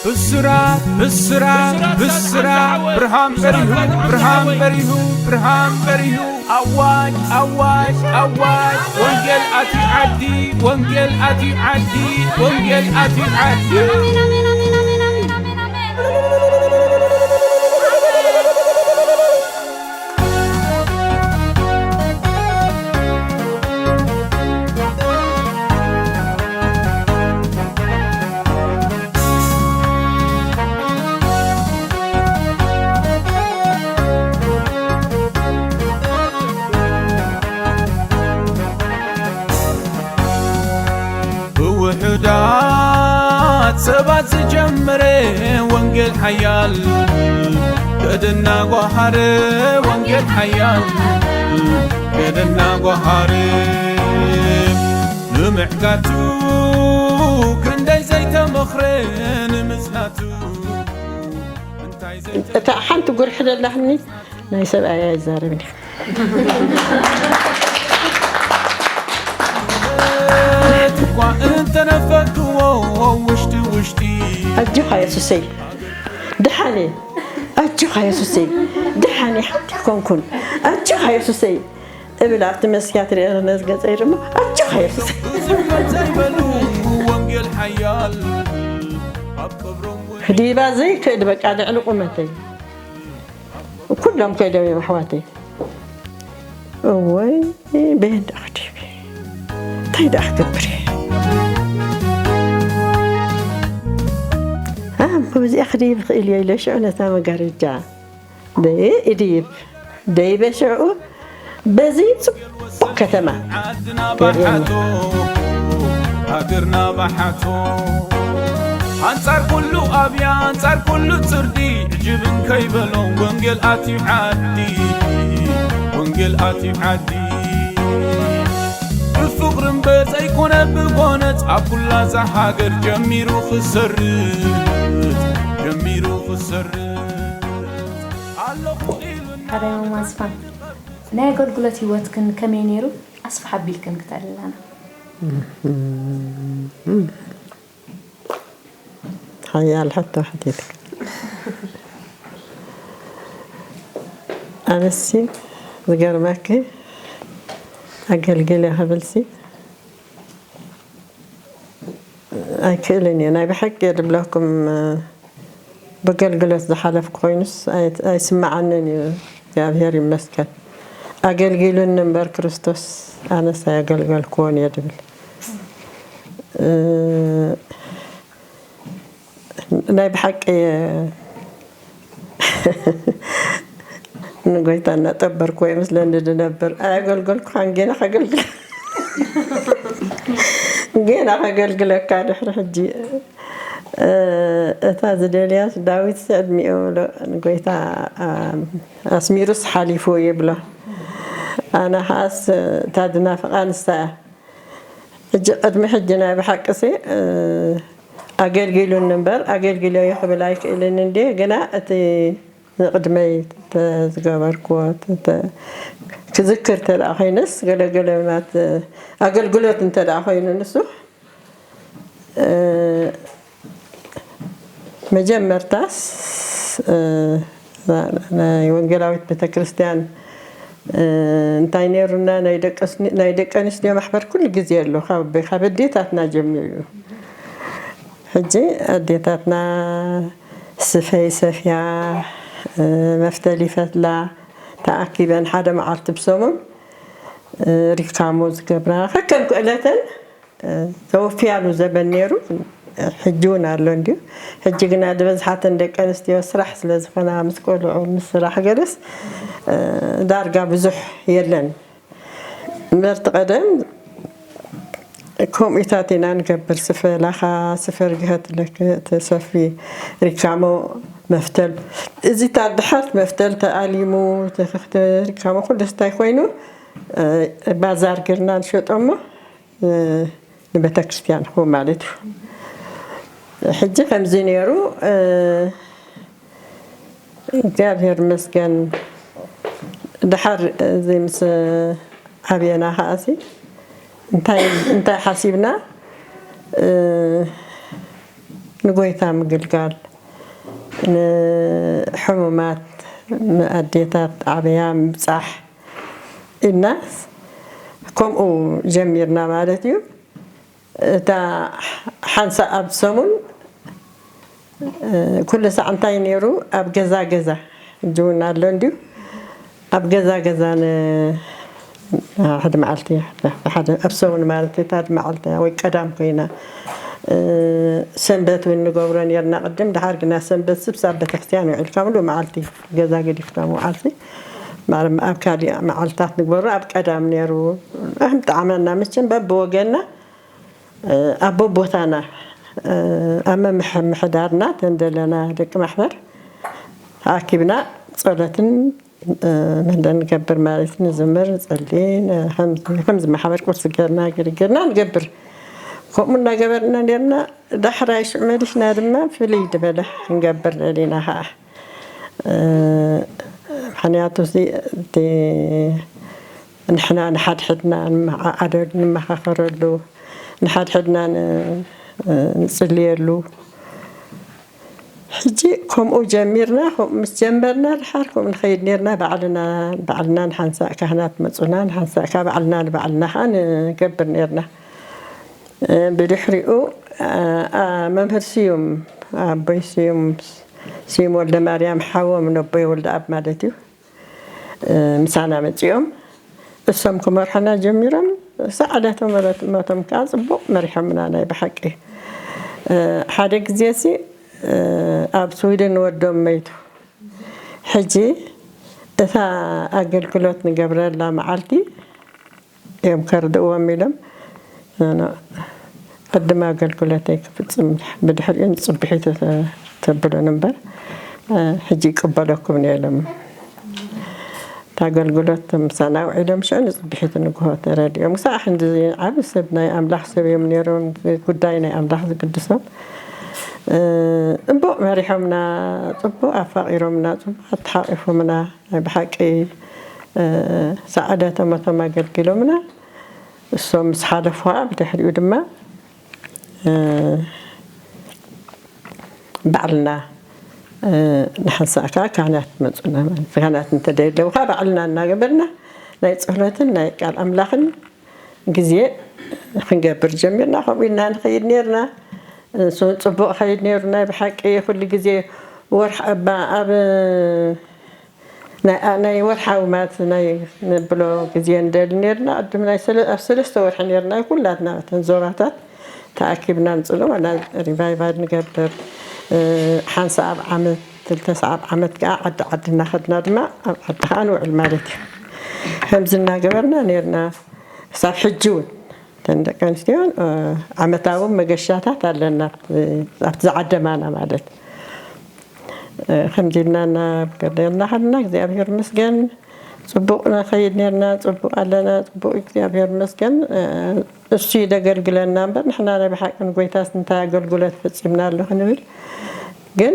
ብስራት ብስራት ብስራት ብርሃን በሪሁ ብርሃን በሪሁ ብርሃን በሪሁ ኣዋጅ ኣዋጅ ኣዋጅ ወንጌል ኣትዩ ዓዲ ወንጌል ኣትዩ ዓዲ ወንጌል ኣትዩ ዓዲ። ብውሑዳት ሰባት ዝጀመረ ወንጌል ሓያል ገደና ጓሃረ ወንጌል ሓያል ገደና ጓሃረ ንምዕጋቱ ክንደይ ዘይተመኽረ ንምጽናቱ እንታይ ዘይተ እታ ሓንቲ ጉርሒ ደላህኒ ናይ ሰብኣይ ኣይዛረብን እየ። እኳ እንተነፈግዎ ውሽጢ ውሽጢ ኣጆኻ የሱሰይ ድሓን እየ። ኣጆኻ የሱሰይ ድሓን እየ ሓንቲ ኣይኮንኩን ኣጆኻ የሱሰይ እብል ኣብቲ መስኪያ ትሪኦ ነዚ ገፀይ ድማ ኣጆኻ የሱሰይ ብዙሕ ዘይበሉ ወንጌል ሓያል ኣብ ቀብሮም ክዲባ ዘይክእል በቃ ልዕሊ ቁመተይ ኩሎም ከይዶም እዮም ኣሕዋተይ። እወይ በየን ደኣ ክዲብ እንታይ ደኣ ክገብር እየ ኣሞ እዚኣ ክድይብ ይኽእል እየ ኢለ ሽዑ ነታ መጋረጃ ደየ እድይብ ደይበ ሽዑ በዚ ጽቡቕ ከተማ የርእየኒ። ሃገርና ባሓቶ ኣንጻር ኩሉ ኣብያ ኣንጻር ኩሉ ጽርዲ ዕጅብን ከይበሎም ወንጌል ኣትዩ ዓዲ ወንጌል ኣትዩ ዓዲ ብፍቕሪ እምበር ዘይኮነ ብጎነጽ ኣብ ኩላ እዛ ሃገር ጀሚሩ ክሰርጽ ጀሚሩ ክሰርጽ ኣለኹ ኢሉ ቀዳማዊ ማስፋ ናይ ኣገልግሎት ህይወትክን ከመይ ነይሩ? ኣስፍሕ ኣቢልክን ክተልላና። ሓያል ሕቶ ሓቲትኪ። ኣነሲ ዝገርመኪ ኣገልጊለ ክብልሲ ኣይክእልን እየ ናይ ብሓቂ እየ ዝብለኩም ብገልግሎት ዝሓለፍኩ ኮይኑስ ኣይስምዓንን እዩ እግዚኣብሔር ይመስገን ኣገልጊሉኒ እምበር ክርስቶስ ኣነስ ኣየገልገልክዎን እየ ዝብል ናይ ብሓቂ ንጎይታ እናጠበርኩዎ ይመስለኒ ዝነብር ኣየገልገልኩኻን ጌና ከገልግል ጌና ከገልግለካ ድሕሪ ሕጂ እታ ዝደልያስ ዳዊት ዕድሚኡ ንጎይታ ኣስሚሩስ ሓሊፉ ይብሎ ኣነ ከዓስ እታ ዝናፍቓ ንሳ እያ ሕጂ ቅድሚ ሕጂ ናይ ብሓቅሲ ኣገልጊሉኒ እምበር ኣገልጊለዮ ክብል ኣይክእልን እንድየ ግና እቲ ንቕድመይ ዝገበርክዎ ክዝክር እንተ ኮይነስ ገለገለ ናት ኣገልግሎት እንተ ኮይኑ ንሱ መጀመርታስ ናይ ወንጌላዊት ቤተክርስትያን እንታይ ነይሩና ናይ ደቂ ኣንስትዮ ማሕበር ኩሉ ግዜ ኣሎ ካብ ኣዴታትና ጀሚሩ እዩ ሕጂ ኣዴታትና ስፈ ይሰፍያ መፍተል ይፈትላ ተኣኪበን ሓደ መዓልቲ ብሰሙን ሪካሞ ዝገብራ ከከም ክእለተን ተወፊያሉ ዘበን ነይሩ ሕጂ እውን ኣሎ እንድዩ ሕጂ ግና ዝበዝሓተን ደቂ ኣንስትዮ ስራሕ ስለ ዝኾና ምስ ቆልዑ ምስ ስራሕ ገለስ ዳርጋ ብዙሕ የለን እምበር እቲ ቀደም ከምኡታት ኢና ንገብር ስፈ ላኻ ስፈ ርግሀት ለክ ተሰፊ ሪካሞ መፍተል እዚታት ድሓር መፍተል ተኣሊሙ ሪካሞ ኩሉ ስታይ ኮይኑ ባዛር ገርና ንሸጦ እሞ ንቤተክርስትያን ክቡ ማለት እዩ ሕጂ ከምዚ ነይሩ እግዚኣብሔር መስገን ድሓር እዚ ምስ ዓብየና ከዓሲ እንታይ ሓሲብና ንጎይታ ምግልጋል፣ ንሕሙማት፣ ንኣዴታት ዓበያ ምብጻሕ ኢልና ከምኡ ጀሚርና ማለት እዩ። እታ ሓንሳእ ኣብ ሰሙን፣ እ፣ ኩሉ ሳዕ እንታይ ነይሩ? ኣብ ገዛ ገዛ፣ ሕጂ እውን ኣሎ እንድዩ፣ ኣብ ገዛ ገዛ ን-፣ ሓደ መዓልቲ፣ ሓደ ኣብ ሰሙን ማለት እታ መዓልቲ ወይ ቀዳም ኮይና፣ እ፣ ሰንበት እውን ንገብሮ ነርና ቅድም። ድሓር ግና ሰንበት ስብስ ኣብ ቤተክርስትያን ውዒልካ ምሉእ መዓልቲ ገዛ ገዲፍካ ምውዓልሲ፣ ማለት ኣብ ካሊእ መዓልታት ንግበሮ። ኣብ ቀዳም ነይሩ፣ ኣህም ጣዕመና መቸም በብወገንና፣ እ፣ ኣብ ቦታና፣ እ፣ ኣብ መምሕ-፣ ምሕዳርና ተንደለና ደቂ ማሕበር ኣኪብና ጸሎትን፣ እ፣ ምህለን ንገብር ማለት ንዝምር፣ ንጸሊ፣ ን-፣ ከም-፣ ከምዚ ማሕበር ቁርሲ ገርና፣ ገርገርና ንገብር። ከምኡ እናገበርና ነርና። ዳሕራይ ሽዑ መሊስና ድማ ፍልይ ዝበለ ክንገብር ደሊና ኸዓ። እ፣ ምኽንያቱ እዚ እቲ ንሕና ንሓድሕድና ንመዓዓደሉ፣ ንመኻኸረሉ፣ ንሓድሕድና ን-፣ ንጽልየሉ። ሕጂ ከምኡ ጀሚርና፣ ከምኡ ምስ ጀመርና ድሓር ከምኡ ንኸይድ ነርና። ባዕልና፣ ባዕልና ንሓንሳእ ካህናት መጹና፣ ንሓንሳእ ከኣ ባዕልና ንባዕልና ከኣ ንገብር ነርና። እ፣ ብድሕሪኡ፣ እ፣ እ፣ መምህር ስዩም፣ ኣቦይ ስዩም፣ ስዩም ወልደ ማርያም ሓዎም ነቦይ ወልደ ኣብ ማለት እዩ። እ፣ ምሳና መጺኦም እሶም ክመርሑና ጀሚሮም። ሳዕ ዕለተ ሞቶም ከኣ ጽቡቕ መሪሖምና ናይ ብሓቂ። እ፣ ሓደ ግዜሲ፣ እ፣ ኣብ ስዊድን ወዶም መይቱ። ሕጂ እታ ኣገልግሎት ንገብረላ መዓልቲ እዮም ከርድእዎም ኢሎም፣ ኖ፣ ኖ፣ ቅድም ኣገልግሎተይ ክፍጽም ብድሕሪኡ ንጽብሒቱ ተ-፣ ተብሉን እምበር፣ እ፣ ሕጂ ይቅበለኩም ኢሎም። እታ ኣገልግሎት ምሳና ውዒሎም ሽዑ ንጽብሒቱ ንግሆ ተረዲኦም። ክሳዕ ክንዲ ዓቢ ሰብ ናይ ኣምላኽ ሰብ እዮም ነይሮም፣ ጉዳይ ናይ ኣምላኽ ዝግድሶም። እ፣ ጽቡቕ መሪሖምና፣ ጽቡቕ ኣፋቒሮምና፣ ጽቡቕ ኣተሓቒፎምና። ናይ ብሓቂ፣ እ፣ ሳዕ ዕለተ ሞቶም ኣገልጊሎምና። እሶም ምስ ሓለፉ ኸዓ ብድሕሪኡ ድማ፣ እ፣ ባዕልና፣ እ፣ ንሓንሳእ ከኣ ካህናት መጹና ማለት እዩ። ካህናት እንተደየለዉ ከኣ ባዕልና እናገበርና ናይ ጸሎትን ናይ ቃል ኣምላኽን ግዜ ክንገብር ጀሚርና። ከምኡ ኢልና ንኸይድ ኔርና። እሱ ጽቡቕ ኸይድ ኔሩ። ናይ ብሓቂ ኩሉ ግዜ ወርሒ እባ ኣብ ናይ፣ ኣ-፣ ናይ ወርሓዊ ማለት ናይ ነብሎ ግዜ ንደሊ ኔርና። ቅድም ናይ ሰለ-፣ ኣብ ሰለስተ ወርሒ ኔርና ኩላትና እተን ዞባታት ተኣኪብና ንጽሎ፣ ዋላ ሪቫይቫል ንገብር። እ፣ ሓንሳ ኣብ ዓመት፣ ክልተ ሳዕ ኣብ ዓመት ከኣ ዓዲ ዓዲ እናኸድና ድማ ኣብ ዓዲ ከኣ ንውዕል ማለት እዩ። ከምዚ እናገበርና ኔርና ክሳብ ሕጂ እውን። እተን ደቂ ኣንስትዮ፣ እ፣ ዓመታዊ መገሻታት ኣለና፣ እ፣ ኣብቲ ዝዓደማና ማለት። እ፣ ከምዚ ኢልና እናገደልና ከለና እግዚኣብሔር ይመስገን፣ ጽቡቕ ንኸይድ ኔርና፣ ጽቡቕ ኣለና፣ ጽቡቕ እግዚኣብሔር ይመስገን። እ፣ እሱ እዩ ዘገልግለና እምበር ንሕና ናይ ብሓቂ ንጎይታስ እንታይ ኣገልግሎት ፈጺምና ኣሎ ክንብል ግን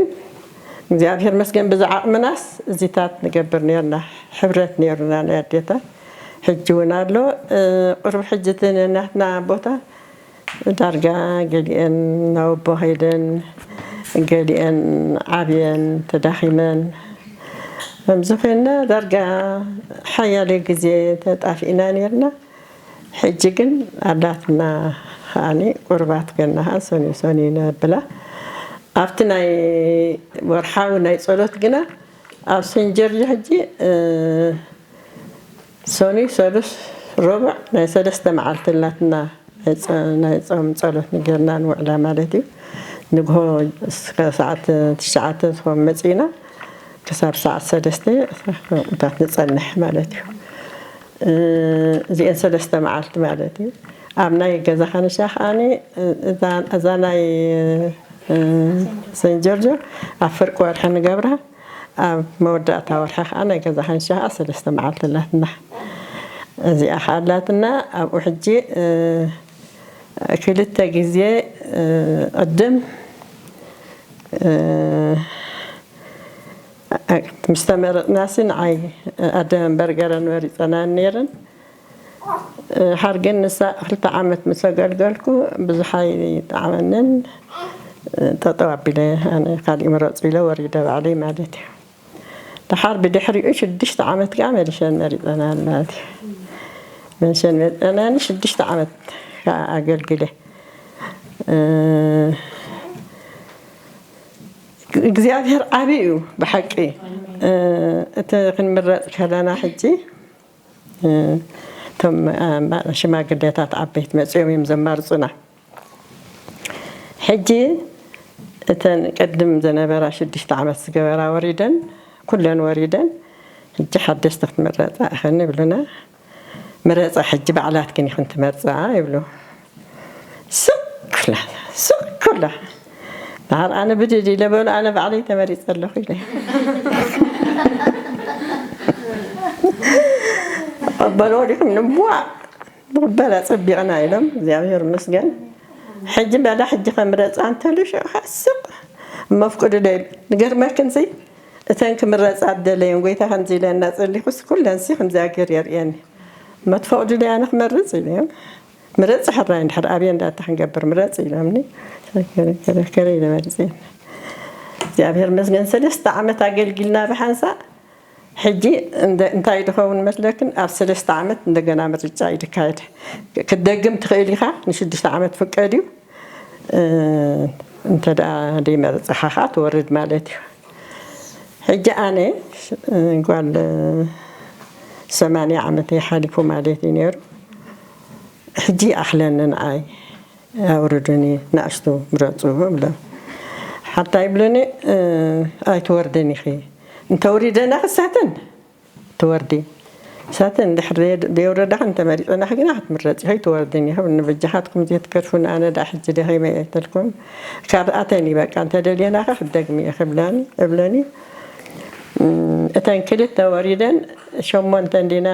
እግዚኣብሔር ይመስገን ብዝዓቕምናስ እዚታት ንገብር ኔርና፣ ሕብረት ኔሩና ናይ ኣዴታት። ሕጂ እውን ኣሎ። እ፣ ቁሩብ ሕጂ እቲ ናትና ቦታ ዳርጋ ገሊአን ናብ ኣቦ ከይደን፣ ገሊአን ዓብየን ተዳኺመን፣ ከምዚ ኮይንና ዳርጋ ሓያለ ግዜ ተጣፊእና ኔርና። ሕጂ ግን ኣላትና ከኣኒ ቁሩባት ገና ከኣ ሰኒ ሰኒ ነብላ። ኣብቲ ናይ ወርሓዊ ናይ ጸሎት ግና ኣብ ሴንት ጀርጅ ሕጂ፣ እ፣ ሰኑይ፣ ሰሉስ፣ ረቡዕ ናይ ሰለስተ መዓልቲ ኣላትና ናይ ጸ-፣ ናይ ጾም ጸሎት ንጌርና ንውዕላ ማለት እዩ። ንግሆ እስከ ሰዓት ትሽዓተ ዝኾን መጺና ክሳብ ሰዓት ሰለስተ ታት ንጸንሕ ማለት እዩ። እ፣ እዚአን ሰለስተ መዓልቲ ማለት እዩ። ኣብ ናይ ገዛ ካንሻ ከኣኒ፣ እ፣ እዛ፣ እዛ ናይ፣ እ፣ ሴንት ጆርጆ ኣብ ፍርቂ ወርሒ ንገብራ። ኣብ መወዳእታ ወርሒ ከኣ ናይ ገዛ ካንሻ ከኣ ሰለስተ መዓልቲ ኣላትና። እዚኣ ከኣ ኣላትና። ኣብኡ ሕጂ፣ እ፣ ክልተ ግዜ፣ እ፣ ቅድም፣ እ፣ ምስ ተመረጥናሲ ንዓይ ኣደ መንበር ገረን መሪጸናን ነይረን። ሓር ግን ንሳ ክልተ ዓመት ምስ ኣገልገልኩ ብዙሕ ኣይጠዓመንን። ጠጠው ኣቢለ፣ ኣነ ካሊእ ምረፁ ኢለ ወሪደ ባዕለይ ማለት እዩ። ደሓር ብድሕሪኡ ሽዱሽተ ዓመት ከዓ መሊሸን መሪፀናን ማለት እዩ። መሊሸን መሪፀናኒ ሽዱሽተ ዓመት ከዓ ኣገልግለ። እግዚኣብሔር ዓቢ እዩ ብሓቂ። እቲ ክንምረፅ ከለና ሕጂ እቶም ሽማግሌታት ዓበይቲ መፅኦም እዮም ዘማርፁና። ሕጂ እተን ቅድም ዝነበራ ሽዱሽተ ዓመት ዝገበራ ወሪደን፣ ኩለን ወሪደን፣ ሕጂ ሓደስቲ ክትምረፃ እኽን ይብሉና። ምረፃ ሕጂ ባዕላትክን ኢኽን ትመርፃ ይብሉ። ስቅ ኩላ ስቅ ኩላ። ደሓር ኣነ ብድድ ኢለ በሉ ኣነ ባዕለይ ተመሪፀ ኣለኹ ኢለ። በሎ ዲኹም ንቧዕ ንቕበላ ፀቢቕና ኢሎም እግዚኣብሔር ይመስገን። ሕጂ በላ ሕጂ ከምረፃ እንተሉ ሽዑ ከዓ ስቅ መፍቅዱ ደ ንገርመክን ሲ እተን ክምረፃ ኣደለየን ጎይታ ከምዚ ኢለ እናፀሊኹስ ኩለንሲ ከምዚ ኣገር የርእየኒ መትፈቕዱ ደ ኣነ ክመርፅ ኢለዮም። ምረፂ ሕራይ እንድሕር ኣብየ እንዳታ ክንገብር ምረፂ ኢሎምኒ። ከረ ኢለ መርፅየ። እግዚኣብሔር መስገን ሰለስተ ዓመት ኣገልጊልና ብሓንሳ ሕጂ እንታይ ድኸውን መስለክን ኣብ ሰለስተ ዓመት እንደገና ምርጫ ይድካየድ። ክደግም ትኽእል ኢኻ ንሽዱሽተ ዓመት ፍቀድ እዩ። እንተ ደኣ ደይመረፅኻ ከዓ ትወርድ ማለት እዩ። ሕጂ ኣነ ጓል ሰማንያ ዓመት ሓሊፉ ማለት እዩ ነይሩ። ሕጂ ኣኽለኒ ንዓይ ኣውርዱኒ ንኣሽቱ ምረፁ እብሎም። ሓታ ይብሉኒ ኣይትወርድን ኢኺ እንተውሪደና ክሳተን ትወርዲ ሳተን እንድሕር ዘየድ- ዘየውረዳኽን እንተመሪፅናኽ ግና ክትምረፂ ኸይትወርድን ኢኺ ብኒ በጃኻትኩም ዘይትገድፉን ኣነ ደኣ ሕጂ ደኺመ እየ ተልኩም ካብኣተን እዩ በቃ እንተደልየናኸ ክትደግሚ ኢኺ ብላኒ እብለኒ። እተን ክልተ ወሪደን ሸሞንተ እንዲና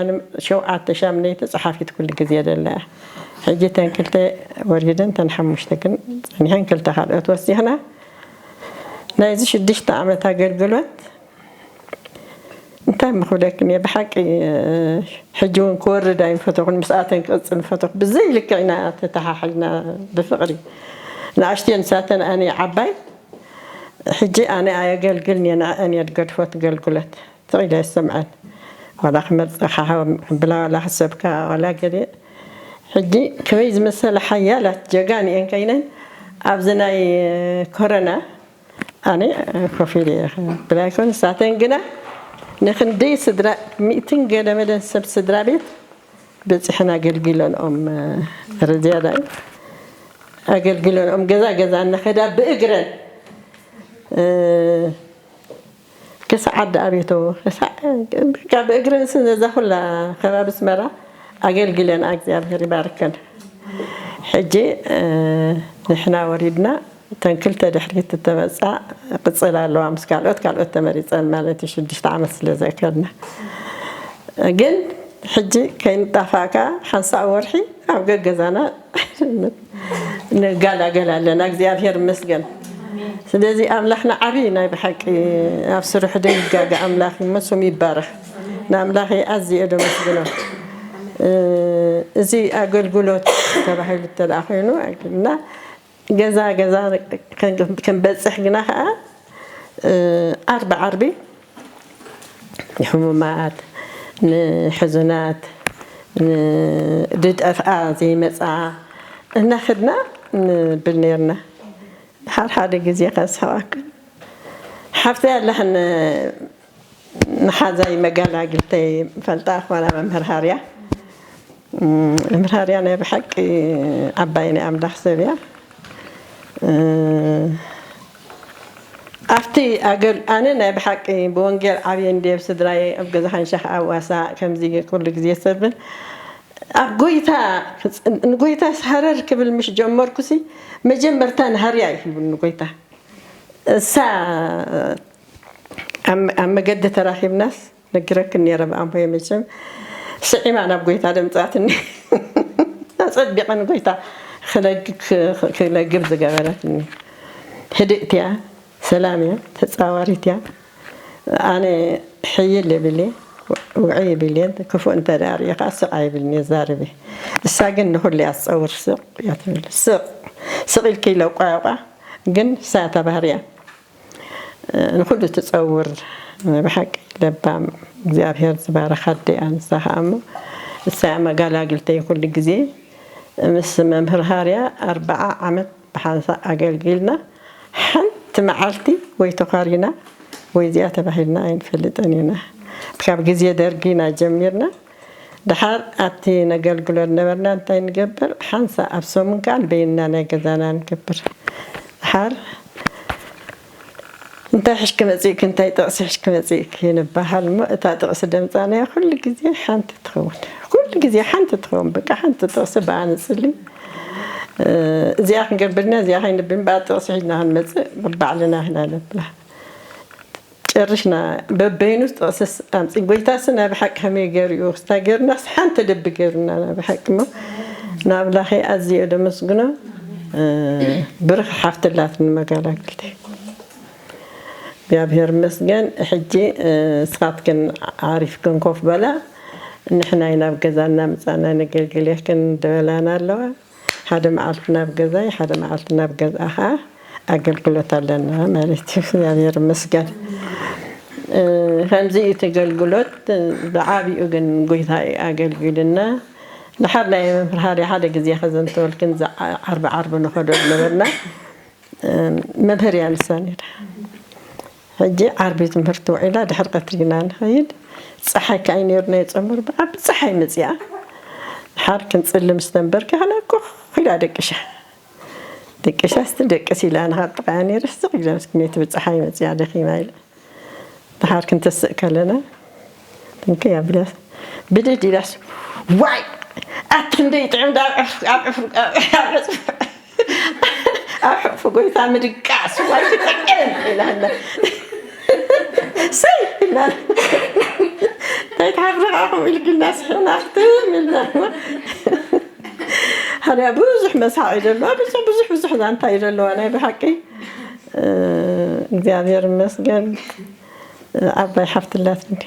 ሸውዓተ ሻምነይቲ ፀሓፊት ኩሉ ግዜ ደላ ሕጂ እተን ክልተ ወሪደን እተን ሓሙሽተ ግን ፀኒሐን ክልተ ካልኦት ወሲኽና ናይዚ ሽዱሽተ ዓመት ኣገልግሎት እንታይ ምኽብለክን እየ ብሓቂ ሕጂ እውን ክወርድ ኣይንፈተኹን ምስኣተን ክቕፅል ንፈተኹ ብዘይ ልክዕ ኢና ተተሓሒዝና ብፍቕሪ ንኣሽትዮ ንሳተን ኣነ ዓባይ ሕጂ ኣነ ኣየገልግልን እየ ንኣአን እየ ድገድፎ ትገልግለት ትቕ ኢለ የሰምዐን ዋላ ክመርፀኻ ብላ ዋላ ክሰብካ ዋላ ገለ ሕጂ ከመይ ዝመሰለ ሓያላት ጀጋን እየን ከይነን ኣብዚ ናይ ኮረና ኣነ ኮፍ ኢለ እየ ብላ ይኮን ንሳተን ግና ንክንደይ ስድራ ሚእትን ገለ መለን ሰብ ስድራ ቤት በፂሐን ኣገልጊለንኦም ረዝያዳ እዩ ኣገልጊለንኦም ገዛ ገዛ እናኸዳ ብእግረን ክሳዕ ዓዲ ኣቤቶ ክሳዕ ብእግረን ስነዛ ኩላ ከባቢ ስመራ ኣገልጊለና እግዚኣብሔር ይባርከን ሕጂ ንሕና ወሪድና እተን ክልተ ድሕሪት እተመፃ ቅፅል ኣለዋ ምስ ካልኦት ካልኦት ተመሪፀን ማለት እዩ ሽዱሽተ ዓመት ስለ ዘእከልና ግን ሕጂ ከይንጣፋእካ ሓንሳእ ወርሒ ኣብ ገገዛና ንጋላገል ኣለና እግዚኣብሔር ይመስገን ስለዚ ኣምላኽና ዓብዪ ናይ ብሓቂ ኣብ ስርሑ ደይጋገ ኣምላኽ ይመስም ይባረኽ ንኣምላኸይ ኣዝየ ዶ መስግኖ እዚ ኣገልግሎት ተባሂሉ እተደኣ ኮይኑ እና ገዛ ገዛ ክንበፅሕ ግና ከዓ ዓርቢ ዓርቢ ንሕሙማት ንሕዙናት ንድጠፍኣ ዘይመፅኣ እናኸድና ንብል ነርና ሓደ ሓደ ግዜ ከስሕቐኩም ሓፍተይ ኣለኽን ንሓዛይ መጋላግልተይ ፈልጣ ኾና መምህር ሃርያ መምህር ሃርያ ናይ ብሓቂ ዓባይ ናይ ኣምላኽ ሰብ እያ ኣብቲ ኣገል ኣነ ናይ ብሓቂ ብወንጌል ዓብየ እንደ ኣብ ስድራየ ኣብ ገዛ ሓንሻ ኣዋሳ ከምዚ ኩሉ ግዜ ሰብን ኣብ ጎይታ ንጎይታ ሃረር ክብል ምሽ ጀመርኩሲ መጀመርታ ንሃርያ እዩ ሂቡኒ ጎይታ እሳ ኣብ መገዲ ተራኺብናስ ነግረክን ነረ ብኣምሆየ መቸም ስዒማ ናብ ጎይታ ደምፃትኒ ኣፀቢቐን ጎይታ ክለግብ ዝገበረትኒ ህድእት እያ ሰላም እያ ተፃዋሪት እያ ኣነ ሕይል የብል እየ ውዑይ የብል እየ ክፉእ እንተ ሪእኻ ስቕ ኣይብልን እየ ዛርብ እየ እሳ ግን ንኹሉ እያ ትፀውር ስቕ እያ ትብል ስቕ ስቕ ኢልኪ ኢለ ቋቋ ግን ሳታ ባህርያ ንኹሉ ትጸውር፣ ብሓቂ ለባም፣ እግዚኣብሔር ዝባረኻ ኣደ እያ ንሳ ኸኣ። እሞ እሳ እያ መጋላግልተይ ኩሉ ግዜ። ምስ መምህር ሃርያ ኣርብዓ ዓመት ብሓንሳእ ኣገልጊልና፣ ሓንቲ መዓልቲ ወይ ተዃሪና ወይ እዚኣ ተባሂልና ኣይንፈልጥን ኢና። ካብ ግዜ ደርጊ ኢና ጀሚርና። ደሓር ኣብቲ ነገልግሎ ዝነበርና እንታይ ንገብር? ሓንሳእ ኣብ ሰሙን ከኣ በይንና ናይ ገዛና ንገብር። ደሓር እንታይ ሒዝኪ መጺእኪ፣ እንታይ ጥቕሲ ሒዝኪ መጺእኪ ንበሃል እሞ፣ እታ ጥቕሲ ደምጻናያ ኩሉ ግዜ ሓንቲ ትኸውን። ኩሉ ግዜ ሓንቲ ትኸውን። በቃ ሓንቲ ጥቕሲ ብኣ ንጽሊ። እ፣ እዚኣ ክንገብር ኢና፣ እዚኣ ከይንብል እምበኣር ጥቕሲ ሒዝና ክንመጽእ ባዕልና ኢና ነብላ። ጨሪሽና በበይኑ ጥቕስስ ኣምጺ። ጎይታስ ናይ ብሓቂ ከመይ ገይሩ እዩ ክስታ ገይሩናስ ሓንቲ ልቢ ገይሩና ናይ ብሓቂ እሞ ንኣምላኸይ ኣዝየ ደመስግኖ። እ፣ ብርኽ ሓፍትላትን መጋላግልቲ እግዚኣብሔር ይመስገን። ሕጂ፣ እ፣ ንስኻትክን ዓሪፍክን ኮፍ በላ፣ ንሕና ኢና ኣብ ገዛ እናመጻና ነገልግሌክን ደበላና ኣለዋ። ሓደ መዓልቲ ናብ ገዛይ፣ ሓደ መዓልቲ ናብ ገዝኣ ኸዓ ኣገልግሎት ኣለና ማለት እዩ። እግዚኣብሔር ይመስገን። እ፣ ከምዚ እዩ እቲ ኣገልግሎት። ብዓቢኡ ግን ጎይታ እዩ ኣገልጊሉና። ድሓር ናይ መምህር ሃርያ ሓደ ግዜ ከዘንተወልክን፣ እዛ ዓርቢ ዓርቢ ንኸዶ ዝነበርና፣ እ፣ መምህር እያ ንሳ ነይራ። ሕጂ ዓርቢ ትምህርቲ ውዒላ፣ ድሕሪ ቀትሪ ኢና ንኸይድ። ጸሓይ ከኣ እዩ ነይሩ ናይ ጾም ኣርብዓ፣ ብጸሓይ መጺኣ። ድሓር ክንጽሊ ምስ ተንበርከኽና፣ ኮኽ ኢላ ደቂሻ። ደቂሻ እስቲ ደቅስ ኢላ፣ ንኻብ ጥቓያ ነይረ፣ ስቕ ኢለ፣ ምስኪነይቲ ብጸሓይ መጺኣ ደኺማ ኢለ። ድሓር ክንተስእ ከለና፣ ትንክይ ኣቢላስ፣ ብድድ ኢላስ፣ ዋይ! ኣቲ ክንደይ ጥዑም፣ ዳ ኣብ ዕፍ-፣ ኣብ ዕፍ-፣ ኣብ ዕፍ-፣ ኣብ ሕቑፊ ጎይታ ምድቃስ፣ ዋይ፣ ክጥዕም ኢላና። ሰይ ኢልና። እንታይ ትሓፍሪ ኸዓ ከምኡ ኢልክልና ስሒቕና ክትም ኢልና። ሃርያ ብዙሕ መስሓቕ እዩ ዘለዋ፣ ብዙሕ፣ ብዙሕ፣ ብዙሕ ዛንታ እዩ ዘለዋ ናይ ብሓቂ። እ፣ እግዚኣብሔር ይመስገን። ዓባይ ሓፍቲ ኣላትኒ።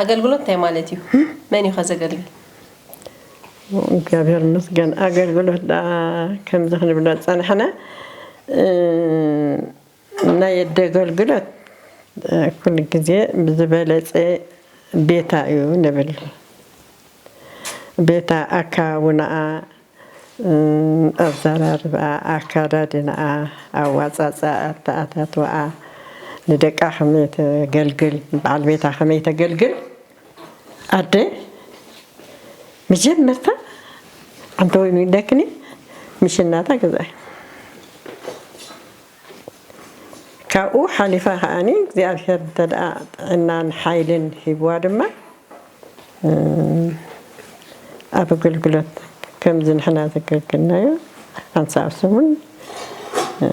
ኣገልግሎት እንታይ ማለት እዩ? መን እዩ ከ ዘገልግል? እግዚኣብሔር ይመስገን። ኣገልግሎት ደኣ ከምዚ ክንብሎ ዝጸናሕና፣ እ፣ ናይ ኣደ ኣገልግሎት፣ እ፣ ኩሉ ግዜ ብዝበለጸ ቤታ እዩ ንብል። ቤታ ኣከዋውናኣ፣ እ፣ ኣዘራርባኣ፣ ኣከዳድናኣ፣ ኣዋጻጽኣ፣ ኣተኣታትዋኣ፣ ንደቃ ከመይ ተገልግል፣ በዓል ቤታ ከመይ ተገልግል፣ ኣደ መጀመርታ ኣንተ ወይ ሚደክኒ ምሽናታ ገዛ እዩ። ካብኡ ሓሊፋ ከኣኒ እግዚኣብሔር እንተ ደኣ ጥዕናን ሓይልን ሂብዋ ድማ፣ እ፣ ኣብ ኣገልግሎት ከምዚ ንሕና ዘገልገልናዮ ሓንሳብ ሰሙን፣ እ፣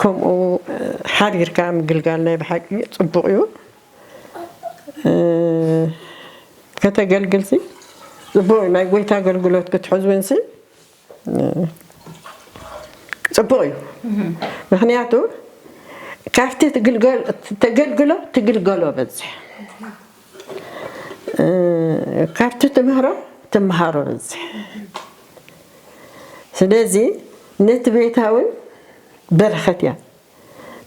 ከምኡ፣ እ፣ ሓቢርካ ምግልጋል ናይ ብሓቂ ጽቡቕ እዩ። እ፣ ከተገልግልሲ ጽቡቕ እዩ። ናይ ጎይታ ኣገልግሎት ክትሕዝውንሲ፣ እ፣ ጽቡቕ እዩ። ምኽንያቱ ካብቲ ትግልገል-፣ ተገልግሎ ትግልገሎ በዝሕ። እ፣ ካብቲ ትምህሮ ትምሃሮ በዝሕ። ስለዚ ነቲ ቤታ እውን በረኸት እያ።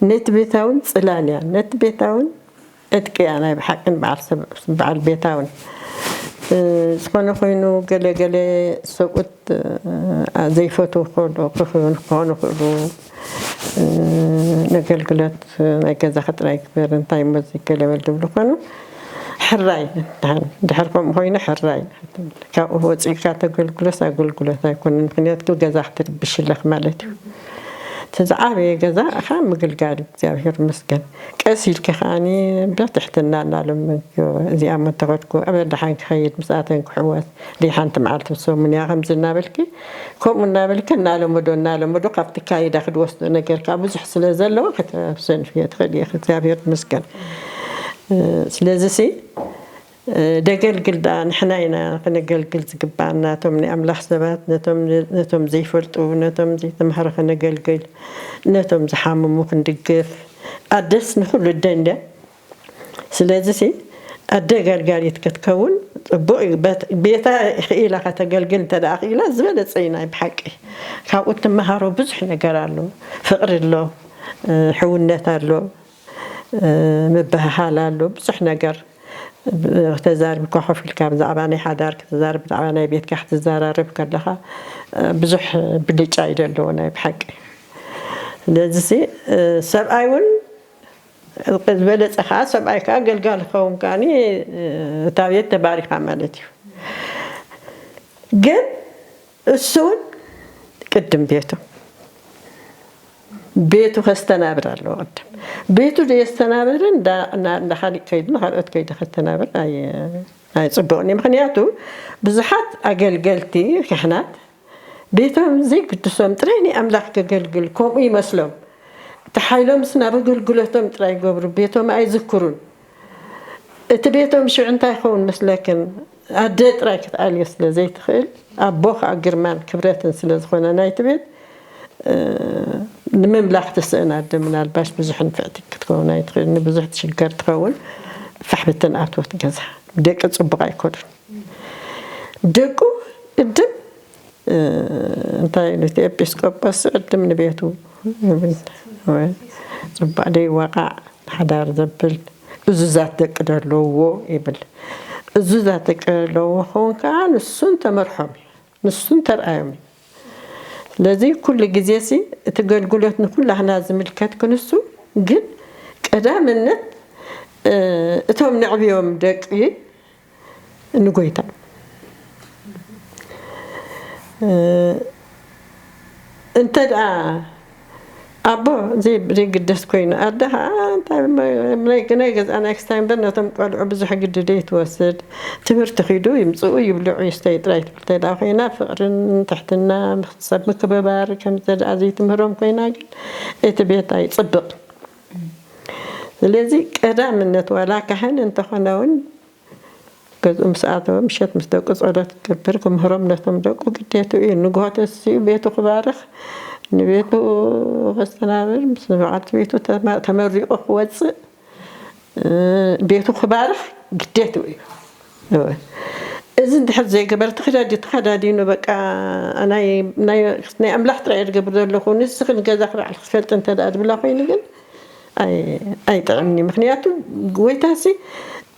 ነቲ ቤታ እውን ጽላል እያ። ነቲ ቤታ እውን ዕጥቂ እያ ናይ ብሓቅን በዓል ሰብ-፣ በዓል ቤታ እውን። እ፣ ዝኾነ ኮይኑ ገለ ገለ ሰብኡት፣ እ፣ ዘይፈትዉ ክኾኑ፣ ክኾኑ ይኽእሉ። እ፣ ነገልግሎት ናይ ገዛኺ ጥራይ ግበር፣ እንታይ እሞ እዚ ገለ በል ዝብሉ ኮኑ። ሕራይ፣ ድሓን፣ ድሕር ከምኡ ኮይኑ ሕራይ። ካብኡ ወፂእካ ተገልግሎስ ኣገልግሎት ኣይኮነን፣ ምኽንያቱ ገዛ ክትርብሽ ኣለኽ ማለት እዩ። እቲ ዝዓበየ ገዛ እኻ ምግልጋል እዩ፣ እግዚኣብሔር ይመስገን። ቀስ ኢልኪ ከዓኒ ብትሕትና እናለመንክዮ፣ እዚኣ እሞ እንተኸድኩ፣ ኣበ ደሓን ክኸይድ፣ ምስኣተን ክሕወስ፣ ደይ ሓንቲ መዓልቲ ብሰሙን እያ ከምዚ እናበልኪ፣ ከምኡ እናበልኪ እናለመዶ፣ እናለመዶ ካብቲ ካይዳ ክትወስዶ ነገር ከዓ ብዙሕ ስለ ዘለዎ፣ ከተሰንፍዮ ትኽእሊ ኢኺ፣ እግዚኣብሔር ይመስገን። እ፣ ስለዚ ሲ፣ እ፣ ደገልግል ደኣ ንሕና ኢና ክነገልግል ዝግባኣና፣ ነቶም ናይ ኣምላኽ ሰባት፣ ነቶም፣ ነቶም ዘይፈልጡ፣ ነቶም ዘይተማህሩ ክነገልግል፣ ነቶም ዝሓመሙ ክንድግፍ፣ ኣደስ ንኹሉ ኣደ እንድያ። ስለዚሲ ኣደ ኣገልጋሊት ክትከውን ጽቡቕ እዩ። በት-፣ ቤታ ክኢላ ከተገልግል እንተ ደኣ ክኢላ ዝበለጸ እዩ ናይ ብሓቂ። ካብኡ ትመሃሮ ብዙሕ ነገር ኣሎ። ፍቕሪ ኣሎ፣ እ፣ ሕውነት ኣሎ፣ እ፣ ምብህሃል ኣሎ፣ ብዙሕ ነገር። ብ-፣ ተዛሪብካ ኮፍ ኢልካ ብዛዕባ ናይ ሓዳር ክትዛረብ፣ ብዛዕባ ናይ ቤትካ ክትዘራረብ ከለኻ፣ እ፣ ብዙሕ ብልጫ እዩ ዘለዎ ናይ ብሓቂ። ስለዚሲ፣ እ፣ ሰብኣይ እውን ዝበለጸ ከኣ ሰብኣይ ከኣ ገልጋሊ ክኸውን ከኣኒ፣ እ፣ እታ ቤት ተባሪኻ ማለት እዩ። ግን እሱ እውን ቅድም ቤቱ፣ ቤቱ ከስተናብር ኣለዎ ቅድም። ቤቱ ዘየስተናብር እንዳ-፣ እንዳ-፣ እንዳ ካሊእ ከይዱ ንኻልኦት ከይዱ ከስተናብር ኣይ-፣ ኣይጽቡቕን እዩ። ምኽንያቱ ብዙሓት ኣገልገልቲ ካህናት ቤቶም ዘይግድሶም ጥራይ ናይ ኣምላኽ ከገልግል ከምኡ ይመስሎም። እቲ ሓይሎምስ ናብ ኣገልግሎቶም ጥራይ ይገብሩ፣ ቤቶም ኣይዝክሩን። እቲ ቤቶም ሽዑ እንታይ ይኸውን መስለክን? ኣደ ጥራይ ክትኣልዮ ስለ ዘይትኽእል፣ ኣቦ ኸኣ ግርማን ክብረትን ስለ ዝኾነ ናይቲ ቤት፣ እ፣ ንምምላኽ ትስእን ኣደ ምናልባሽ ብዙሕ ንፍዕቲ ክትከውን ኣይትኽእል፣ ንብዙሕ ትሽገር ትኸውን። ፋሕ ብትን ኣትወት ገዛ፣ ደቂ ጽቡቕ ኣይኮኑን። ደቁ ቅድም፣ እ፣ እንታይ ኢሉ እቲ ኤጲስቆጶስ ቅድም ንቤቱ ይብል። ወይ ጽባእ ደይወቓዕ ሓዳር ዘብል እዙዛት ደቂ ዶ ኣለውዎ ይብል። እዙዛት ደቂ ኣለውዎ ክኸውን ከኣ ንሱን ተመርሖም እዩ፣ ንሱን ተርኣዮም እዩ። ስለዚ ኩሉ ግዜሲ እቲ ገልግሎት ንኩላህና ዝምልከት ክንሱ፣ ግን ቀዳምነት፣ እ፣ እቶም ነዕብዮም ደቂ ንጎይታ። እ፣ እንተ ደኣ ኣቦ ዘይ-፣ ዘይግደስ ኮይኑ፣ ኣደ ኸኣ እንታይ መ-፣ ናይ፣ ናይ ገዝኣ ናይ ክስታይ እምበር ነቶም ቆልዑ ብዙሕ ግዲ ደይትወስድ። ትምህርቲ ኺዱ ይምጽኡ፣ ይብልዑ፣ ይስተዩ ጥራይ ትብል እንተ ደኣ ኮይና፣ ፍቕርን ትሕትና፣ ሰብ ምክብባር ከምዚ ደኣ ዘይትምህሮም ኮይና ግን እቲ ቤት ኣይጽብቕ። ስለዚ ቀዳምነት ዋላ ካህን እንተኾነ እውን ገዝኡ ምስ ኣተወ ምሸት ምስ ደቁ ጸሎት ክገብር ክምህሮም ነቶም ደቁ ግዴቱ እዩ። ንግሆ ተሲኡ ቤቱ ክባርኽ ንቤቱ ከስተናብር ምስ በዓልቲ ቤቱ ተመ-፣ ተመሪቑ ክወጽእ፣ እ፣ ቤቱ ክባርኽ ግዴቱ እዩ። እወ። እዚ እንድሕር ዘይገበር ተኸዳዲ-፣ ተኸዳዲኑ በቃ ናይ፣ ናይ፣ ናይ ኣምላኽ ጥራይ እየ ዝገብር ዘለኹ፣ ንስኺ ንገዛኺ ባዕልኺ ትፈልጢ እንተ ደኣ ዝብላ ኮይኑ ግን ኣይ-፣ ኣይጥዕምኒ። ምኽንያቱ ጎይታሲ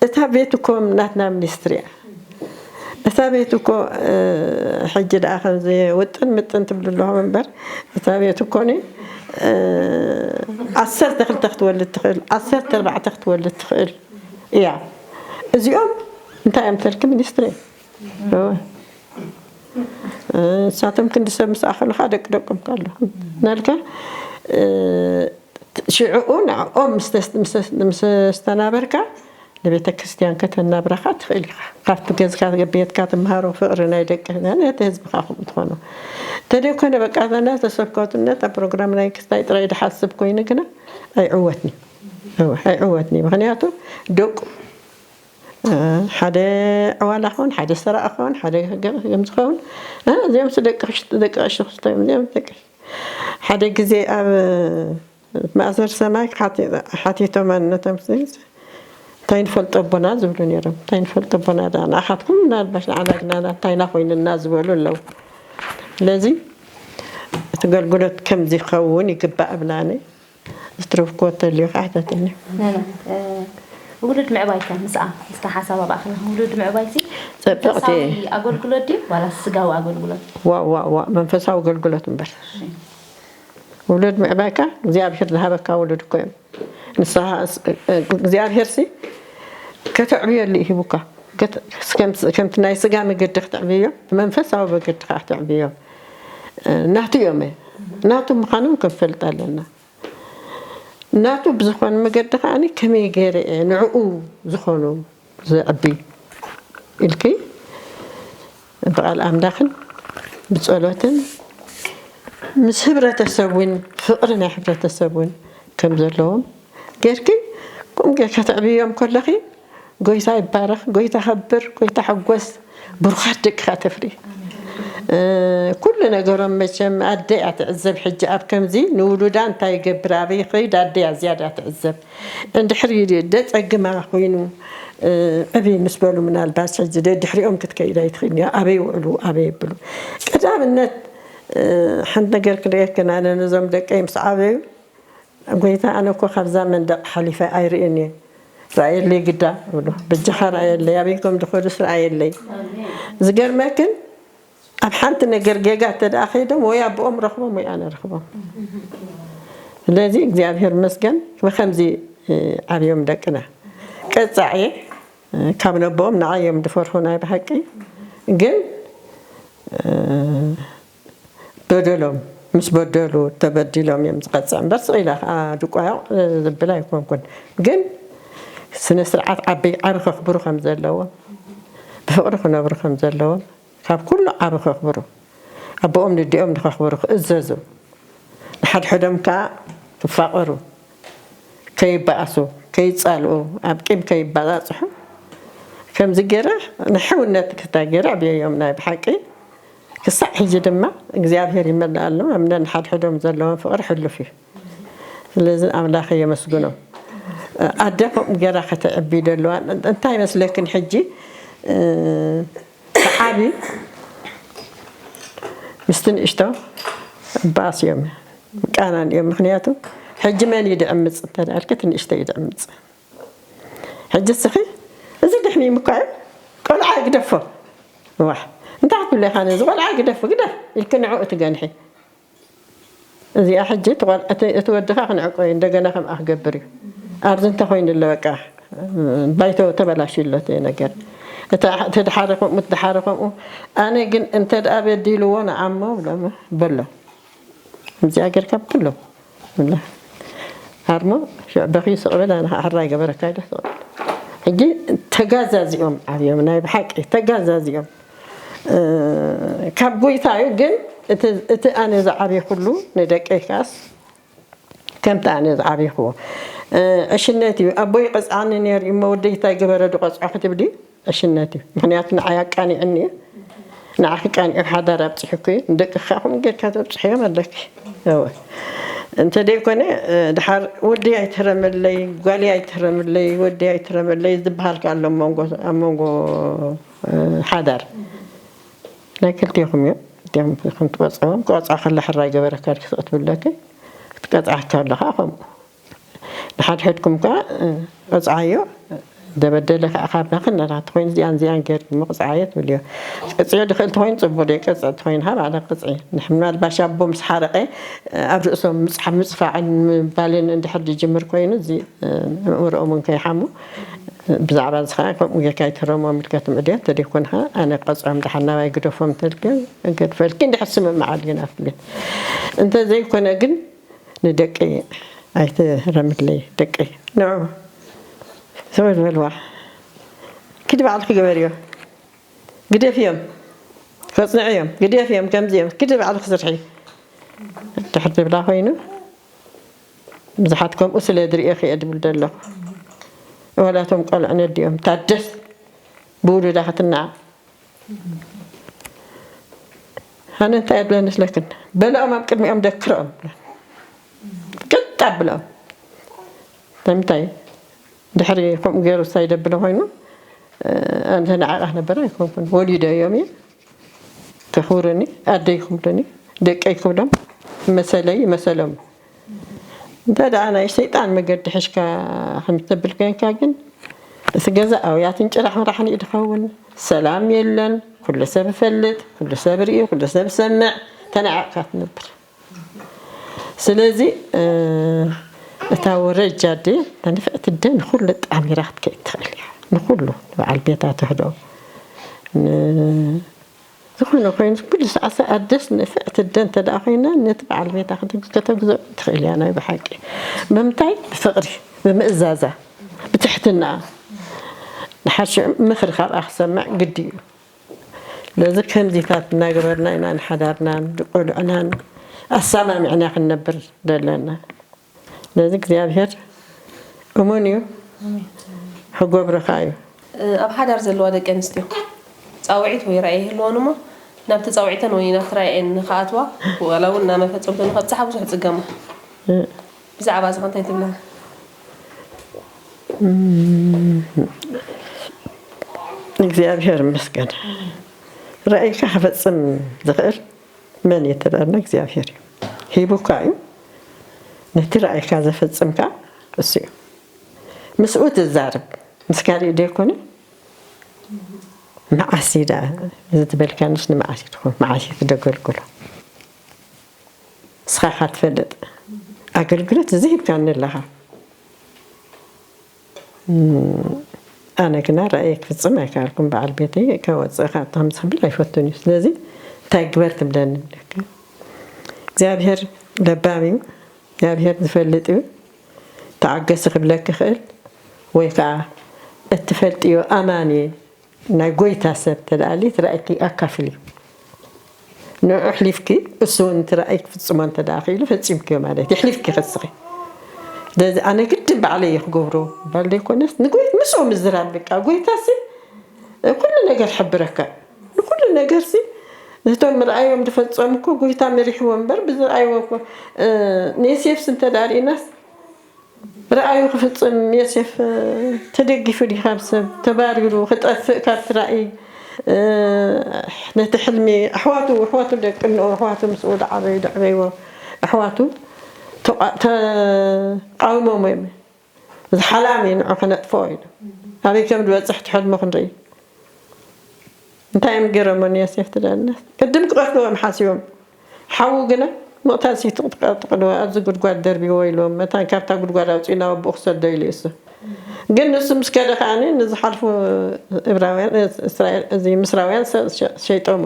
እታ ቤት እኮ ናትና ሚኒስትሪ እያ። እታ ቤት እኮ፣ እ፣ ሕጂ ደኣ ከምዚ ውጥን ምጥን ትብሉ ኣለኹም እምበር፣ እታ ቤት እኮ ኒ፣ እ፣ ዓሰርተ ክልተ ክትወልድ ትኽእል፣ ዓሰርተ ኣርባዕተ ክትወልድ ትኽእል እያ። እዚኦም እንታይ እዮም ተልኪ ሚኒስትሪ እዮም። እወ። እ፣ ንሳቶም ክንዲ ሰብ ምስ ኣኸሉ ኸዓ ደቂ ደቆም ከ ኣለኹም። ናልካ፣ እ፣ ሽዕኡ ንዕኦም ምስ ተስ-፣ ምስ፣ ምስ ኣስተናበርካ ንቤተ ክርስቲያን ከተናብራ ኸዓ ትኽእል ኢኻ። ካብቲ ገዝካ ቤትካ ትምሃሮ ፍቕሪ ናይ ደቂ ነቲ ህዝብኻ ከምኡ ትኾኖ። እንተደይኮነ በቃ እዛ እናተሰብከቱ ነታ ፕሮግራም ናይ ክስታይ ጥራይ ዝሓስብ ኮይኑ ግና ኣይዕወትኒ። እወ፣ ኣይዕወትኒ። ምኽንያቱ ደቁ፣ እ፣ ሓደ ዕዋላ ኸውን፣ ሓደ ሰራቒ ኸውን፣ ሓደ ገ-፣ ከም ዝኸውን፣ እ፣ እዚኦም ደቂ ክሽ-፣ ደቂ ቀሺ ክስታይ እዮም፣ እዚኦም ደቂ ሓደ ግዜ ኣብ ማእሰር ሰማይ ሓቲ-፣ ሓቲቶም ነቶም ሲ-፣ እንታይ ንፈልጦ ኣቦና ዝብሉ ነይሮም። እንታይ ንፈልጦ ኣቦና ደኣ ንኣኻትኩም ምናልባሽ ንዓና ግና እንታይ ኢና ኮይንና ዝበሉ ኣለዉ። ስለዚ እቲ ገልግሎት ከምዚ ክኸውን ይግባእ እብላኒ። ዝትረፍክዎ ተልዩ ክሓተትኒ። ነነ፣ እ፣ ውሉድ ምዕባይከ ምስኣ፣ ምስታ ሓሳብ ኣብኣ ከለኻ፣ ውሉድ ምዕባይሲ ጸብቕቲ። መንፈሳዊ ኣገልግሎት ድዩ ዋላ ስጋዊ ኣገልግሎት? ዋ፣ ዋ፣ ዋ፣ መንፈሳዊ ኣገልግሎት እምበር። እሺ። ውሉድ ምዕባይካ እግዚኣብሔር ዝሃበካ ውሉድ እኮ እዮም። ንስኻ ስ-፣ እ፣ እግዚኣብሔርሲ ከተዕብየሉ እዩ ሂቡካ። ከት-፣ ከም-፣ ከምቲ ናይ ስጋ መገዲ ክትዕብዮ፣ ብመንፈሳዊ መገዲ ከዓ ክትዕብዮ፣ እ፣ ናቱ እዮም። ናቱ ምዃኖም ክንፈልጥ ኣለና። ናቱ ብዝኾነ መገዲ ከኣ ከመይ ገይረ እየ ንዕኡ ዝኾኑ ዘዕቢ ኢልኪ ብቃል ኣምላኽን ብጸሎትን ምስ ህብረተሰብ እውን ፍቕሪ ናይ ሕብረተሰብ እውን ከም ዘለዎም ጌርኪ ከምኡ ጌርካ ተዕብዮም ከለኺ ጎይታ ይባረኽ፣ ጎይታ ከብር፣ ጎይታ ሕጎስ፣ ብሩኻት ደቅኻ ተፍሪ። ኩሉ ነገሮም መቸም ኣደ እያ ትዕዘብ። ሕጂ ኣብ ከምዚ ንውሉዳ እንታይ ይገብር፣ ኣበይ ይኸይድ፣ ኣደ እያ ዝያዳ ትዕዘብ። እንድሕሪ ደጸግማ ኮይኑ ዕብይ ምስ በሉ፣ ምናልባት ሕጂ ደድሕሪኦም ክትከይድ ኣይትኽእልኒ፣ ኣበይ ይውዕሉ፣ ኣበይ ይብሉ። ቀዳምነት ሓንቲ ነገር ክንርእየክን፣ ኣነ ነዞም ደቀይ ምስ ዓበዩ፣ ጎይታ፣ ኣነ እኮ ካብዛ መንደቕ ሓሊፈ ኣይርእን እየ፣ ራእየለይ ግዳ፣ እብሎ። በጃኻ ራእየለይ፣ ኣበይ ከም ዝኸዱስ ራእየለይ። ዝገርመክን፣ ኣብ ሓንቲ ነገር ጌጋ እንተ ደኣ ከይዶም፣ ወይ ኣቦኦም ረኽቦም ወይ ኣነ ረኽቦም። ስለዚ እግዚኣብሔር ይመስገን ብኸምዚ ዓብዮም ደቅና። ቀጻዕ እየ፣ ካብ ነቦኦም ንዓይ እዮም ዝፈርሑ ናይ ብሓቂ። ግን በደሎም ምስ በደሉ፣ ተበዲሎም እዮም ዝቐጽዕ እምበር፣ ስቕ ኢላ ከኣ ድቋዮቕ ዝብል ኣይኮንኩን። ግን ስነ ስርዓት ዓቢ ዓቢ ከኽብሩ ከም ዘለዎም፣ ብፍቕሪ ክነብሩ ከም ዘለዎም፣ ካብ ኩሉ ዓቢ ከኽብሩ፣ ኣቦኦም ንዲኦም ንኸኽብሩ ክእዘዙ፣ ንሓድሕዶም ከኣ ክፋቐሩ፣ ከይበኣሱ፣ ከይጻልኡ፣ ኣብ ቂም ከይበጻጽሑ፣ ከምዚ ገይረ ንሕውነት ክታ ገይረ ኣዕብየዮም ናይ ብሓቂ። ክሳዕ ሕጂ ድማ እግዚኣብሔር ይመልኣሎም፣ ኣብ ነንሓድሕዶም ዘለዎም ፍቕሪ ሕሉፍ እዩ። ስለዚ ኣምላኽ የመስግኖ። ኣደ ከምኡ ገይራ ከተዕቢ ዘለዋ እንታይ ይመስለክን? ሕጂ ዓቢ ምስቲ ንእሽቶ ባእሲ እዮም፣ ቃናን እዮም። ምኽንያቱ ሕጂ መን እዩ ድዕምጽ እንተ ደኣልኪ፣ እቲ ንእሽቶ እዩ ድዕምጽ። ሕጂ እስኺ እዚ ድሕሚ ምኳ እዩ፣ ቆልዓ ግደፎ። ዋሕ፣ እንታይ ክትብለ ኢኻ ነዚ ቆልዓ ግደፎ፣ ግደፍ ኢልኪ ንዕኡ ትገንሒ። እዚኣ ሕጂ እቲ ቆል-፣ እቲ፣ እቲ ወድኻ ክንዕቆ እዩ፣ እንደገና ከምኣ ክገብር እዩ። ኣብዚ እንተኾይኑ ኣሎ በቃ፣ ባይቶ ተበላሽዩ ኣሎ እቲ ነገር። እታ፣ እቲ ድሓረ ከምኡ፣ እቲ ድሓረ ከምኡ። ኣነ ግን እንተ ደኣ በዲልዎ ንዓሞ ብሎ፣ በሎ። እዚኣ ጌርካ ብሎ። ብሎ። ሃርሞ፣ ሽዕ በኺ ስቕ በል፣ ኣነ ኸዓ ሕራይ ገበረካ ኢለ ስቕ በል። ሕጂ ተጋዛዚኦም ዓብዮም፣ ናይ ብሓቂ ተጋዛዚኦም። እ፣ ካብ ጎይታ እዩ፣ ግን እቲ፣ እቲ ኣነ ዝዓብየኩሉ ንደቀይ ከኣስ ከምቲ ኣነ ዝዓብየክዎ፣ እ፣ ዕሽነት እዩ። ኣቦይ ይቐጽዓኒ ነይሩ እዩ እሞ፣ ወደይ እንታይ ገበረ ድቐጽዖ ክትብሊ፣ ዕሽነት እዩ። ምኽንያቱ ንዓይ ኣቃኒዕኒ እዩ። ንዓኺ ቃኒዑ ሓዳር ኣብጺሑኪ እዩ። ንደቅኺ ከምኡ ጌርካ ተብጽሕዮም ኣለኪ። እወ። እንተ ደይኮነ፣ እ፣ ድሓር ወደይ ኣይትህረመለይ፣ ጓለይ ኣይትህረመለይ፣ ወደይ ኣይትህረመለይ ዝበሃል ከኣ ኣሎ ኣብ መንጎ፣ ኣብ መንጎ፣ እ፣ ሓዳር። ናይ ክልቴኹም እዮም። እቲኦም ኢኹም ትቐጽዕዎም። ክቐጽዓ ከላ ሕራይ ገበረካ ድኪ ስቕ ትብለኪ። ክትቀጽዓካ ከሎ ከኣ ከምኡ። ንሓድሕድኩም ከኣ፣ እ፣ ቅጽዓዮ። ደበደለ ከኣ ካብ ናኽን ናታ ተኾይኑ እዚኣን እዚኣን ጌርኪ እሞ ቅጽዓዮ ትብልዮ። ቅጽዮ ድኽእል ተኾይኑ ጽቡቕ ድዮ፣ ቅጽዕ ተኾይኑ ከኣ ባዕላ ቅጽዒ። ንሕ-፣ ምናልባሽ ኣቦ ምስ ሓረቐ፣ እ፣ ኣብ ርእሶም ምጽሓ-፣ ምጽፋዕን ምባልን እንድሕር ድጅምር ኮይኑ፣ እዚ፣ እ፣ ኣእምሮኦም እውን ከይሓሙ፣ እ፣ ብዛዕባ እዚ ከኣ ከምኡ ጌርካ ኣይትረሞም ኢልካ ትምዕድዮ። እንተደይኮነ ከኣ ኣነ ቅጽዖም ደሓን ናባይ ግደፎም እንተልክዮ፣ እገድፈልኪ እንድሕር ስምምዓል ግን ኣፍልዮ። እንተዘይኮነ ግን ንደቀይ ኣይትረምለይ፣ ደቀይ። ንዑ፣ ስቕ ዝበልዋ። ኪዲ ባዕልኺ ግበርዮ። ግደፍዮም። ከጽንዕዮም። ግደፍዮም፣ ከምዚኦም። ኪዲ ባዕልኺ ስርሒ። ድሕር ዝብላ ኮይኑ፣ ብዙሓት ከምኡ ስለ ዝርእየኺ እየ ድብል ዘለኹ። ዋላቶም ቆልዑ ነዲኦም። ታደስ ብውሉዳ ክትናዕ። ኣነ እንታይ እየ ድብለን መስለክን? በልኦም ኣብ ቅድሚኦም ደክርኦም። ቅጥ ኣብሎም። ንምንታይ? ድሕሪ ከምኡ ገይሩ ሳይ ደብሎ ኮይኑ፣ እ፣ ኣንተ ንዓኣ ክነበር ኣይኮንኩን። ወሊደዮም እየ። ከኽብሩኒ፣ ኣደይ ክብሉኒ፣ ደቀይ ክብሎም፣ መሰለይ መሰሎም። እንተ ደኣ ናይ ሰይጣን መገዲ ሒዝካ ከም እተብል ኮይንካ ግን፣ እቲ ገዛ ኣውያትን ጭራሕ ምራሕን እዩ ዝኸውን። ሰላም የለን። ኩሉ ሰብ ይፈልጥ፣ ኩሉ ሰብ ርእዩ፣ ኩሉ ሰብ ይሰምዕ። ተናዒቕካ ትነብር። ስለዚ፣ እ፣ እታ ወረጃ ኣደ፣ እታ ንፍዕቲ ኣደ ንኹሉ ጣሚራ ክትከይድ ትኽእል እያ። ንኹሉ፣ ንበዓል ቤታ ትሕዶ። ን-፣ ዝኾነ ኮይኑ፣ ኩሉ ሰዓት ኣደስ ንፍዕቲ ኣደ እንተ ደኣ ኮይና፣ ነቲ በዓል ቤታ ክተ-፣ ከተግዝኦ ትኽእል እያ፣ ናይ ብሓቂ። ብምንታይ? ብፍቕሪ፣ ብምእዛዛ፣ ብትሕትና። ንሓድሽ ምኽሪ ካብኣ ክሰምዕ ግዲ እዩ። ስለዚ ከምዚታት እናገበርና ኢና ንሓዳርናን ንቆልዑናን ኣሰማሚዕና ክንነብር ዘለና። ስለዚ እግዚኣብሔር እሙን እዩ፣ ክገብሮ ከኣ እዩ። ኣብ ሓዳር ዘለዋ ደቂ ኣንስትዮ ጻውዒት ወይ ራእይ ይህልወን እሞ፣ ናብቲ ጻውዒተን ወይ ናብቲ ራእየን ንኽኣትዋ፣ ዋላ እውን ናብ መፈጸምቶ ንኸብጽሓ ብዙሕ ጽገማ። ብዛዕባ እዚ ኸ እንታይ ትብላ? እግዚኣብሔር ይመስገን። ራእይካ ክፈጽም ዝኽእል መን እዩ ተዳልና? እግዚኣብሔር እዩ። ሂቡካ እዩ። ነቲ ራእይካ ዘፈጽምካ እሱ እዩ። ምስኡ ትዛረብ፣ ምስ ካሊእ ደይኮነ። መዓስ እዩ ደኣ እዚ ትበልካንስ ንመዓስ እዩ ትኾን? መዓስ እዩ ትደገልግሎ? ንስኻ ኢኻ ትፈልጥ። ኣገልግሎት እዚ ሂብካኒ ኣለኻ። ኣነ ግና ራእየ ክፍጽም ኣይከኣልኩን። በዓል ቤተይ ካብ ወፅእ ካብ ተምስ ክብል ኣይፈቱን እዩ። ስለዚ እንታይ ግበር ትብለኒ? እግዚኣብሔር ለባም እዩ። እግዚኣብሔር ዝፈልጥ እዩ። ተዓገሲ ክብለኪ ይኽእል ወይ ከዓ እትፈልጥዮ ኣማኒ ናይ ጎይታ ሰብ ተደኣሊ እቲ ራእይኪ ኣካፍሊ። ንዑ ኣሕሊፍኪ እሱ እውን እቲ ራእይ ክፍጽሞ እንተ ደኣ ክኢሉ ፈጺምክዮ ማለት እዩ። ኣሕሊፍኪ ከስኺ ስለዚ ኣነ ግድን ባዕለይ እየ ክገብሮ ባል ዘይኮነስ ንጎይት ምስኡ ምዝራብ በቃ ጎይታ ሲ ኩሉ ነገር ሕብረካ ንኩሉ ነገር ሲ ነቶም ምርኣዮም ዝፈጸሙ እኮ ጎይታ መሪሕዎ እምበር ብዝረኣይዎ እኮ ንዮሴፍስ እንተ ደኣ ርኢናስ ረኣዩ ክፍጽም ዮሴፍ ተደጊፉ ድዩ ካብ ሰብ ተባሪሩ ክጠፍእ ካብቲ ራእይ ነቲ ሕልሚ ኣሕዋቱ ኣሕዋቱ ደቂ እንኦ ኣሕዋቱ ምስኡ ዝዓበዩ ዘዕበይዎ ኣሕዋቱ ተቓውሞሞ እዮም እዚ ሓላም እዩ ንዑ ከነጥፍኦ ኢሉ ኣበይ ከም ዝበጽሕ ትሕልሙ ክንርኢ እንታይ እዮም ገይሮሞ ንዮሴፍ ትደልነት ቅድም ክቐትልዎም ሓሲቦም ሓዉ ግና ምቕታል ዘይትቕጥቀጥቅዶ ኣብዚ ጉድጓድ ደርብዎ ኢልዎም መታን ካብታ ጉድጓድ ኣውፅኡ ናብ ኣቦኡ ክሰዶ ኢሉ እሱ ግን ንሱ ምስ ከደ ከዓኒ ንዝሓልፉ እብራውያን እስራኤል እዚ ምስራውያን ሸይጦሞ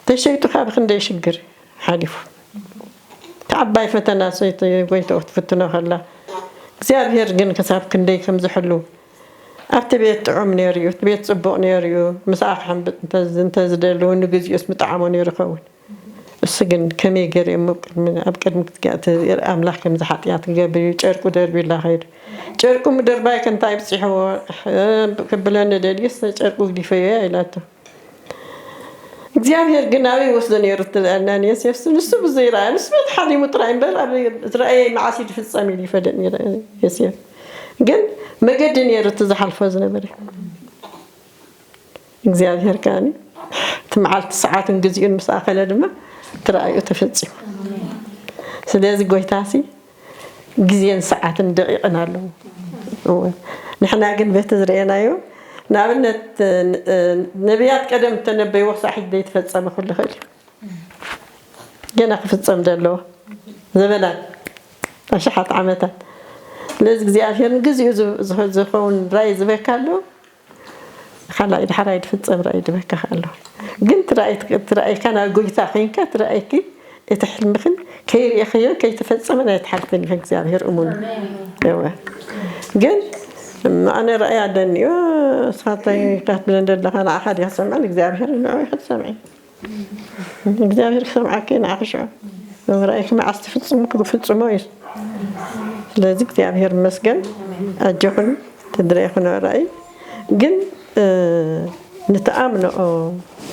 ተሸይጡ ካብ ክንደይ ሽግር ሓሊፉ እቲ ዓባይ ፈተና ሰይቲ ጎይትኡ ክትፍትኖ ከላ እግዚኣብሔር ግን ክሳብ ክንደይ ከም ዝሕሉ ኣብቲ ቤት ጥዑም ነይሩ እዩ፣ እቲ ቤት ጽቡቕ ነይሩ እዩ፣ ምሳኣ ክሕንብጥ እንተዝደሉ ንግዚኡስ ምጠዓሞ ነይሩ ይኸውን። እሱ ግን ከመይ ገይሩ እሞ ኣብ ቅድሚ እግዚኣብሔር ኣምላኽ ከምዚ ሓጥያት ክገብር እዩ፣ ጨርቁ ደርብዩላ ከይዱ። ጨርቁ ምድርባይ ከ እንታይ ኣብጺሕዎ ክብለኒ ደልዩስ ጨርቁ ግዲፈዮ እያ ኢላቶ። እግዚኣብሔር ግን ኣበይ ወስዶ ነይሩ ትለና ንዮሴፍስ ንሱ ብዘይረኣየ ንሱ በቲ ሓሊሙ ጥራይ እምበር ኣብ ዝረኣየ መዓስ እዩ ዝፍጸም ኢሉ ይፈልጥ ነይረ ዮሴፍ ግን መገዲ ነይሩ እቲ ዝሓልፎ ዝነበረ እግዚኣብሔር ከኣኒ እቲ መዓልቲ ሰዓትን ግዚኡን ምስ ኣኸለ ድማ እቲ ረኣዩ ተፈጺሙ ስለዚ ጎይታሲ ግዜን ሰዓትን ደቂቕን ኣለዉ። እወ ንሕና ግን በቲ ዝረኤናዮ ንኣብነት ነቢያት ቀደም እተነበይዎ ክሳዕ ሕጂ ዘይተፈጸመ ክህሉ ይኽእል እዩ። ገና ክፍጸም ዘለዎ ዘበናት ኣሽሓት ዓመታት ስለዚ እግዚኣብሔር ንግዚኡ ዝኸውን ራእይ ዝበካ ኣሎ። ካልኣይ ዳሕራይ ዝፍጸም ራእይ ዝበካ ኣሎ ግን እቲ ራእይካ ናብ ጎይታ ኮይንካ እቲ ራእይኪ እቲ ሕልምኽን ከይርእኽዮ ከይተፈጸመ ናይ ትሓልፍን ኢኺ እግዚኣብሔር እሙን እወ ግን ኣነ ራእይ ኣለኒ እዮ ንስኻ እንታይ ክትብለን ዘለኻ ንዓኻ ድያ ክሰምዐን እግዚኣብሔር ንዑ ኢኺ ትሰምዒ እግዚኣብሔር ክሰምዓኪ ንዓኺ ሽዑ ራእይኪ መዓስ ትፍጽሙ ክፍጽሞ እዩ ስለዚ እግዚኣብሔር ይመስገን ኣጆኹን ትድረይኹ ራእይ ግን ንተኣምንኦ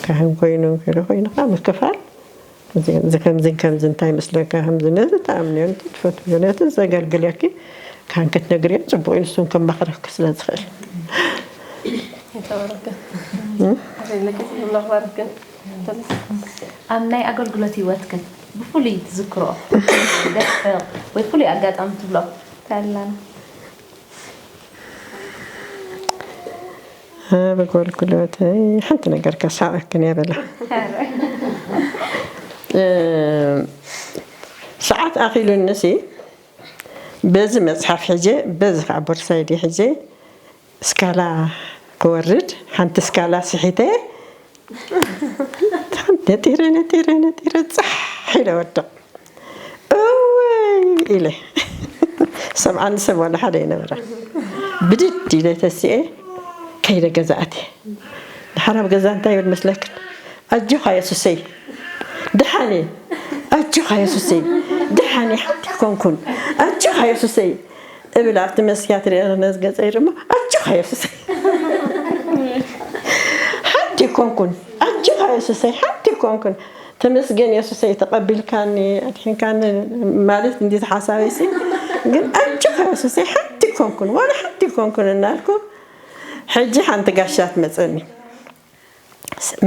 ካህን ኮይኑ ገለ ኮይኑ ከዓ ምክፋል እዚ ከምዚ ከምዚ እንታይ መስለካ ከምዚ ነዚ ተኣምንዮ ነቲ ትፈትዮ ነቲ ዘገልግለኪ ካህን ክትነግርዮ ፅቡቅ እዩ ንሱን ከማኽረኪ ስለ ዝኽእል ይተባረከ ለኪ ብላኽባርክን ኣብ ናይ ኣገልግሎት ህይወትክን ብፍሉይ ትዝክሮ ደፍዕ ወይ ፍሉይ ኣጋጣሚ ትብሎ ታላና ኣብ ኣገልግሎተይ ሓንቲ ነገር ከሳቐክን እየ በላ። ሰዓት ኣኺሉኒሲ በዚ መፅሓፍ ሒጀ በዚ ከዓ ቦርሳይ ድየ ሒጀ እስካላ ክወርድ ሓንቲ እስካላ ስሒተ ነጢረ ነጢረ ነጢረ ፃሕ ኢለ ወድቕ። እወይ ኢለ ሰምዓኒ ሰብ ዋላ ሓደ ኣይነበረ ብድድ ኢለ ተሲኤ ከይደ ገዛ ኣትየ ድሓር ኣብ ገዛ እንታይ ይብል መስለክን ኣጆኻ የሱሰይ ድሓን እየ ኣጆኻ የሱሰይ ድሓን እየ ሓንቲ ኣይኮንኩን ኣጆኻ የሱሰይ እብል ኣብቲ መስትያት ሪአ ነዚ ገፀይ ድማ ኣጆኻ የሱሰይ ሓንቲ እኮ ኮንኩን ኣጆኻ የሱሰይ ሓንቲ ኮንኩን ተመስገን የሱሰይ ተቐቢልካኒ ኣድሒንካኒ ማለት እንዲ ሓሳበይሲ ግን ኣጆኻ የሱሰይ ሓንቲ ኮንኩን ዋላ ሓንቲ ኮንኩን እናልኩ ሕጂ ሓንቲ ጋሻ ትመፀኒ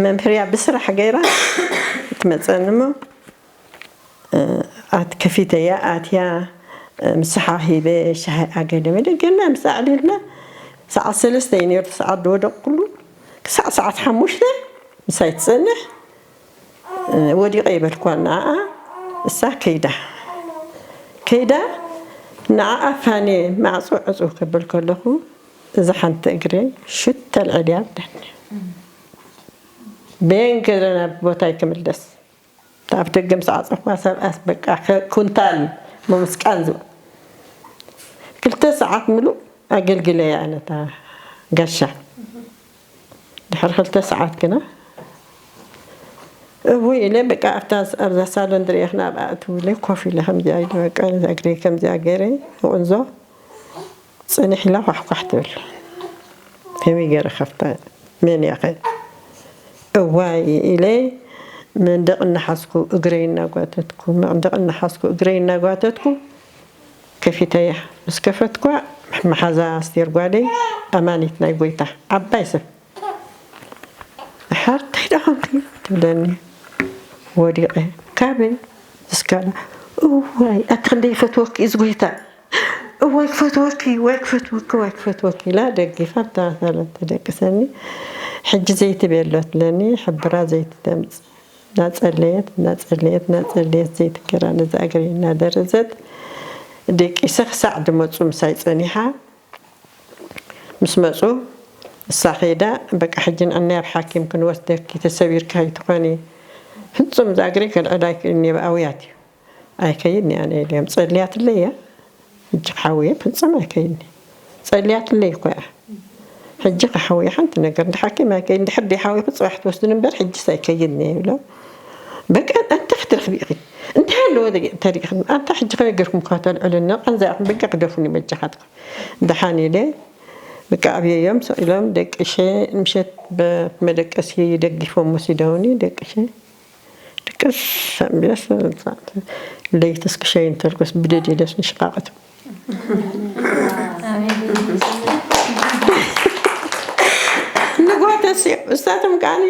መምህርያ ብስራሕ ገይራ ትመፀኒ እሞ ኣት ከፊተያ ኣትያ ምሳሓ ሂበ ሻሂ ኣገለ መለ ገና ምስ ኣዕሊልና ሰዓት ሰለስተ እዩ ነይሩ ሰዓት ዝወደቕኩሉ ክሳዕ ሰዓት ሓሙሽተ ምሳይ ትጸንሕ ወዲቐ ይበልኳ ንዓኣ እሳ ከይዳ ከይዳ ንዓኣ ፋኔ ማዕጾ ዕጹ ክብል ከለኹ እዛ ሓንቲ እግረይ ሽት ተልዕልያ ብለኒ ቤን ገለ ናብ ቦታይ ክምለስ ኣብ ደገ ምስ ዓጸኹዋ ሰብኣስ በቃ ኩንታል ምምስቃን ዝብል ክልተ ሰዓት ምሉእ ኣገልግለያ ነታ ጋሻ ድሕሪ ክልተ ሰዓት ግና እውይ ኢለ በቃ ኣብታ ኣብዛ ሳሎን ዝሪኤኽና ኣብኣ እትው ኢለ ኮፍ ኢለ ከምዚኣ ኢለ በቃ እዛ እግረይ ከምዚኣ ገይረ ይቕንዞ ጽንሕ ኢላ ኳሕኳሕ ትብል ከመይ ገይረ ከፍታ መን እያ ኸ እዋይ ኢለ መንደቕ እናሓዝኩ እግረይ እናጓተትኩ መንደቕ እናሓዝኩ እግረይ እናጓተትኩ ከፊተያ ምስ ከፈትኳ መሓዛ ኣስቴር ጓለይ ኣማኒት ናይ ጎይታ ዓባይ ሰብ ሓርተይ ዳኸምኪ ትብለኒ ወዲቐ ካበይ ዝስካላ እዋይ ኣቲ ክንደይ ይፈትወኪ እዚ ጎይታ እዋይ ክፈትወኪ ዋይ ክፈትወኪ ዋይ ክፈትወኪ ኢላ ደጊፋ ብተመሳለ ተደቅሰኒ ሕጂ ዘይቲ ቤሎ ትብለኒ ሕብራ ዘይቲ ተምፅ እናፀለየት እናፀለየት እናፀለየት ዘይቲ ገይራ ነዛ እግረይ እናደረዘት ደቂሰ ክሳዕ ድመፁ ምሳይ ፀኒሓ ምስ መፁ እሳ ከይዳ በቃ ሕጂ ንዕናይ ኣብ ሓኪም ክንወስደኪ ተሰቢርካ ኣይትኾኒ ፍፁም እዛ እግረይ ከልዕላ ኣይክእልኒ ብኣውያት እዩ ኣይከይድኒ ኣነ ኢለዮም ፀልያትለይ እያ ሕጂ ክሓውየ ፍፁም ኣይከይድኒ ፀልያትለይ እኮ እያ ሕጂ ክሓውየ ሓንቲ ነገር እንድሓኪም ኣይከይድ እንድሕር ደይሓዊኹ ፅባሕ ትወስድኒ እምበር ሕጂስ ኣይከይድኒ ይብሎም በቃ እንታይ ክትረኽቢ ኢኺ እንታይ ኣለዎ ተሪእኽኒ ኣንታ ሕጂ ከነገርኩም ከተልዕሉኒ ቀንዛ ኢኹም በቃ ክደፉኒ በጃኻትኩም ደሓን ኢለ በቃ ኣብየዮም ስቕ ኢሎም ደቂሸ ምሸት መደቀሲ ደጊፎም ወሲደውኒ ደቂሸ ደቀስ ኣቢለስ ለይተስ ክሸይ እንተልኩስ ብደድ ኢለስ ንሽቃቐት ንጓተስ እዮም እሳቶም ከዓኒ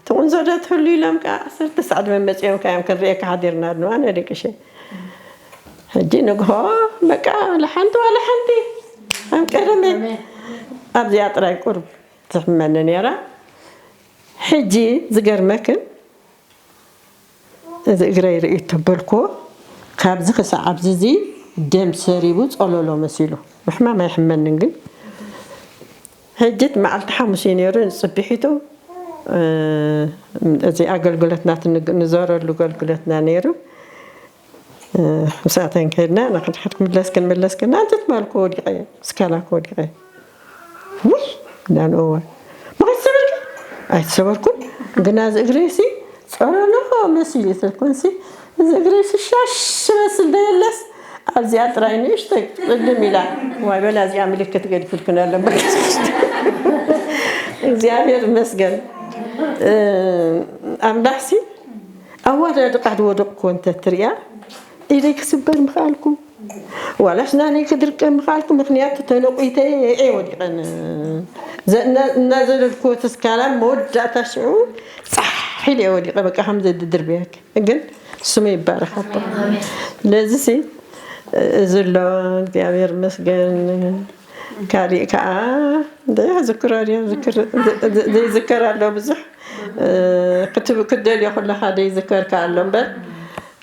ትቑንዞ ዶ ትህሉ ኢሎም ከዓ ዓሰርተ ሰዓት መመፂኦም ከዓ እዮም ክንሪኤካ ሓዲርና ድማ ነደቂሸ ሕጂ ንግሆ በቃ ዋላ ሓንቲ ዋላ ሓንቲ ኣብ ቀደመ ኣብዚኣ ጥራይ ቁርብ ትሕመኒ ነይራ ሕጂ ዝገርመክን እዚ እግረይ ርእዩ ተበልኮ ካብዚ ክሳዕ ኣብዚ እዚ ደም ሰሪቡ ጸሎሎ መሲሉ ብሕማም ኣይሕመንን ግን ሕጂ እቲ መዓልቲ ሓሙስ እዩ ነይሩ ንጽቢሒቱ እዚ ኣገልግሎትና ንዘረሉ ኣገልግሎትና ነይሩ ምሳተን ከድና ንክድሕድ ክምለስ ክንምለስ ከና እንተ ትማል ክወዲቀ ስካላ ክወዲቀ ውይ እንዳንእዋ መኸት ሰበርኪ ኣይተሰበርኩን ግና እዚ እግረይሲ ጸረሎ መሲል ይትልኩንሲ እዚ እግረይሲ ሻሽ መስል ደየለስ ኣብዚኣ ጥራይ ንእሽተይ ቅድም ኢላ ዋይ በላ እዚኣ ምልክት ገዲፉልክን ኣሎ እግዚኣብሔር ይመስገን ኣምላኽሲ ኣዋዳድቃ ዝወደቕኩ እንተ ትሪኣ ኢደይ ክስበር ምኽኣልኩ ዋላስ ናነይ ክድርቀ ምኽኣልኩ ምኽንያቱ ተነቑይተ እየ ወዲቐን እናዘለልኩ ተስካላ መወዳእታ ሽዑ ፃሕ ኢለ እየ ወዲቐ በቃ ከም ዘድድርብያክ ግን ስሙ ይባረክ ኣቦ ስለዚ ሲ እዚ ኣሎ እግዚኣብሔር መስገን ካሊእ ከዓ ዘይዝክሮ ድዮ ዘይዝከር ኣሎ ብዙሕ ክትደልዮ ከለካ ዘይዝከር ከዓ ኣሎ እምበር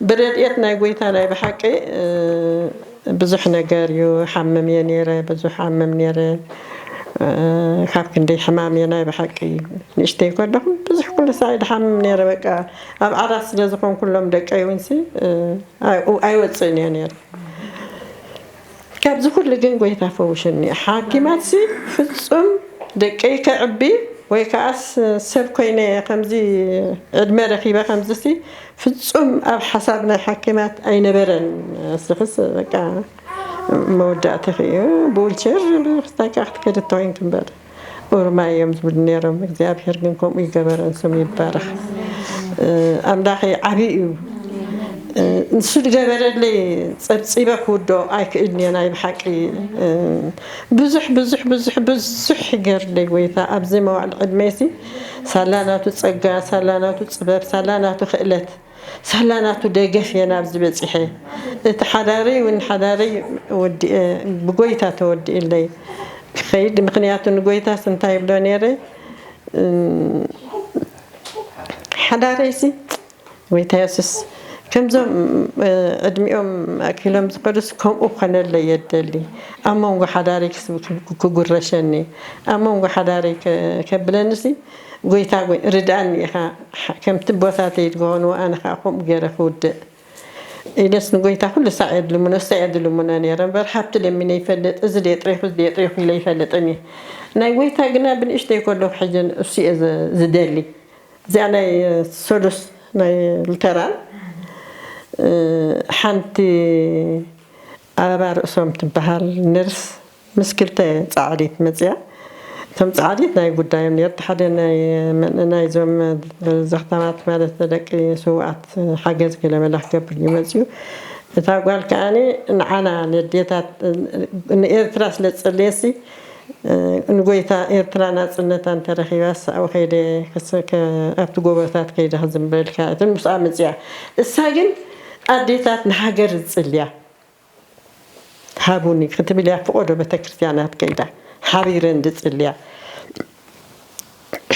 ብረድኤት ናይ ጎይታ ናይ ብሓቂ ብዙሕ ነገር እዩ ሓምም እየ ነይረ ብዙሕ ሓምም ነይረ ካብ ክንደይ ሕማም እየ ናይ ብሓቂ ንእሽተይ ከለኹ ብዙሕ ኩሉ ሳይ ድሓምም ነይረ በቃ ኣብ ዓራት ስለ ዝኾንኩሎም ደቀይ እውን ሲ ኣይወፅእን እየ ነይረ ካብዚ ኩሉ ግን ጎይታ ፈውሽኒ ሓኪማትሲ ፍፁም ደቀይ ከዕቢ ወይ ከዓስ ሰብ ኮይነ ከምዚ ዕድመ ረኪበ ከምዚሲ ፍፁም ኣብ ሓሳብ ናይ ሓኪማት ኣይነበረን ስኽስ በቃ መወዳእትኺ እዩ ብውልቸር ክስታይ ከዓ ክትከድ ተኮይንክ እምበር ኦሮማይ እዮም ዝብሉ ነይሮም። እግዚኣብሔር ግን ከምኡ ይገበረን፣ ስሙ ይባረኽ። ኣምላኸይ ዓብዪ እዩ። ንሱ ዝገበረለይ ጸብጺበ ክውድኦ ኣይክእልን እየ። ናይ ብሓቂ ብዙሕ ብዙሕ ብዙሕ ብዙሕ ይገርለይ ጎይታ ኣብዚ መዋዕል ዕድመይሲ፣ ሳላ ናቱ ጸጋ፣ ሳላ ናቱ ጽበብ፣ ሳላ ናቱ ክእለት፣ ሳላ ናቱ ደገፍ እየ ናብዚ በጺሐ። እቲ ሓዳረይ እውን ሓዳረይ ወዲአ፣ ብጎይታ ተወዲእለይ ክኸይድ። ምኽንያቱ ንጎይታስ እንታይ ይብሎ ነይረ? ሓዳረይሲ ጎይታ የሱስ ከምዞም ዕድሚኦም ኣኪሎም ዝኸዱስ ከምኡ ክኾነለይ የደሊ። ኣብ መንጎ ሓዳረይ ክጉረሸኒ፣ ኣብ መንጎ ሓዳረይ ከብለንሲ ጎይታ ርድኣኒ ኢኻ። ከምቲ ቦታተይ ዝገበንዎ ኣነ ከዓ ከምኡ ገይረ ክውድእ ኢለስ ንጎይታ ኩሉ ሳዕ እየ ድልምኖ፣ ሳዕ እየ ድልምኖ ነይረ እምበር፣ ሃብቲ ለሚነ ይፈልጥ፣ እዚ ደጥሬኹ፣ እዚ ደጥሬኹ ኢለ ይፈልጥን እየ። ናይ ጎይታ ግና ብንእሽተይ ከለኹ ሕጂ እሱ እየ ዝ-፣ ዝደሊ። እዚኣ ናይ ሰሉስ ናይ ሉተራን፣ እ፣ ሓንቲ ኣበባ ርእሶም ትበሃል ነርስ ምስ ክልተ ጻዕዲት መጽያ። እቶም ጻዕዲት ናይ ጉዳዮም ነርት ሓደ ናይ መን-፣ ናይዞም ዘኽታማት ማለት ደቂ ስውኣት ሓገዝ ገለ መላኽ ክገብር እዩ መጽዩ። እታ ጓል ከኣኒ ንዓና ነዴታት ንኤርትራ ስለ ዝጸለየሲ ንጎይታ ኤርትራ ናጽነታ እንተረኺባስ ኣብኡ ከይደ ከስ-፣ ከ-፣ ኣብቲ ጎቦታት ከይደ ክዝምበልካ እትን ምስኣ መጽያ። እሳ ግን ኣዴታት ንሃገር ዝጽልያ ሃቡኒ ክትብል እያ ፍቆዶ ቤተክርስትያናት ከይዳ ሓቢረን ዝጽልያ።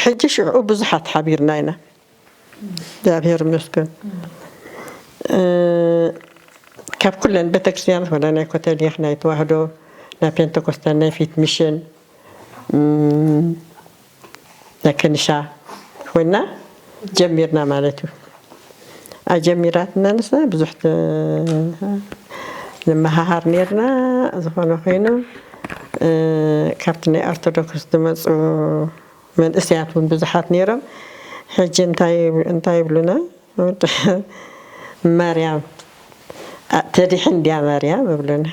ሕጂ ሽዑ ብዙሓት ሓቢርና ኢና። እግዚኣብሔር ይመስገን። እ፣ ካብ ኩለን ቤተክርስትያናት ወላ ናይ ኮተሊክ፣ ናይ ተዋህዶ፣ ናይ ፔንተኮስታል፣ ናይ ፊት ሚሽን፣ እም፣ ናይ ከንሻ ኮይና ጀሚርና ማለት እዩ። ኣጀሚራትና ንሳ ብዙሕ ተ-፣ ንመሃሃር ነርና። ዝኾነ ኮይኑ፣ እ፣ ካብቲ ናይ ኦርቶዶክስ ዝመጹ መንእሰያት እውን ብዙሓት ነይሮም። ሕጂ እንታይ ይብ-፣ እንታይ ይብሉና? ማርያም፣ ኣ፣ ተዲሕን ድያ ማርያም ይብሉና።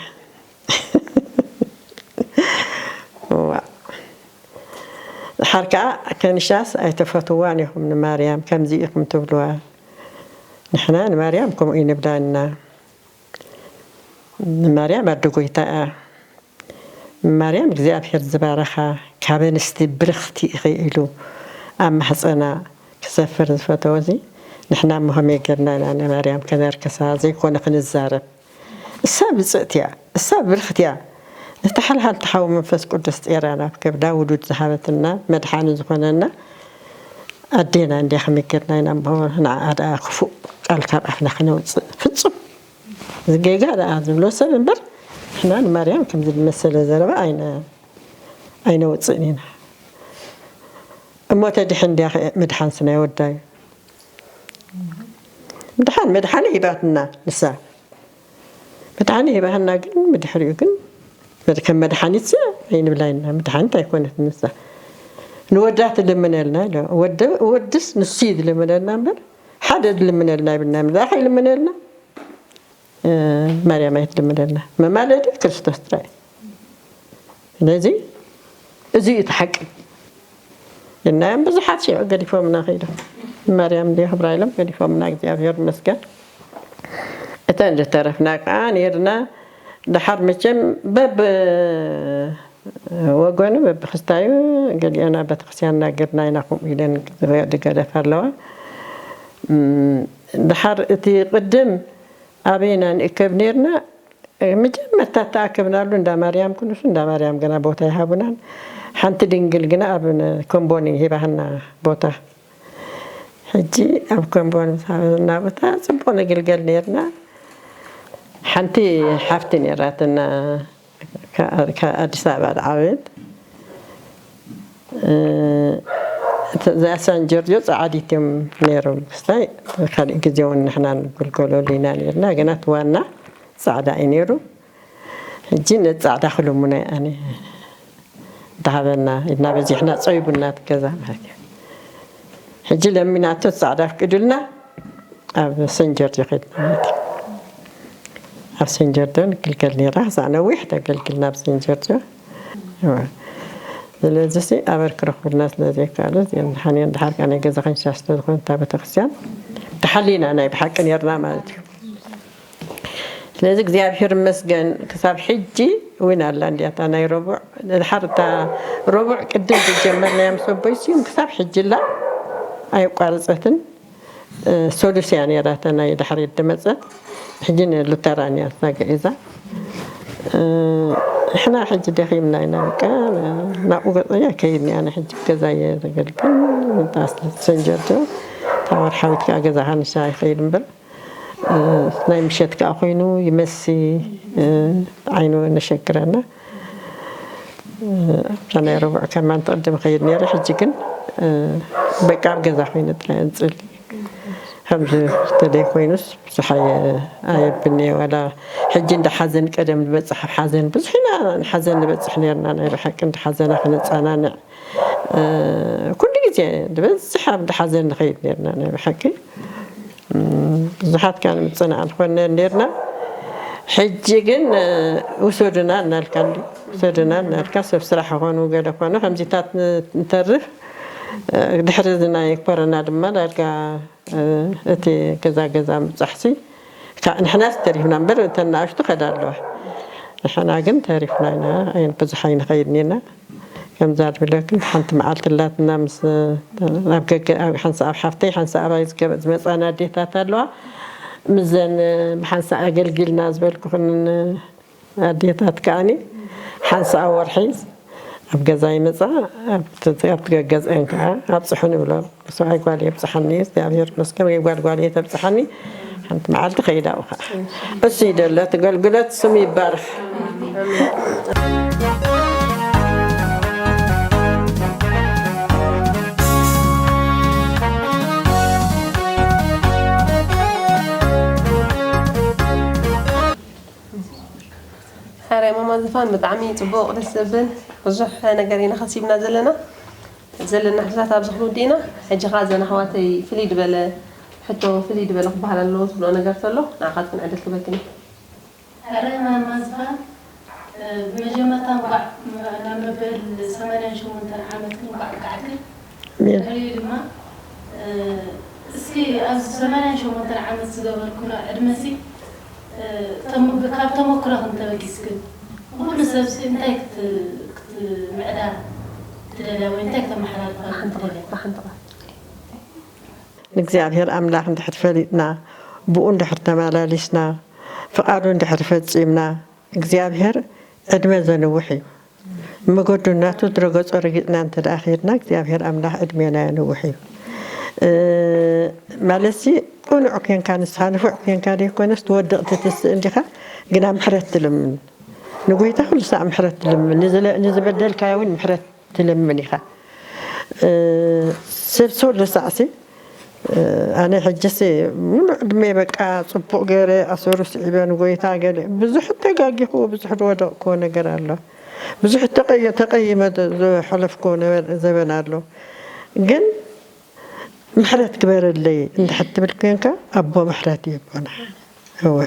ዋ። ድሓር ከኣ ከንሻስ ኣይተፈትዋን ኢኹም ንማርያም፣ ከምዚ ኢኹም ትብልዋ። ንሕና ንማርያም ከምኡ ይንብላ እና። ንማርያም ኣደ ጎይታ እያ። ማርያም እግዚኣብሔር ዝባረኻ፣ ካብ ኣንስቲ ብርኽቲ ኢኺ ኢሉ ኣብ ማህፀና ክሰፍር ዝፈተወ እዚ፣ ንሕና እሞ ከመይ ጌርና ኢና ንማርያም ከነርከሳ? ዘይኮነ ክንዛረብ። እሳ ብፅእቲ እያ፣ እሳ ብርኽቲ እያ። ነቲ ሓልሃልቲ ሓው መንፈስ ቅዱስ ጤራ ናብ ከብዳ ውሉድ ዝሃበትና፣ መድሓኒ ዝኾነና ኣዴና እንድያ። ከመይ ጌርና ኢና እሞ ንዓኣ ደኣ ክፉእ ቃል ካብ ኣፍና ክነውፅእ? ፍጹም። እዚ ጌጋ ደኣ ዝብሎ ሰብ እምበር፣ ንሕና ንማርያም ከምዚ ዝመሰለ ዘረባ ኣይነ-፣ ኣይነውፅእን ኢና። እሞ ተድሕን እንድያ ኸ ምድሓንስ ናይ ወዳ እዩ። ምድሓን፣ መድሓኒ ሂባትና ንሳ። መድሓኒ ሂባህና ግን ብድሕሪኡ ግን መድ-፣ ከም መድሓኒት ኣይንብላ ኢና። መድሓኒት ኣይኮነትን ንሳ። ንወዳ ትልምነልና ኢለ። ወደ-፣ ወድስ ንሱ እዩ ዝልምነልና እምበር ሓደ ዝልምነልና ይብልና። እምበር ከይልምነልና፣ እ፣ ማርያም ኣይትልምነልና። መማለዲ ክርስቶስ ጥራይ። ስለዚ እዚ እዩ እቲ ሓቂ። እናዮም ብዙሓት ሽዑ ገዲፎምና ከይዶም። ማርያም እንዲ ክብራ ኢሎም ገዲፎምና፣ እግዚኣብሔር ይመስገን። እተን ዝተረፍና ከዓ ነይርና። ደሓር መቸም በብ ወገኑ በብክስታዩ ገሊኦና ቤተክርስትያን እናገድና ኢና ከምኡ ኢለን ዝገደፋ ኣለዋ። እም፣ ደሓር እቲ ቅድም ኣበይና ንእከብ ነይርና? መጀመርታ እተኣከብናሉ እንዳ ማርያም ክንሱ፣ እንዳ ማርያም ገና ቦታ ይሃቡናን። ሓንቲ ድንግል ግና ኣብ ነ-፣ ኮምቦኒ ሂባህና ቦታ። ሕጂ ኣብ ኮምቦኒ ምስ ሃበና ቦታ ጽቡቕ ንግልገል ነይርና። ሓንቲ ሓፍቲ ነይራትና፣ ከ-፣ ከ-፣ ኣዲስ ኣበባ ዝዓበየት። እ፣ እዛ ሳን ጆርጆ ጸዓዲት እዮም ነይሮም። ክስታይ ካልእ ግዜ እውን ንሕና ንግልገለሉ ኢና ነይርና። ግና እቲ ዋና ጻዕዳ እዩ ነይሩ። ሕጂ ነቲ ጻዕዳ ክልምኖ እየ ኣነ። እንተሃበና ኢልና በዚሕና ጸዊቡና እቲ ገዛ ማለት እዩ። ሕጂ ለሚናቶ ጻዕዳ ኣፍቂዱልና ኣብ ሰን ጆርጆ ከድና ማለት እዩ። ኣብ ሰን ጆርጆ ንግልገል ነይራ። ክሳዕ ነዊሕ ተገልግልና ኣብ ሰን ጆርጆ። እወ። ስለዚ ሲ ኣበር ክረኽቡልና ስለ ዘይከኣሉ፣ እዚአን ድሓን እየን። ድሓር ከኣ ናይ ገዛ ከንሻሽ ስለ ዝኾነ እታ ቤተክርስትያን ተሓሊና ናይ ብሓቂ ነርና ማለት እዩ። ስለዚ እግዚኣብሔር ይመስገን ክሳብ ሕጂ እውን ኣላ እንዲያ እታ ናይ ረቡዕ። ድሓር እታ ረቡዕ ቅድም ዝጀመርናያ ምስ ኣቦይ ስዩም ክሳብ ሕጂ ኣላ፣ ኣየቋረጸትን። እ፣ ሰሉስ እያ ነይራ እታ ናይ ድሕሪት ዝመጸት። ሕጂ ንሉተራን እያ ተጋዒዛ። እ፣ ንሕና ሕጂ ደኺምና ኢና፣ በቃ ናብኡ ገጸ እያ ከይድኒ። ኣነ ሕጂ ገዛ እየ ዘገልግል። እታ ሰንጀርቶ እታ ወርሓዊት ከኣ ገዛ ሃንሻ ይኸይድ እምበር፣ እ፣ ናይ ምሸት ከኣ ኮይኑ ይመሲ፣ እ፣ ዓይኑ ነሸግረና። ኣብታ ናይ ረቡዕ ከማን ትቕድም ኸይድ ነይረ። ሕጂ ግን፣ እ፣ በቃ ኣብ ገዛ ኮይነ ጥራይ እንጽሊ። ከምዚ ተደይ ኮይኑስ ብዙሕ ኣየ-፣ ኣየብን እየ። ዋላ ሕጂ እንዳ ሓዘን ቀደም ንበጽሕ ኣብ ሓዘን ብዙሕ ኢና ንሓዘን ንበጽሕ ነርና። ናይ ብሓቂ እንዳ ሓዘና ክነጸናንዕ፣ እ፣ ኩሉ ግዜ ንበዝሕ ኣብ እንዳ ሓዘን ንኸይድ ነርና ናይ ብሓቂ። እም፣ ብዙሓት ከኣ ንምጽናዕ ንኾነ ነርና። ሕጂ ግን፣ እ፣ ውሰዱና እናልካ እንዲ-፣ ውሰዱና እናልካ ሰብ ስራሕ ኾኑ ገለ ኾኑ ከምዚታት ን-፣ ንተርፍ። እ፣ ድሕሪ እዚ ናይ ኮረና ድማ ዳርጋ፣ እ፣ እቲ ገዛ ገዛ ምብጻሕሲ፣ ካ-፣ ንሕናስ ተሪፍና እምበር እተን ንኣሽቱ ከዳ ኣለዋ። ንሕና ግን ተሪፍና ኢና፣ ኣይን-፣ ብዙሕ ኣይንኸይድን ኢና። ከምዛ ዝብለክን ሓንቲ መዓልቲ ኣላትና ምስ፣ ኣብ ገገ-፣ ኣብ ሓንሳእ ኣብ ሓፍተይ፣ ሓንሳእ ኣባይ ዝገበ-፣ ዝመጻና ኣዴታት ኣለዋ። ምስዘን ብሓንሳእ ኣገልጊልና ዝበልኩኽን ኣዴታት ከኣኒ ሓንሳእ ኣብ ወርሒ ኣብ ገዛ ይመጻ፣ ኣብ ት-፣ ኣብ ትገገዝአን ከኣ ኣብጽሑ ንብሎ። ሰብኣይ ጓል የብጽሓኒ፣ እግዚኣብሔር ይመስገን፣ ወይ ጓል ጓል እየ ተብጽሓኒ። ሓንቲ መዓልቲ ከይዳ ኣብኡ ኸዓ እሱ ይደለ፣ እቲ ኣገልግሎት ስሙ ይባረኽ። ሕራይ ማማ ዝፋን ብጣዕሚ ጽቡቕ፣ ደስ ዘብል ብዙሕ ነገር ኢና ከሲብና ዘለና። ዘለና ሕቶታት ኣብዚ ክንውድእ ኢና። ሕጂ ኸኣ እዘን ኣሕዋተይ ፍልይ ዝበለ ሕቶ፣ ፍልይ ዝበለ ክበሃል ኣለዎ ትብልኦ ነገር ተሎ ንዓኻትክን ዕድል ክበክን እየ። ሕራይ ማማ ዝፋን፣ እ፣ ብመጀመርታ እንኳዕ ናብ መበል ሰማንያን ሸሞንተን ዓመትክን እንኳዕ ኣብቃዕክን። ኣሜን። ድሕሪኡ ድማ፣ እ፣ እስኪ ኣብዚ ሰማንያን ሸሞንተን ዓመት ዝገበርክኖ ዕድመሲ፣ እ፣ ተም-፣ ካብ ተመክሮኽን ተበጊስክን ንኹሉ ሰብሲ እንታይ ክት-፣ ክትምዕዳ ትደልያ ወይ እንታይ ክተመሓላልፋ ትደልያ? ንእግዚኣብሔር ኣምላኽ እንድሕር ፈሊጥና፣ ብኡ እንድሕር ተመላሊስና፣ ፍቓዱ እንድሕር ፈጺምና፣ እግዚኣብሔር ዕድመ ዘንውሕ እዩ። መገዱ እናቱ ዝረገጾ ረጊጽና እንተ ደኣ ኸይድና፣ እግዚኣብሔር ኣምላኽ ዕድሜና የንውሕ እዩ። እ፣ ማለትሲ፣ ቅኑዕ ኬንካ ንስኻ ንፉዕ ኬንካ ዘይኮነስ፣ ትወድቕ ትትስእ እንዲኻ፣ ግና ምሕረት ትልምን። ንጎይታ ኩሉ ሳዕ ምሕረት ትልምን። ንዝለ-፣ ንዝበደልካዮ እውን ምሕረት ትልምን ኢኻ። እ፣ ሰብ ሰው ለሳዕሲ፣ እ፣ ኣነ ሕጅሲ ሙሉእ ዕድመ በቃ ጽቡቕ ገይረ ኣሰሩ ስዒበ ንጎይታ ገለ ብዙሕ ተጋጊኹዎ፣ ብዙሕ ዝወደቕኩዎ ነገር ኣሎ። ብዙሕ ተቐየ-፣ ተቐይመ ዝ-፣ ዝሓለፍኩዎ ነበ-፣ ዘበን ኣሎ። ግን ምሕረት ግበረለይ እንድሕር ትብል ኮንካ፣ ኣቦ ምሕረት እዩ ኣቦና። እወ።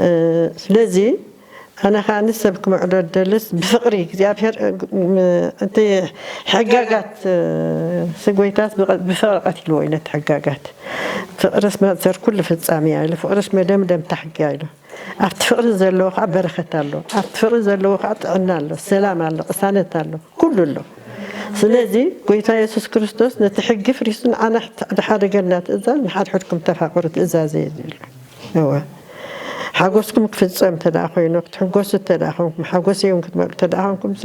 እ፣ ስለዚ ኣነ ኸኣ ንሰብ ክምዕዶ ደልስ ብፍቕሪ እግዚኣብሔር፣ እ፣ ም-፣ እቲ ሕጋጋት፣ እ፣ ስጎይታስ ብቐ-፣ ብፍቕሪ ቀቲልዎ እዩ ነቲ ሕጋጋት። ፍቕርስ መእሰር ኩሉ ፍጻሜ እያ ኢሉ፣ ፍቕርስ መደምደምታ ሕጊ እያ ኢሉ። ኣብቲ ፍቕሪ ዘለዎ ኸዓ በረኸት ኣሎ። ኣብቲ ፍቕሪ ዘለዎ ኸዓ ጥዕና ኣሎ፣ ሰላም ኣሎ፣ ቅሳነት ኣሎ፣ ኩሉ ኣሎ። ስለዚ ጎይታ የሱስ ክርስቶስ ነቲ ሕጊ ፍሪሱ ንዓና ድሓደገልና ትእዛዝ፣ ንሓድሕድኩም ተፋቐሩ ትእዛዝ እየ ኢሉ። እወ። ሓጎስኩም ክፍጸም እንተ ደኣ ኮይኑ፣ ክትሕጎሱ እንተ ደኣ ኮንኩም፣ ሓጎሰይ እውን ክትመልኡ እንተ ደኣ ኮንኩምሲ፣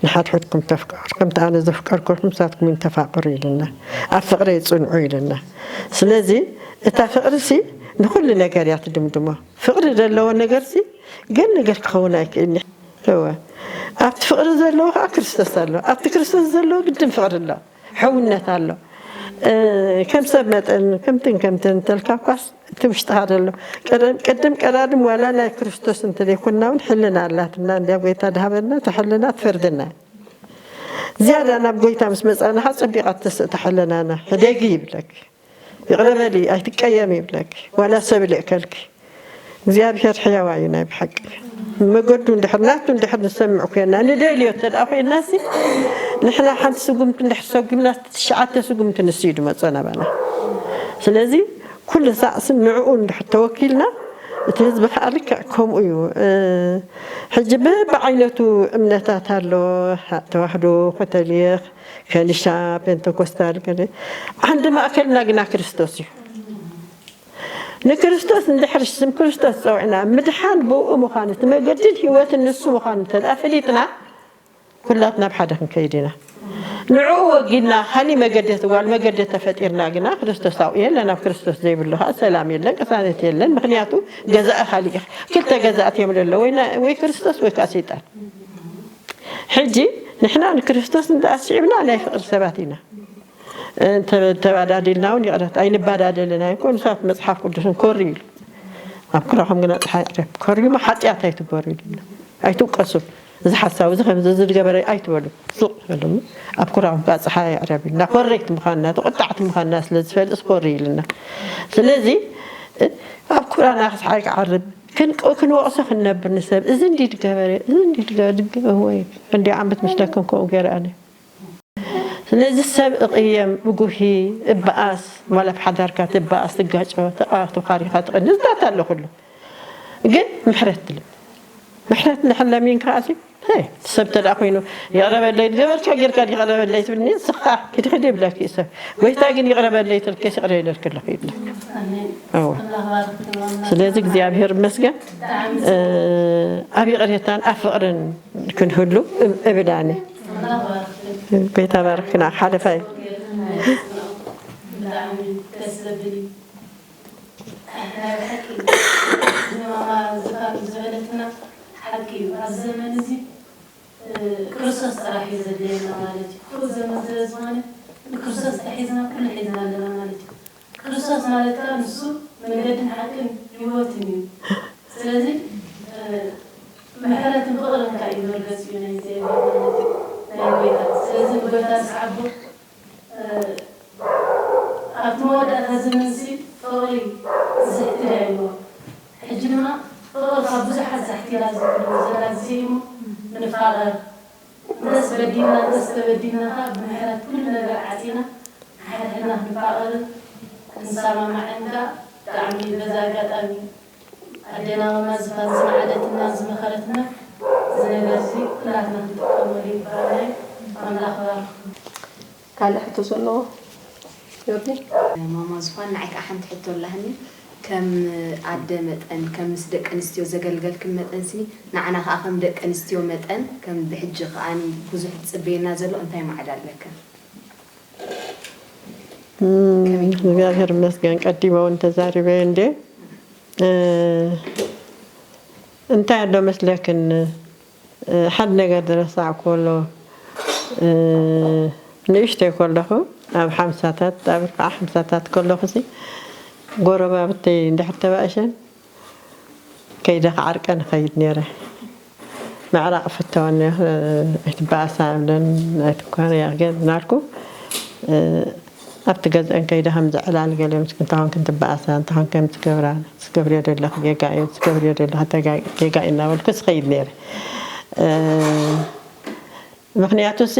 ንሓድሕድኩም ተፍቀሩ። ከምቲ ኣነ ዘፍቀርኩኹም ንሳትኩም እውን ተፋቐሩ ኢሉና። ኣብ ፍቕረይ ጽንዑ ኢሉና። ስለዚ እታ ፍቕሪሲ ንኹሉ ነገር እያ ትድምድሞ። ፍቕሪ ዘለዎ ነገርሲ ገለ ነገር ክኸውን ኣይክእልን እዩ። እወ። ኣብቲ ፍቕሪ ዘለዎ ኸዓ ክርስቶስ ኣሎ። ኣብቲ ክርስቶስ ዘለዎ ግድን ፍቕሪ ኣሎ። ሕውነት ኣሎ። እ፣ ከም ሰብ መጠን ከምትን ከምትን እንተልካ እኳስ እቲ ውሽጥኻ ዘሎ ቀደም፣ ቅድም ቀዳድም ዋላ ናይ ክርስቶስ እንተዘይኮንና እውን ሕልና ኣላትና። እንዲያ ጎይታ ድሃበና እታ ሕልና ትፈርደና። ዝያዳ ናብ ጎይታ ምስ መጻና ኸዓ ጸቢቓ ትተስእ እታ ሕልናና። ሕደጊ ይብለኪ። ይቕረ በሊ፣ ኣይትቀየሚ ይብለኪ። ዋላ ሰብ ይልእከልኪ። እግዚኣብሔር ሕያዋይ እዩ ናይ ብሓቂ። መገዱ እንድሕር ናቱ እንድሕር ንሰምዕ ኮይና ንደልዮ እንተ ደኣ ኮይናሲ ንሕና ሓንቲ ስጉምቲ እንድሕር ሰጉምና ትሽዓተ ስጉምቲ ንሱ እዩ ድመጾ ናባና። ስለዚ ኩሉ ሳዕሲ ንዕኡ እንድሕር ተወኪልና እቲ ህዝቢ ከዓ ልክዕ ከምኡ እዩ። ሕጂ በብዓይነቱ እምነታት ኣሎ። ተዋህዶ፣ ኮተሊክ፣ ከኒሻ፣ ፔንተኮስታል፣ ገለ ዓንዲ ማእከልና ግና ክርስቶስ እዩ። ንክርስቶስ እንድሕር ስም ክርስቶስ ጸውዕና ምድሓን ብኡ ምዃኑ እቲ መገድን ህይወትን ንሱ ምዃኑ እንተ ደኣ ፈሊጥና ኩላትና ኣብ ሓደ ክንከይድ ኢና። ንዕኡ ወጊድና ካሊእ መገዲ ተጓል መገዲ ተፈጢርና ግና ክርስቶስ ኣብኡ የለን። ኣብ ክርስቶስ ዘይብሉ ከዓ ሰላም የለን፣ ቅሳነት የለን። ምክንያቱ ገዛኢ ካሊእ ኢኻ። ክልተ ገዛእቲ እዮም ለለዉ፣ ወይ ና- ወይ ክርስቶስ ወይ ከዓ ሰይጣን። ሕጂ ንሕና ንክርስቶስ እንተኣስዒብና ናይ ፍቕሪ ሰባት ኢና። እንተ- ተባዳዲልና እውን ይቕረት ኣይንባዳደልን ኣይኮን። ንሳት መፅሓፍ ቅዱስን ኮሪ ኢሉ ኣብ ኩራኹም ግና ፀሓይ ዕረብ ኮሪዩማ ሓጢኣት ኣይትበሩ ኢሉና። ኣይትውቀሱ። እዚ ሓሳብ እዚ ከምዚ እዚ ዝገበረ ኣይትበሉ። ሱቕ በሉ። ኣብ ኩራኹም ከዓ ፀሓይ ዕረብ ኢልና ኮረይቲ ምዃንና ተቆጣዕቲ ምዃንና ስለ ዝፈልጥ ኮሪ ኢልና። ስለዚ ኣብ ኩራና ፀሓይ ክዓርብ ክንወቕሶ ክንነብር ንሰብ እዚ እንዲ ድገበረ እዚ እንዲ ድገበረ ወይ እንዲ ዓንብት ምስለኩም ከምኡ ገይረ ኣነ። ስለዚ ሰብ እቕየም፣ እጉሂ፣ እበኣስ፣ ማለት ኣብ ሓዳርካ ትበኣስ፣ ትጋጮ፣ ተቓ- ተዃሪኻ ትቕንስ ዳታ ኣሎ ኩሉ። ግን ምሕረት ትልብ። ምሕረት እንድሕር ለሚንካ ኣሲ፣ ሄ፣ ሰብ ተደኣ ኮይኑ ይቕረበለይ፣ ዝገበርካ ጌርካ ይቕረበለይ ትብልኒ፣ ንስኻ ኪድ ኪድ ይብለኪ እዩ ሰብ። ጎይታ ግን ይቕረበለይ ትልከስ ይቕረ ይለልክ ኣለኹ ይብለክ። እወ። ስለዚ እግዚኣብሔር ይመስገን። እ፣ ኣብ ይቕሬታን ኣብ ፍቕርን ክንህሉ እብ- እብል ኣነ። ጎይታ ባርክና ሓለፋይ። ብጣዕሚ ደስ ዘብል እዩ። ናይ ብሓቂ እዚ ማማ ዝፋን ዝበለትና ሓቂ እዩ። ኣብዚ ዘመን እዚ ክርስቶስ ጥራሕ እዩ ዘድልየና ማለት እዩ። ኩሉ ዘመን ስለ ዝኾነ ንክርስቶስ ተሒዝና ኩሉ ሒዝና ኣለና ማለት እዩ። ክርስቶስ ማለት ከዓ ንሱ መንገድን ሓቅን ህይወትን እዩ። ስለዚ ምሕረትን ፍቕርን ከዓ እዩ መርገፂኡ ናይ እግዚኣብሔር ማለት እዩ፣ ናይ ጎይታ። ስለዚ ንጎይታ ዝሰዓቦ ኣብቲ መወዳእታ ዘመንሲ ፍቕሪ ዝሕትል ኣይብሎ። ሕጂ ድማ ፍቕሪ ካብ ብዙሓት ዛሕቲላ ዝብሉ ዘላ ግዜ እሞ ንፋቐር። እንተስ በዲልና እንተስ ተበዲልና ከዓ ብምሕረት ኩሉ ነገር ዓፂና ንሓድሕድና ክንፋቐርን ክንሰማማዕን ከዓ ብጣዕሚ በዚ ኣጋጣሚ ኣዴና ማማ ዝፋን ዝመዓደትና ዝመኸረትና እዚ ነገር እዚ ኩላትና ክንጥቀመሉ ይግባኣና እዩ። ኣምላኽ ይባርኽኩም። ካልእ ሕቶ ዘለዎ ዮርዲ? ማማ ዝፋን ንዓይ ከዓ ሓንቲ ሕቶ ኣላህኒ ከም ኣደ መጠን ከም ምስ ደቂ ኣንስትዮ ዘገልገልክን መጠን ሲ ንዓና ከዓ ከም ደቂ ኣንስትዮ መጠን ከም ብሕጂ ከዓኒ ብዙሕ ዝፅበየና ዘሎ እንታይ ማዕዳ ኣለክን? እግዚኣብሔር ይመስገን ቀዲመ እውን ተዛሪበ እንዴ እንታይ ኣሎ መስለክን ሓደ ነገር ዝረሳዕኩ ኣሎ ንእሽተይ ከለኹ ኣብ ሓምሳታት ኣብ ርብዓ ሓምሳታት ከለኹ ሲ ጎረባብተይ እንድሕር ተባእሸን ከይደ ክዓርቀን እኸይድ ነይረ። ምዕራቕ ፍተወኒ ኣይትበኣሳ እብለን ኣይትኳነያ ግን እናልኩ ኣብቲ ገዝአን ከይደ ከም ዝዕላል ገለ ምስ እንታኾን ክንትበኣሳ እንታኾን ከም ትገብራ ትገብርዮ ዘለኺ ጌጋ እዩ ትገብርዮ ዘለኺ ጌጋ እዩ እናበልኩ ስኸይድ ነይረ። ምኽንያቱ ሲ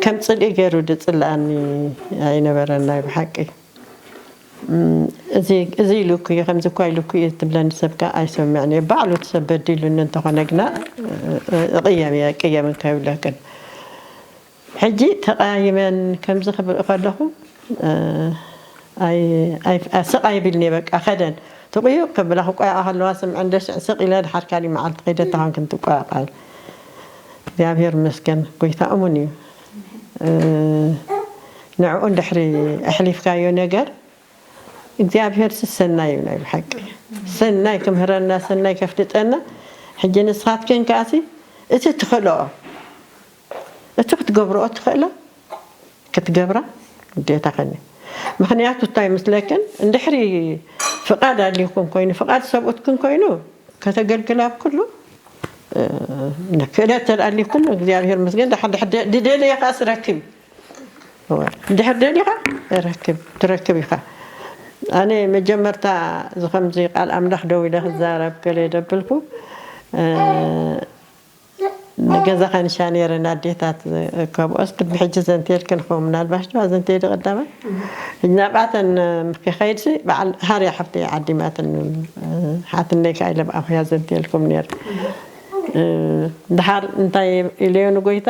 ከም ፅልኢ ገይሩ ድፅልኣኒ ኣይነበረን ናይ ብሓቂ። እዚ ኢሉ እኮ እዩ ከምዚ እኳ ኢሉ እኮ እዩ ትብለኒ ሰብ ከዓ ኣይሰምዕን እየ ባዕሉ እቲ ሰብ በዲሉኒ እንተኾነ ግና እቕየም እየ እቅየም እንከይብለክን ሕጂ ተቐያይመን ከምዚ ክብል ከለኹ ስቕ ኣይብልኒ በቃ ከደን ትቑዩ ከብላ ክቆያቃ ከለዋ ስምዐን ደሽዕ ስቕ ኢለ ድሓር ካሊእ መዓልቲ ከይደ ተኾንክን ትቆያቃል እግዚኣብሔር ይመስገን ጎይታ እሙን እዩ። ንዕኡ እንድሕሪ ኣሕሊፍካዮ ነገር እግዚኣብሔር ሲ ሰናይ እዩ ናይ ብሓቂ ሰናይ ክምህረና ሰናይ ከፍልጠና። ሕጂ ንስኻትክን ከኣሲ እቲ ትኽእልኦ እቲ ክትገብርኦ ትኽእላ ክትገብራ ግዴታ ከኒ ምኽንያቱ እንታይ ምስለክን እንድሕሪ ፍቃድ ኣልይኩም ኮይኑ ፍቃድ ሰብኡትክን ኮይኑ ከተገልግላ ኣብ ኩሉ ክእለት ተልኣሊኩም እግዚኣብሔር ምስገን ድሓር ድደለየ ከዓ ስረክብ ድሕር ደሊኻ ረክብ ትረክብ ኢኻ። ኣነ መጀመርታ እዚ ከምዚ ቃል ኣምላኽ ደው ኢለ ክዛረብ ገለ ደብልኩ፣ እ፣ ንገዛ ከንሻ ነይረን ኣዴታት፣ ካብኦስ ቅድሚ ሕጂ ዘንትየልክን ክኸውን ምናልባሽ ዶ ኣዘንትየ ዶ ቀዳማይ? ሕጂ ናብኣተን ክኸይድሲ በዓል ሃርያ ሓፍተይ ዓዲማተን፣ ሓትነይ ከኣ ኢለ ብኣኹያ ዘንትየልኩም ነይረ። እ፣ ደሓር እንታይ ኢለዮ ንጎይታ፣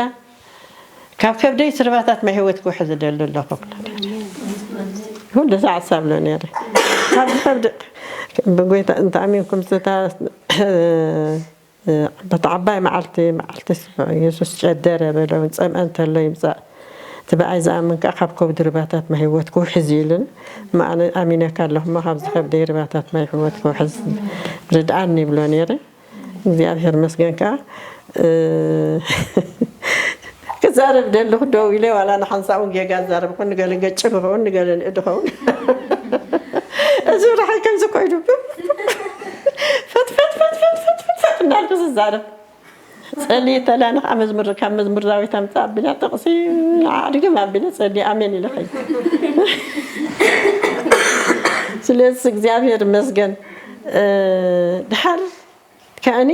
ካብ ከብደይ ስርባታት ማይ ህይወት ክውሕዝ እደሊ ኣለኹ። ኩሉ ሰዓት ሳብሎ ነይረ። ካብ ከብደ-፣ ብጎይታ እንተ ኣሚንኩም ዝታ-፣ በቲ ዓባይ መዓልቲ፣ መዓልቲ ስምዑ፣ የሱስ ጨደረ በሎ፣ ጸምአ እንተሎ ይምጻእ። እቲ ብኣይ ዝኣምን ከኣ ካብ ከብዱ ርባታት ማይ ህይወት ክውሕዝ እዩ ኢሉኒ። እሞ ኣነ ኣሚነካ ኣለኹ እሞ፣ ካብዚ ከብደይ ርባታት ማይ ህይወት ክውሕዝ ርድኣኒ ይብሎ ነይረ። እግዚኣብሔር ይመስገን ከኣ፣ እ፣ ክዛረብ ደለኹ ደው ኢለ፣ ዋላ ንሓንሳእ እውን ጌጋ ዛረብኩ፣ ንገለ ገጭ ክኸውን፣ ንገለ ንእድ ክኸውን። እዚ ብርሓይ ከምዚ ኮይኑ፣ ፈት፣ ፈት፣ ፈት እናልኩ ዝዛረብ። ጸልየ ተላ ንኸዓ መዝሙር፣ ካብ መዝሙር ዳዊት ኣምጻእ ኣቢላ ጥቕሲ ዓድግም ኣቢለ ጸልየ ኣሜን ኢለ ኸይደ። ስለዚ እግዚኣብሔር ይመስገን። እ፣ ድሓር ከኣኒ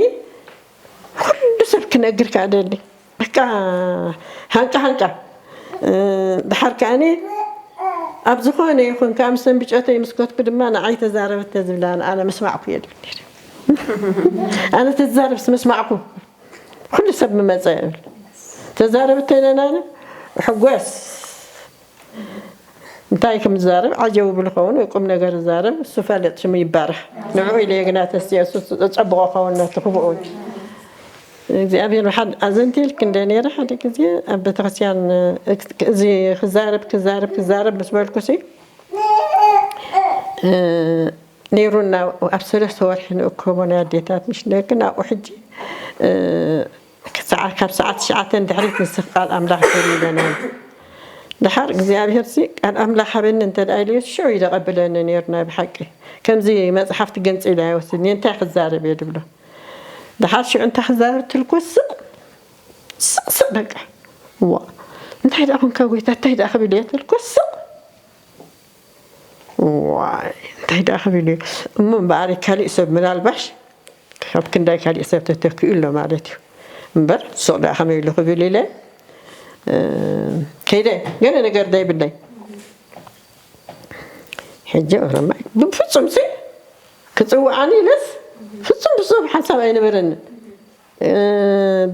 ኩሉ ሰብ ክነግር ከኣ ደሊ። በቃ ሃንቃ ሃንቃ። እ፣ ድሓር ከኣኒ ኣብ ዝኾነ ይኹን ካብ ምስ ሰንብጨተይ ምስ ከድኩ ድማ ንዓይ ተዛረበት ተዝብላ ኣነ ምስማዕኩ እየ ድብል ነይረ። ኣነ ተዛረብስ ምስማዕኩ። ኩሉ ሰብ ምመጸ ይብል። ተዛረብት ተይለና ሕጎስ። እንታይ ከም ዝዛረብ ዓጀው ብል ኸውን ወይ ቁም ነገር ዝዛረብ እሱ ፈልጥ ሽሙ ይባረኽ። ንዕኡ ኢለ ግና ተስየ እሱ ዘጸብቖ ኸውን ነቲ ክፉኡ። እግዚኣብሔር ብሓድ ኣዘንቲልክ እንደ ነይረ ሓደ ግዜ ኣብ ቤተክርስትያን እዚ ክዛረብ፣ ክዛረብ፣ ክዛረብ ምስ በልኩሲ፣ እ፣ ነይሩና ኣብ ሰለስተ ወርሒ ንእከቦ ናይ ኣዴታት ምሽ ደቂ ናብኡ ሕጂ፣ እ፣ ክሳዓ-፣ ካብ ሰዓት ትሽዓተ ንድሕሪት ንስኽ ቃል ኣምላኽ ገይሩ ኢለና። ድሓር እግዚኣብሔርሲ ቃል ኣምላኽ ሃበኒ እንተ ደኣ ኢለዮ ሽዑ እዩ ዘቐብለኒ ነይሩ ናይ ብሓቂ። ከምዚ መጽሓፍቲ ገንጺሉ ኣይወስድን እየ፣ እንታይ ክዛረብ እየ ድብሎ። ድሓር ሽዑ እንታይ ክዛረብ ትልኮ ስቕ፣ ስቕ፣ ስቕ በቃ። ዋ፣ እንታይ ደኣ ኾንካ ጎይታ፣ እንታይ ደኣ ክብል እየ ትልኮ ስቕ። ዋይ፣ እንታይ ደኣ ክብል እዩ እሞ እምበኣር፣ ካሊእ ሰብ ምናልባሽ ካብ ክንዳይ ካሊእ ሰብ ተተኪኡ ኣሎ ማለት እዩ። እምበር፣ ሱቕ ደኣ ከመይ ኢሉ ክብል ኢለ፣ እ፣ ከይደ፣ ገለ ነገር ዶ ይብለይ። ሕጂ እግረማይ፣ ብፍጹም ሲ፣ ክጽውዓኒ ኢለስ፣ ፍጹም ብፍጹም ሓሳብ ኣይነበረንን። እ፣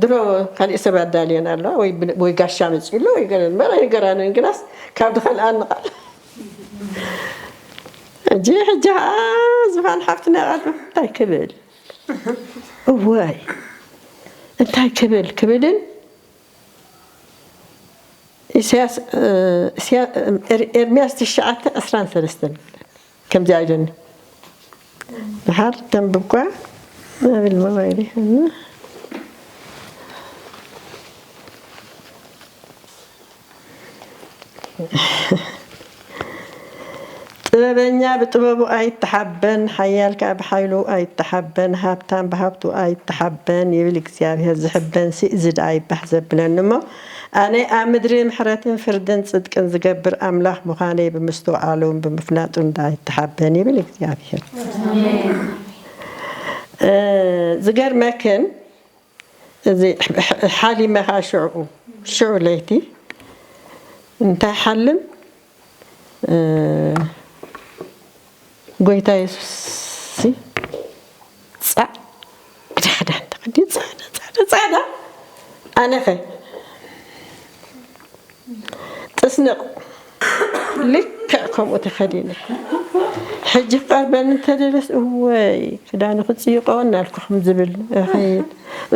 ድሮ ካሊእ ሰብ ኣዳልየን ኣለዋ፣ ወይ ብ-፣ ወይ ጋሻ መጺኡ ኣሎ፣ ወይ ገለ እምበር ኣይገራንን፣ ግናስ ካብ ድኸልኣኒ ቃል። ሕጂ፣ ሕጂ ኸኣ ዝፋን ሓፍትና ቃል እንታይ ክብል? እዋይ፣ እንታይ ክብል ክብልን ኢሳያስ፣ እ፣ ኢሳያ-፣ ኤር-፣ ኤርምያስ ትሽዓተ ዕስራን ሰለስተን ከምዚኣ ኢለኒ። ድሓር ተንብብኳ ናብል ሞባይል ይኸኒ። ጥበበኛ ብጥበቡ ኣይተሓበን፣ ሓያል ከኣ ብሓይሉ ኣይተሓበን፣ ሃብታም ብሃብቱ ኣይተሓበን ይብል እግዚኣብሔር። ዝሕበንሲ እዚ ደኣ ይባህ ዘብለኒ እሞ፣ ኣነ ኣብ ምድሪ ምሕረትን ፍርድን ጽድቅን ዝገብር ኣምላኽ ምዃነይ ብምስትውዓሉን ብምፍላጡን ደኣ ይተሓበን ይብል እግዚኣብሔር። እ፣ ዝገርመክን፣ እዚ ሓሊመ ኸዓ ሽዑ፣ ሽዑ ለይቲ እንታይ ሓልም፣ እ፣ ጎይታ የሱስ ጻዕዳ ክዳን ተኸዲኑ፣ ጻዕዳ፣ ጻዕዳ፣ ጻዕዳ። ኣነኸ ጥስንቕ ልክዕ ከምኡ ተኸዲነ። ሕጂ ክቐርበኒ እንተደለስ፣ እወይ፣ ክዳኑ ክጽይቆ እናልኩ ከም ዝብል እኸይድ።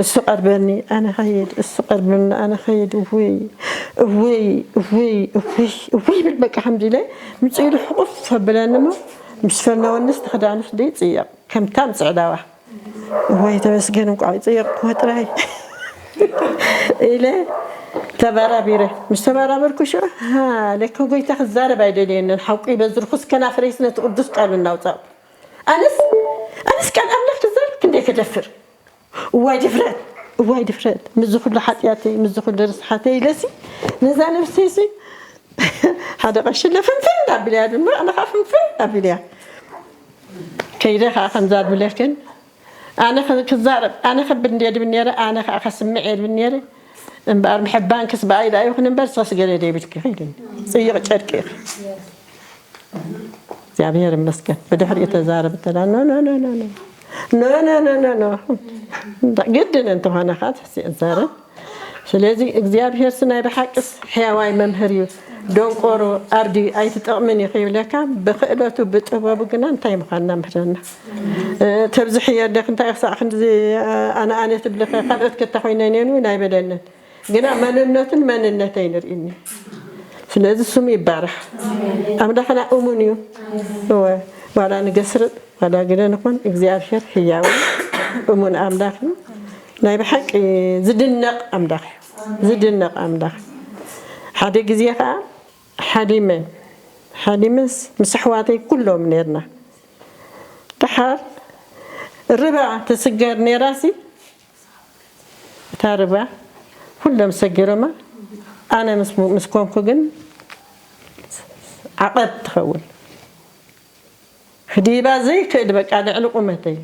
እሱ ቀርበኒ፣ ኣነ ኸይድ፣ እሱ ቀርበኒ፣ ኣነ ኸይድ። እወይ፣ እወይ፣ እወይ፣ እወይ፣ እወይ ይብል በቃ ከምዚ ኢለ። ምጽእ ኢሉ ሕቑፍ ኣብለኒ እሞ፣ ምስ ፈነወንስ እቲ ክዳኑስ ደይጽየቕ። ከምታ ምጽዕዳዋ። ወይ ተመስገን፣ እንቋዕ ይጸየቕኩዎ ጥራይ ኢለ ተበራቢረ። ምስ ተበራበርኩ ሽዑ፣ ሃ፣ ለከ ጎይታ ክዛረብ ኣይደልየንን። ሓቁ ይበዝርኩስ ከናፍረይስ ነቲ ቅዱስ ቃሉ እናውጻእኩ። ኣነስ፣ ኣነስ ቃል ኣምላኽ ክዛረብ ክንደይ ክደፍር። እዋይ ድፍረት፣ እዋይ ድፍረት። ምስዚ ኩሉ ሓጢኣተይ፣ ምስዚ ኩሉ ርስሓተይ ኢለሲ፣ ነዛ ነብሰይሲ ሓደ ቀሺ ለፍንፍን ኣቢልያ ድማ ኣነ ከዓ ፍንፍን ኣቢልያ ከይደ ከዓ ከምዛ ድብለክን ኣነ ክዛረብ ኣነ ከብድ እንድየ ድብል ነይረ ኣነ ከዓ ከስምዕ እየ ድብል ነይረ እምበኣር ምሕባን ክስ ብኣይ ደኣ ይኹን እምበር ሰስ ገለ ደይብልኪ ከይድኒ ፅይቕ ጨርቂ ኢኺ እግዚኣብሔር ይመስገን ብድሕሪኡ ተዛረብ ተላ ኖ ኖ ኖ ኖ ኖ ኖ ኖ ኖ ኖ ግድን እንተኾነ ከዓ ትሕሲ እዛረብ ስለዚ እግዚኣብሔር ስናይ ብሓቅስ ሕያዋይ መምህር እዩ ደንቆሮ ኣርዲ ኣይትጠቕምን እዩ ከይብለካ ብክእለቱ ብጥበቡ ግና እንታይ ምዃንና ምህረና ተብዝሕዮ ኣለክ እንታይ ክሳዕ ክንዚ ኣነ ኣነ ትብልኸ ካልኦት ከታ ኮይነን እየን እውን ኣይበለንን ግና መንነቱን መንነተይ ንርእኒ ስለዚ ስሙ ይባረኽ ኣምላኽና እሙን እዩ እወ ዋላ ንገስርጥ ዋላ ግደ ንኹን እግዚኣብሔር ህያው እሙን ኣምላኽ እዩ ናይ ብሓቂ ዝድነቕ ኣምላኽ እዩ ዝድነቕ ኣምላኽ ሓደ ግዜ ከዓ ሓሊመ ሓሊመስ ምስ ኣሕዋተይ ኩሎም ነርና ደሓር ርባ ትስገር ነራሲ እታ ርባ ኩሎም ሰጊሮማ ኣነ ምስ ኮንኩ ግን ዓቐብ ትኸውን ክዲባ ዘይክእል በቃ ልዕሊ ቁመተይ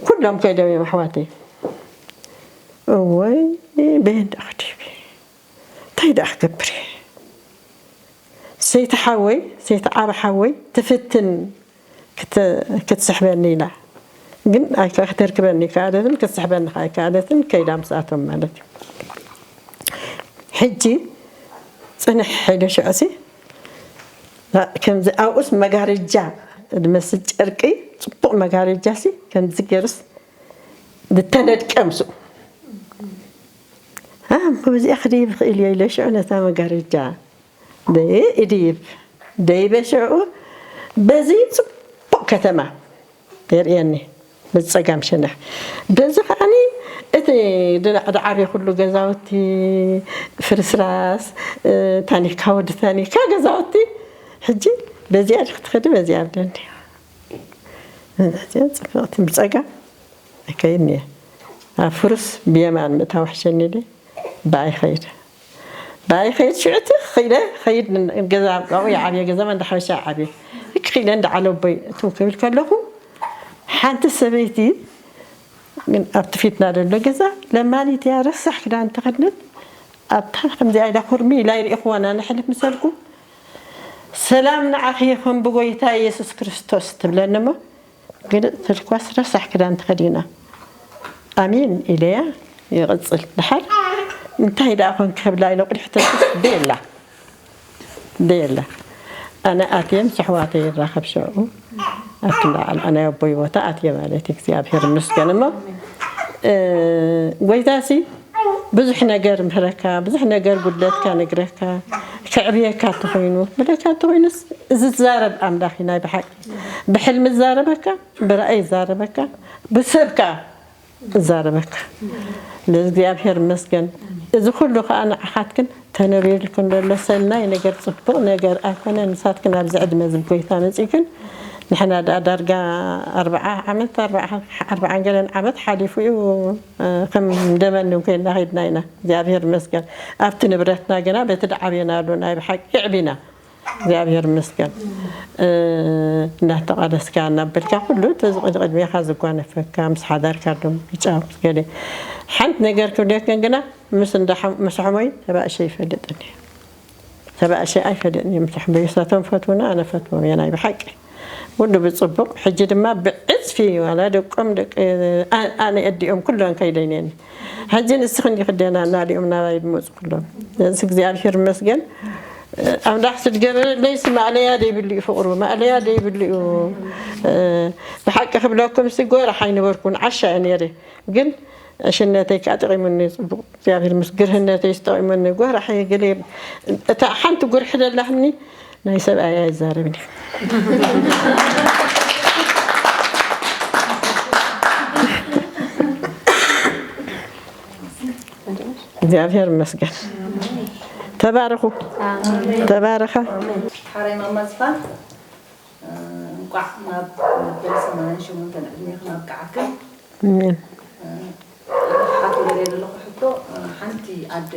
ኩሎም ከይዶም እዮም ኣሕዋተይ እወይ በየን ደኣ ክዲቢ እንታይ ደኣ ክገብር እየ ሰይቲ ሓወይ ሰይቲ ዓብ ሓወይ ትፍትን ክትስሕበኒ ኢላ ግን ኣይከ ክተርክበኒ ኣይከኣለትን ክትስሕበኒ ከዓ ኣይከኣለትን ከይዳ ምስኣቶም ማለት እዩ ሕጂ ፅንሕ ኢለ ሽዑሲ ከምዚ ኣብኡስ መጋረጃ ዝመስል ጨርቂ ፅቡቕ መጋረጃ ሲ ከምዚ ገይርስ ዝተነድቀ ምስኡ እዚኣ ክደይብ ክእል እየ ኢለ ሽዑ ነታ መጋረጃ ደየ እድይብ ደይበ ሽዑ በዚ ፅቡቕ ከተማ የርእየኒ በዚ ፀጋም ሸነሕ በዚ ከዓኒ እቲ ድዓብየ ኩሉ ገዛውቲ ፍርስራስ ታኒካ ወዲ ታኒካ ገዛውቲ ሕጂ በዚኣ ክትኸዲ በዚኣ ኣብደኒ ፅብቕቲ ብፀጋም ኣይከይድን እየ ኣብ ፍሩስ ብየማን ምእታው ሕሸኒ ኢለ ብኣይ ኸይድ ብኣይ ኸይድ ሽዑ እቲ ኽኢለ ኸይድ ገዛ ኣብኡ ይዓብየ ገዛ እንዳ ሓበሻ ይዓብየ ክኢለ እንዳ ዓለቦይ እትው ክብል ከለኹ ሓንቲ ሰበይቲ ግን ኣብቲ ፊትና ዘሎ ገዛ ለማኒት እያ ረሳሕ ክዳን ተኸድነት ኣብታ ከምዚኣ ኢላ ኩርሚ ኢላ ይርኢኽዋና ንሕልፍ ምሰልኩ ሰላም ንዓኺ ይኹን ብጎይታ የሱስ ክርስቶስ ትብለኒ እሞ ግልጽ ትልኳስ ረሳሕ ክዳን ተኸዲና ኣሜን ኢለያ ይቕጽል ድሓር እንታይ ደኣ ኮንኪ ክብላ ኢለ ቁድሒ ተስስ ደየላ ደየላ ኣነ ኣትየ ምስ ኣሕዋተይ ይራኸብ ሽዑ ኣብቲ እንዳዓል ናይ ኣቦይ ቦታ ኣትየ ማለት እግዚኣብሔር ይመስገን እሞ ጎይታሲ ብዙሕ ነገር ምህረካ ብዙሕ ነገር ጉድለትካ ነግረካ ከዕብየካ ተኾይኑ ብለካ ተኾይኑስ እዚ ትዛረብ ኣምላኽ ናይ ብሓቂ ብሕልሚ ዝዛረበካ ብራእይ ይዛረበካ ብሰብ ከዓ እዛረበካ ለእግዚኣብሔር ይመስገን እዚ ኩሉ ከዓ ንዓኻትክን ተነቢርልክን ዘሎ ሰናይ ነገር ፅቡቕ ነገር ኣይኮነ ንሳትክን ኣብዚ ዕድመ እዚ ጎይታ መፂእክን ንሕና ደኣ ዳርጋ ኣርብዓ ዓመት ኣርብዓን ገለን ዓመት ሓሊፉ እዩ ከም ደመን ኮይንና ከይድና ኢና እግዚኣብሔር ይመስገን ኣብቲ ንብረትና ግና በቲ ደዓብየናሉ ናይ ብሓቂ ይዕቢና እግዚኣብሔር ይመስገን እናተቓለስካ እናበልካ ኩሉ እቲ ዝቕድሜኻ ዝጓነፈካ ምስ ሓዳርካ ዶ ምጫወት ገለ ሓንቲ ነገር ክብለክን ግና ምስ እንዳ ምስ ሕሞይ ተባእሸ ይፈልጥን እዩ ተባእሸ ኣይፈልጥን እዩ ምስ ሕሞይ እሳቶም ፈትውና ኣነ ፈትዎም እየ ናይ ብሓቂ ኩሉ ብፅቡቕ ሕጂ ድማ ብዕፅፊ ዋላ ደቆም ኣነ ኣዲኦም ኩለን ከይደይነኒ ሕጂ ንስኽን ይኽደና እናዲኦም ናባይ ዝመፁ ኩሎም እዚ እግዚኣብሔር ይመስገን ኣምላኽ ስድገበለይስ ማእለያ ደይብሉ እዩ ፍቕሩ ማእለያ ደይብሉ እዩ ብሓቂ ክብለኩም ሲ ጎራሕ ኣይነበርኩን ዓሻ እየ ነይረ ግን ሽነተይ ከዓ ጠቂሙኒ ፅቡቅ እግዚኣብሔር ምስ ግርህነተይ ስጠቂሙኒ ጎራሕ እየ ገለ እታ ሓንቲ ጉርሒ ደላህኒ ናይ ሰብኣይ ኣይዛረብን እግዚኣብሔር ይመስገን ተባረኹ ተባረኻ ሓራይ ማማ ዝፋን እንቋዕ ናብ መበል ሰማንያን ሸሞንተን ዕድሜ ክናብቅዓክን ኣሜን ሓቶ ደልየ ዘለኹ ሕቶ ሓንቲ ኣደ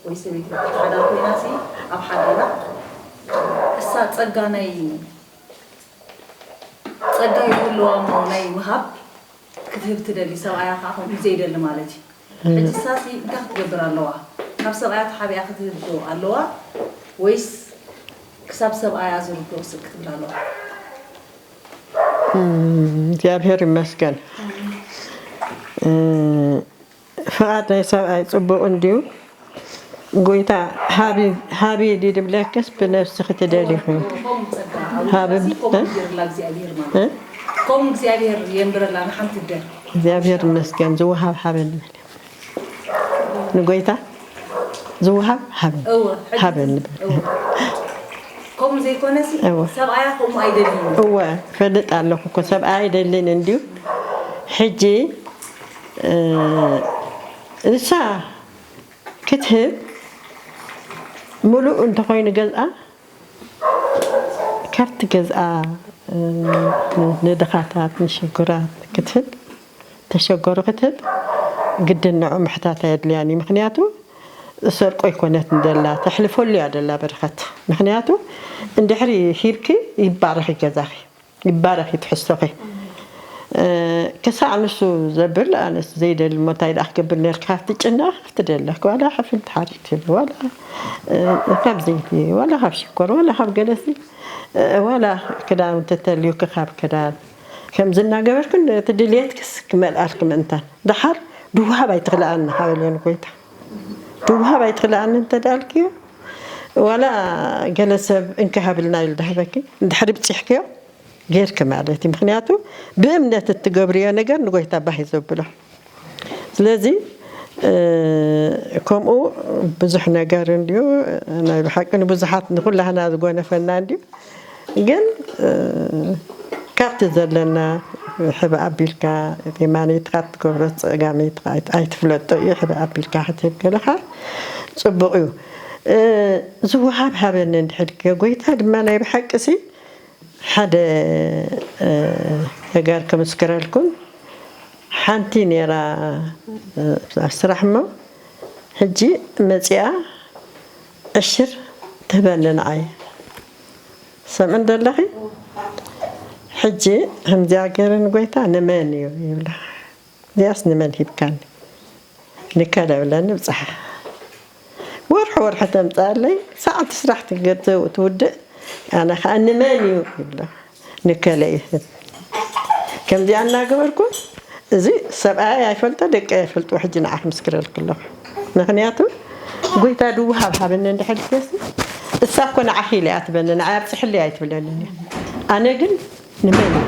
ወይ ሰበይቲ ሓዳር ኮይና ሲ ኣብ ሓዳራ እሳ ጸጋ ናይ ጸጋ ይህልዋ እሞ ናይ ምሃብ ክትህብ ትደሊ፣ ሰብኣያ ከዓ ከምኡ ዘይደሊ ማለት እዩ። ሕጂ እሳ ሲ እንታይ ክትገብር ኣለዋ? ካብ ሰብኣያ ተሓቢኣ ክትህብ ዶ ኣለዋ ወይስ ክሳብ ሰብኣያ ዝርዶ ስቅ ክትብል ኣለዋ? እግዚኣብሔር ይመስገን። ፍቓድ ናይ ሰብኣይ ጽቡቕ እንድዩ። ጎይታ ሃቢ ድዩ ድብለክስ ብነፍስኺ ትደልዩ? ሃቢ ከምኡ እግዚኣብሔር የንብረላ ንሓንቲ ደር እግዚኣብሔር ይመስገን። ዝወሃብ ሃበ ንበል ንጎይታ ዝወሃብ ሃበ ሃበ ንበል። ከምኡ ዘይኮነሲ ሰብኣያ ከምኡ ኣይደልዩ። እወ ፈልጥ ኣለኹ እኮ ሰብኣያ ኣይደልን እንድዩ። ሕጂ እሳ ክትህብ ምሉእ እንተኾይኑ ገዝኣ ካብቲ ገዝኣ ንድኻታት ንሽጉራት ክትህብ ተሸገሩ ክትህብ ግድን ንዑ ምሕታት ኣየድልያን እዩ። ምክንያቱ ሰርቆ ኣይኮነት እንደላ ተሕልፈሉ እያ ደላ በረኸት። ምክንያቱ እንድሕሪ ሂብኪ ይባረኽ ገዛኺ ይባረኽ ትሕዝቶኺ ክሳዕ ንሱ ዘብል ኣነስ ዘይደሊ ሞ እንታይ ደኣ ክገብር ነርካ ካብቲ ጭና ካብቲ ደለክ ዋላ ሕፍን ትሓሪት ዋላ ካብ ዘይቲ ዋላ ካብ ሽኮር ዋላ ካብ ገለሲ ዋላ ክዳን እንተተልዩኪ ካብ ክዳን ከምዚ እናገበርክን እቲ ድልየትክስ ክመልኣልኪ ምእንታን ደሓር ድውሃብ ኣይትኽልኣኒ ሃበልዮን ጎይታ ድውሃብ ኣይትኽልኣኒ እንተደኣልክዮ ዋላ ገለ ሰብ እንካ ሃብልና ኢሉ ዳሃበኪ እንድሕሪ ብፂሕክዮ ጌርኪ ማለት እዩ። ምክንያቱ ብእምነት እትገብርዮ ነገር ንጎይታ ባህ እዩ ዘብሎ። ስለዚ ከምኡ ብዙሕ ነገር እንድዩ ናይ ብሓቂ ንብዙሓት ንኩላህና ዝጎነፈና እንድዩ ግን ካብቲ ዘለና ሕበ ኣቢልካ የማነይትካ ትገብሮ ፀጋመይትካ ኣይትፍለጦ እዩ ሕበ ኣቢልካ ክትህብ ከለካ ፅቡቅ እዩ ዝወሃብ ሃበኒ እንድሕልክዮ ጎይታ ድማ ናይ ብሓቂ ሲ ሓደ ነገር ክምስክረልኩም ሓንቲ ነይራ ኣብ ስራሕ እሞ ሕጂ መፂኣ ዕሽር ትህበኒ ንዓይ ሰምዕን ደለኺ ሕጂ ከምዚኣ ገይረ ንጎይታ ንመን እዩ ይብላ እዚኣስ ንመን ሂብካኒ ንከለ ብለኒ ብፅሓ ወርሒ ወርሒ ተምፅኣለይ ሰዓት ስራሕ ትውድእ ኣነ ከዓ ንመን እዩ ይብሎ ንከለ ይህብ ከምዚኣ እናገበርኩ እዚ ሰብኣይ ኣይፈልጦ ደቂ ኣይፈልጥዎ ሕጂ ንዓ ክምስክረልክ ኣለኹ ምክንያቱ ጎይታ ድውሃብ ሃበኒ እንድሕር ሲ እሳ እኮ ንዓኺ ኢለ እያ ትበኒ ንዓይ ኣብፅሕለይ ኣይትብለንን እያ ኣነ ግን ንመን እዩ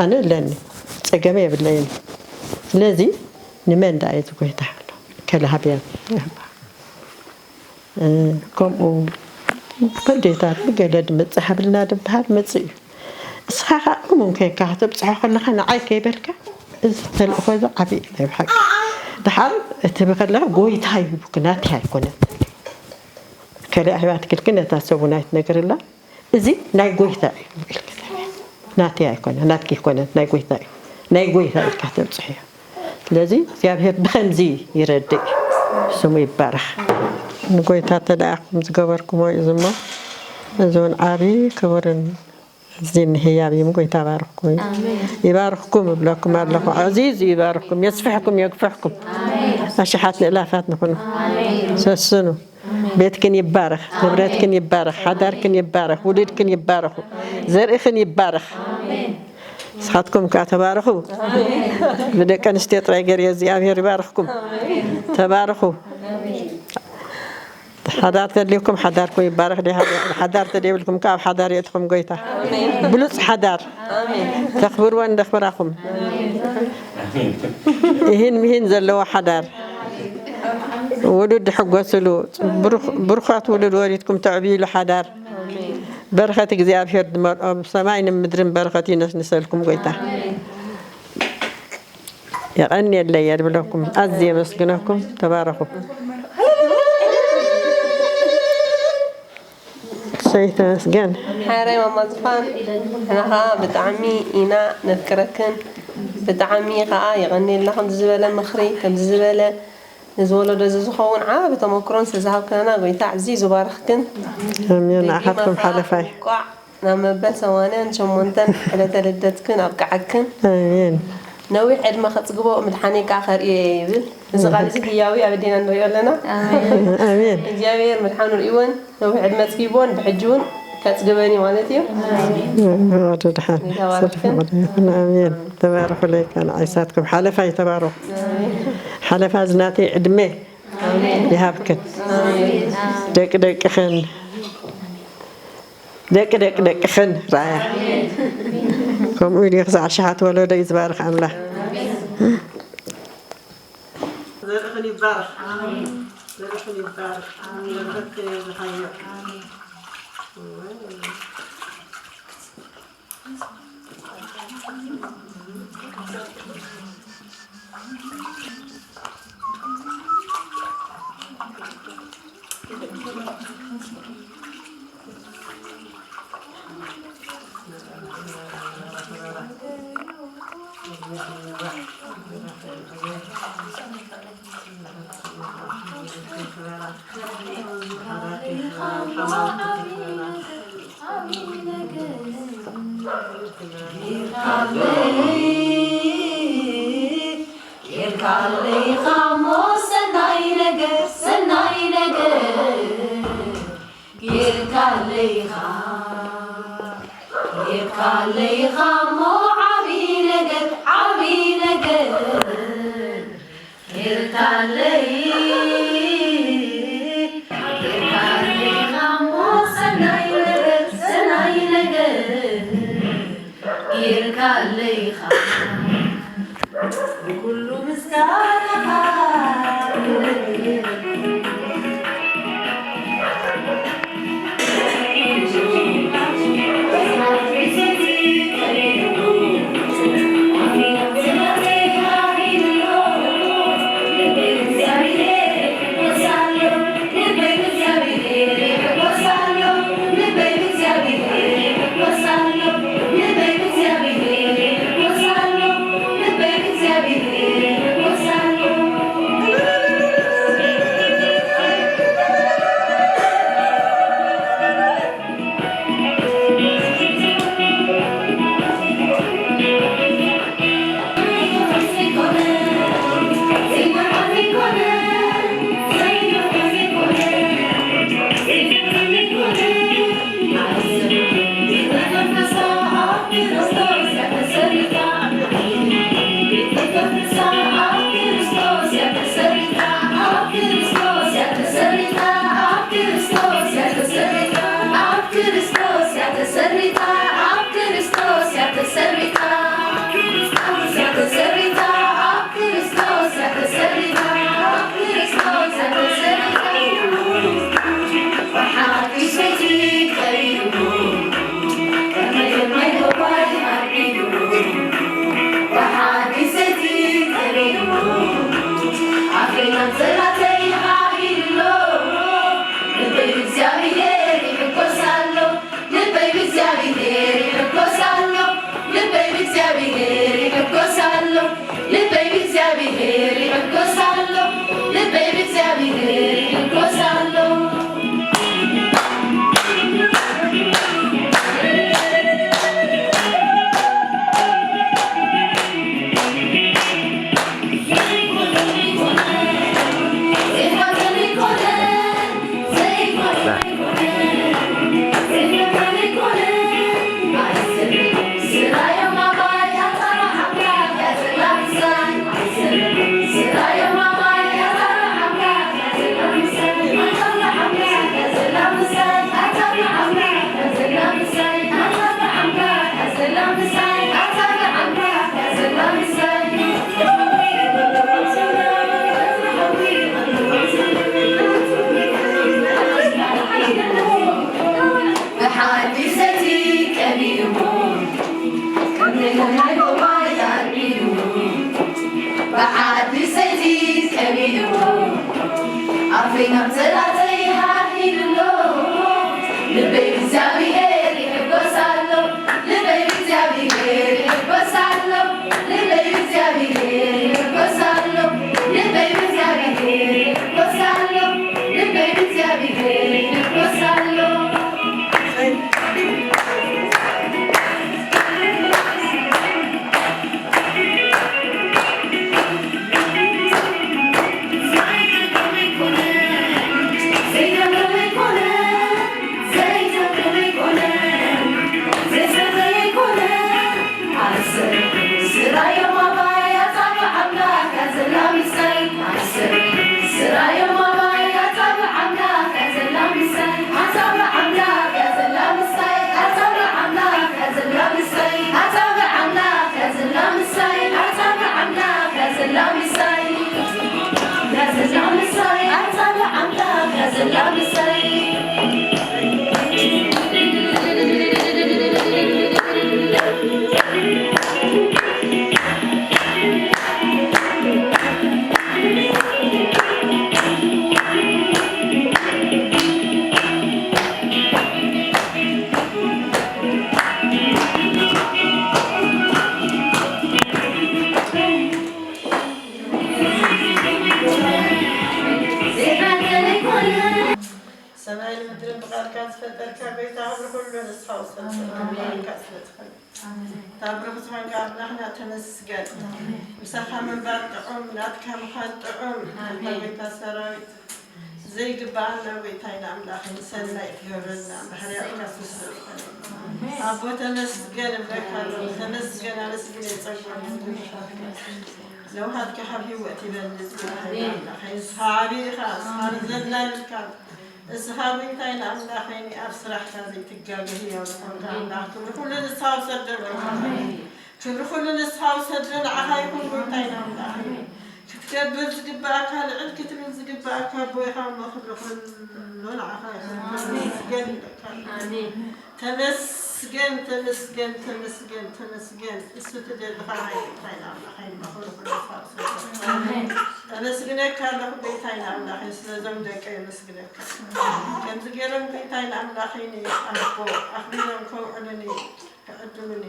ኣነ ኣለኒ ፀገመ የብለይን ስለዚ ንመን ደኣ እዩ ዝጎይታ ከለሃብያ ከምኡ በዴታት ብገለ ድምፅእ ሃብልና ድበሃል መፅእ እዩ እስኻ ከዓ እሙን ኮይንካ ከተብፅሖ ከለካ ንዓይ ከይበልካ እዚ ተልእኮ እዚ ዓብዪ ናይ ብሓቂ ድሓር እትህቢ ከለካ ጎይታ እዩ ናተይ ኣይኮነን ከሊኣ ሂባ ትክልክል ነታ ሰቡ ናይ ትነግርላ እዚ ናይ ጎይታ እዩ ኢልካ ናተይ ኣይኮነ ናትኪ ይኮነት ናይ ጎይታ እዩ ናይ ጎይታ ኢልካ ተብፅሕዮ ስለዚ እግዚኣብሔር ብከምዚ ይረድእ ስሙ ይባረክ ንጎይታ ተለኣኩም ዝገበርኩሞ እዩ ዝሞ እዚ እውን ዓብዪ ክብርን እዚ ንህያብ እዩ ጎይታ ባርክኩም ይባርክኩም እብለኩም ኣለኹ ኣዚዝ ይባርክኩም የስፍሕኩም የግፍሕኩም ኣሽሓት ንእላፋት ንኹኑ ሰስኑ ቤትክን ይባረኽ፣ ንብረትክን ይባረኽ፣ ሓዳርክን ይባረኽ፣ ውሉድክን ይባረኹ፣ ዘርእኽን ይባረኽ። ንስኻትኩም ከኣ ተባረኹ። ብደቂ ኣንስትዮ ጥራይ ገይረ እግዚኣብሔር ይባርኽኩም። ተባረኹ። ሓዳር ተድልዩኩም ሓዳርኩም ይባረኽ። ሓዳር ተደይብልኩም ከኣ ኣብ ሓዳር የእትኹም ጎይታ። ብሉጽ ሓዳር ተኽብርወን ደኽብራኹም። ይህን ምሂን ዘለዎ ሓዳር። ውሉድ ድሕጎስሉ ብሩኻት ውሉድ ወሊድኩም ተዕብይሉ ሓዳር በረኸት እግዚኣብሔር ድመልኦም ሰማይን ምድርን በረኸት ይነስንሰልኩም ጎይታ የቐንየለይ የድብለኩም ኣዝየ የመስግነኩም ተባረኹ ሰይ ተመስገን ሓረይ ማማ ዝፋን ንሕና ከዓ ብጣዕሚ ኢና ነፍቅረክን ብጣዕሚ ከዓ የቐንየልና ከምዚ ዝበለ ምኽሪ ከምዚ ዝበለ እዚ ወለዶ እዚ ዝኸውን ዓቢ ተመክሮን ስለ ዝሃብክናና ጎይታ ኣዝዩ ዝባርኽክን። ኣሜን። ደጊምካ ንዓኻትኩም ከዓ ሓለፋይ። እንቋዕ ናብ መበል ሰማንያን ሸሞንተን ዕለተ ልደትክን ኣብቅዓክን። ኣሜን። ነዊሕ ዕድመ ከጽግቦ ምድሓነይ ከዓ ከርእዮ እየ ይብል። እዚ ቃል እዚ ህያዊ ኣብ ኣዴና ንሪኦ ኣለና። ኣሜን። እግዚኣብሔር ምድሓኑ ርእይወን ነዊሕ ዕድመ ጽጊቦን ብሕጂ እውን ከጽግበን እዩ ማለት እዩ። ወደ ድሓን ይተባረኽን። ይኹን። ኣሜን። ተባረኹለይ። ንዓይሳትኩም ሓለፋ ይተባረኹ። ሓለፋ ዝናተይ ዕድመ ይሃብክን። ደቂ ደቅኽን፣ ደቂ ደቂ ደቅኽን ረኣያ። ከምኡ ኢሉ ክሳዕ ሽሓት ወለዶ እዩ ዝባርኽ ኣምላኽ። ዘርእኽን ይባረኽ። ዘርእኽን ይባረኽ። ዘርእኽን ይባረኽ። ጌርካለይ ጌርካለይ ኻሞ ሰናይ ነገር፣ ሰናይ ነገር ጌርካለይ ኻ፣ ጌርካለይ ኻሞ ዓቢ ነገር፣ ዓቢ ነገር ጌርካለይ፣ ጌርካለይ ኻሞ ሰናይ ነገር፣ ሰናይ ነገር ጌርካለይ ኻ፣ ንኩሉ ምስጋናኻ ሰማይን ምድርን ብቃልካ ዝፈጠርካ ጎይታ፣ ክብሪ ኩሉ ንስኻ ውሰድ። ብቃልካ ስለ ዝኾነ። እታ ብሩኽ ዝኾንካ ኣምላኽና ተመስገን። ምሳኻ ምንባር ጥዑም፣ ናትካ ምዃን ጥዑም። ኣንታ ጎይታ ሰራዊት፣ ዘይግብኣና ጎይታይና ኣምላኽ፣ ንሰናይ ትገብረልና ባህርያትካ ስለ ዝኾነ። ኣቦ ተመስገን እብለካ ኣለኹ። ተመስገን፣ ኣመስግን የጸግቦ። ለውሃትካ ካብ ህይወት ይበልጽ። ጎይታይና ኣምላኽ፣ ንስኻ ዓቢ ኢኻ፣ ንስኻ ንዘላልካ። ንስኻ ጎይታይን ኣምላኸይን ኣብ ስራሕካ ዘይትጋገ ህያው ዝኾንካ ኣምላኽ፣ ክብሪ ኩሉ ንስኻ ውሰዶ። ኣሜን። ክብሪ ኩሉ ንስኻ ውሰዶ፣ ንዓኻ ይኹን ጎይታይን ኣምላኸይን። ክትከብር ዝግብኣካ፣ ልዕል ክትብል ዝግብኣካ ኣቦ ኢኻ እሞ፣ ክብሪ ኩሉ ንዓኻ ይኹን። ኣሜን። ተመስገን ይብለካ። ኣሜን። ተመስገን፣ ተመስገን፣ ተመስገን፣ ተመስገን። እሱ ትደሊ ኸዓ ጎይታይን ኣምላኸይን እሞ፣ ክብሪ ኩሉ ንስኻ ውሰዶ። ኣሜን። ኣመስግነካ ኣለኹ ጎይታይን ኣምላኸይን፣ ስለዞም ደቀይ ኣመስግነካ። ከምዚ ገይሮም ጎይታይ ንኣምላኸይ ንኣቦ ኣኽቢሮም ከውዕሉኒ፣ ክዕድሙኒ።